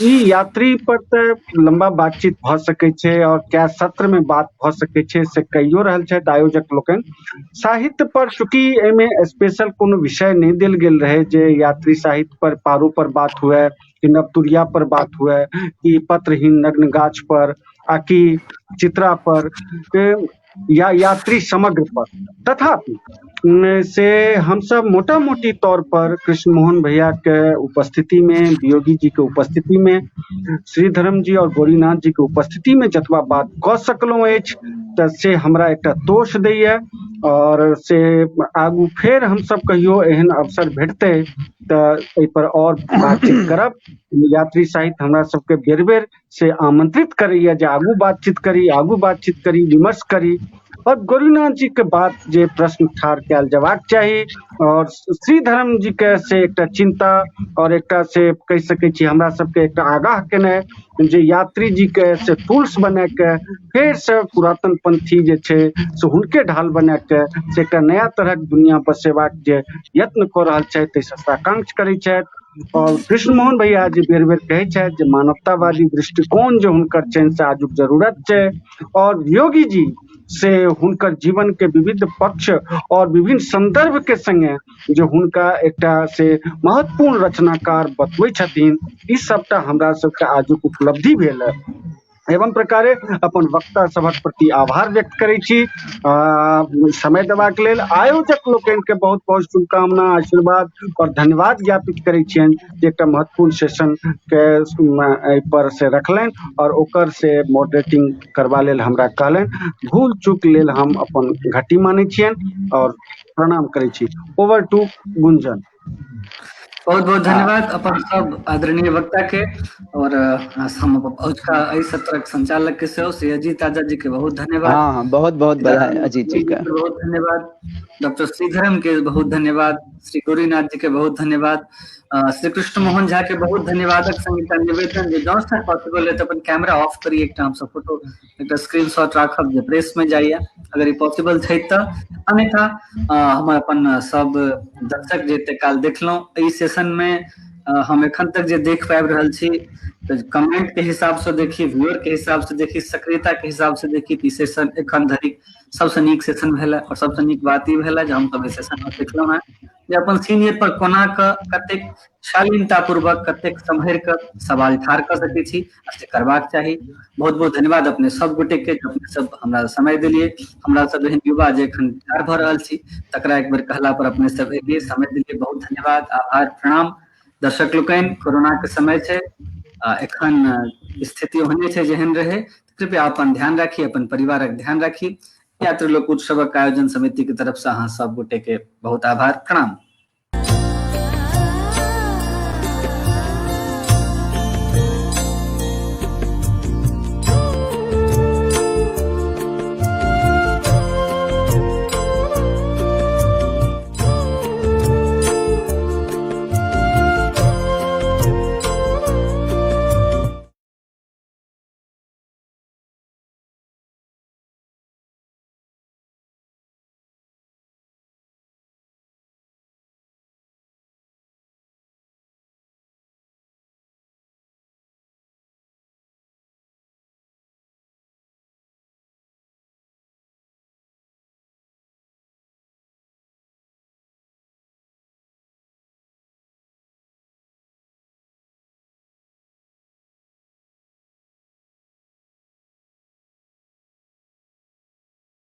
ई यात्री पर तऽ लम्बा बातचीत भऽ सकै छै और कए सत्र में बात भऽ सकै छै से कहियो रहल छथि आयोजक लोकनि। साहित्य पर चूँकि एहिमे स्पेशल कोनो विषय नहि देल गेल रहै जे यात्री साहित्य पर पारो पर बात हुए कि नवतुरिया पर बात हुए कि पत्रहीन नग्न गाछ पर आ कि चित्रा पर या यात्री समग्र पर, तथापि से हमसब मोटा मोटी तौर पर कृष्ण मोहन भैया के उपस्थिति में, वियोगी जी के उपस्थिति में, श्रीधरम जी और गौरीनाथ जी के उपस्थिति में जतबा बात कऽ सकलहुँ अछि तऽ से हमरा एकटा तोष दैया। और से आगू फेर हमसब कहियो एहन अवसर भेटतै तऽ एहि पर और बातचीत करब। यात्री साहित्य हमरा सबके बेर बेर से आमंत्रित करैया जे आगू बातचीत करी, आगू बातचीत करी, विमर्श करी। और गौरीनाथ जी के बात जे प्रश्न ठाढ़ कयल जबाक चाही और श्रीधरम जी के से एकटा चिंता और एकटा से कहि सकै छी हमरा सबके एकटा आगाह केनाइ जे यात्री जी के से टूल्स बना के फेर से पुरातन पंथी जे छै से हुनके ढाल बना के से एकटा नया तरहक दुनिया बसेबाक जे यत्न कऽ रहल छथि ताहिसँ साकांक्ष करै छथि। और कृष्ण मोहन भैया जे बेर बेर कहै छथि जे मानवतावादी दृष्टिकोण जे हुनकर छनि से आजुक जरूरत छै और योगी जी से हुनकर जीवन के विविध पक्ष और विभिन्न संदर्भ के संगे जे हुनका एकटा से महत्वपूर्ण रचनाकार बतबै छथिन, ई सबटा हमरा सबके आजुक उपलब्धि भेल है। एवं प्रकारे अपन वक्ता सभक प्रति आभार व्यक्त करै छी समय देबाक लेल। आयोजक लोकनि के बहुत बहुत शुभकामना, आशीर्वाद और धन्यवाद ज्ञापित करै छियनि जे एकटा महत्वपूर्ण सेशन के एहि पर से रखलनि और ओकर से मॉडरेटिंग करबा लेल हमरा कहलनि। भूल चूक लेल हम अपन घटी मानै छियनि और प्रणाम करै छी। ओवर टू गुंजन। बहुत बहुत धन्यवाद अपन सब आदरणीय वक्ता के और हम अजुका एहि सत्रक संचालक के सेहो श्री अजीत आजाद जी के बहुत धन्यवाद। हाँ, हाँ, बहुत बहुत बधाई अजीत जी का। बहुत धन्यवाद डॉक्टर श्रीधरम के, बहुत धन्यवाद श्री गौरीनाथ जी के, बहुत धन्यवाद श्री कृष्ण मोहन झा के, बहुत धन्यवादक संग एकटा निवेदन जे जँ से पॉसिबल है तऽ अपन कैमरा ऑफ करी, एकटा हमसब फोटो एकटा स्क्रीनशॉट राखब जे प्रेस में जाइए अगर ई पॉसिबल छै तऽ, अन्यथा हमर अपन सब दर्शक जे एते काल देखलहुँ एहि सेशन में, हम एखन तक जे देख पाबि रहल छी तऽ कमेंट के हिसाब से देखी, व्यूअर के हिसाब से देखी, सक्रियता के हिसाब से देखी तऽ ई सेशन एखन धरि सबसँ नीक सेशन भेल और सबसँ नीक बात ई भेल जे हमसब एहि सेशन में देखलहुँ हेँ जे अपन सीनियर पर कोना कऽ कतेक शालीनतापूर्वक कतेक सम्हरि कऽ सवाल ठाढ़ कऽ सकै छी आ से करबाक चाही। बहुत बहुत धन्यवाद अपने सब गोटे के, अपने सब हमरा समय देलियै। हमरा सब एहन युवा जे एखन ठाढ़ भऽ रहल छी तकरा एक बेर कहला पर अपने सब एलियै, समय देलियै, बहुत धन्यवाद, आभार, प्रणाम। दर्शक लोकनि, कोरोना के समय छै, एखन स्थिति ओहने छै जेहन रहै, कृपया अपन ध्यान राखी, अपन परिवारक ध्यान राखी। यात्री लोक उत्सवक आयोजन समिति के तरफ से अहाँ सब गोटे के बहुत आभार, प्रणाम।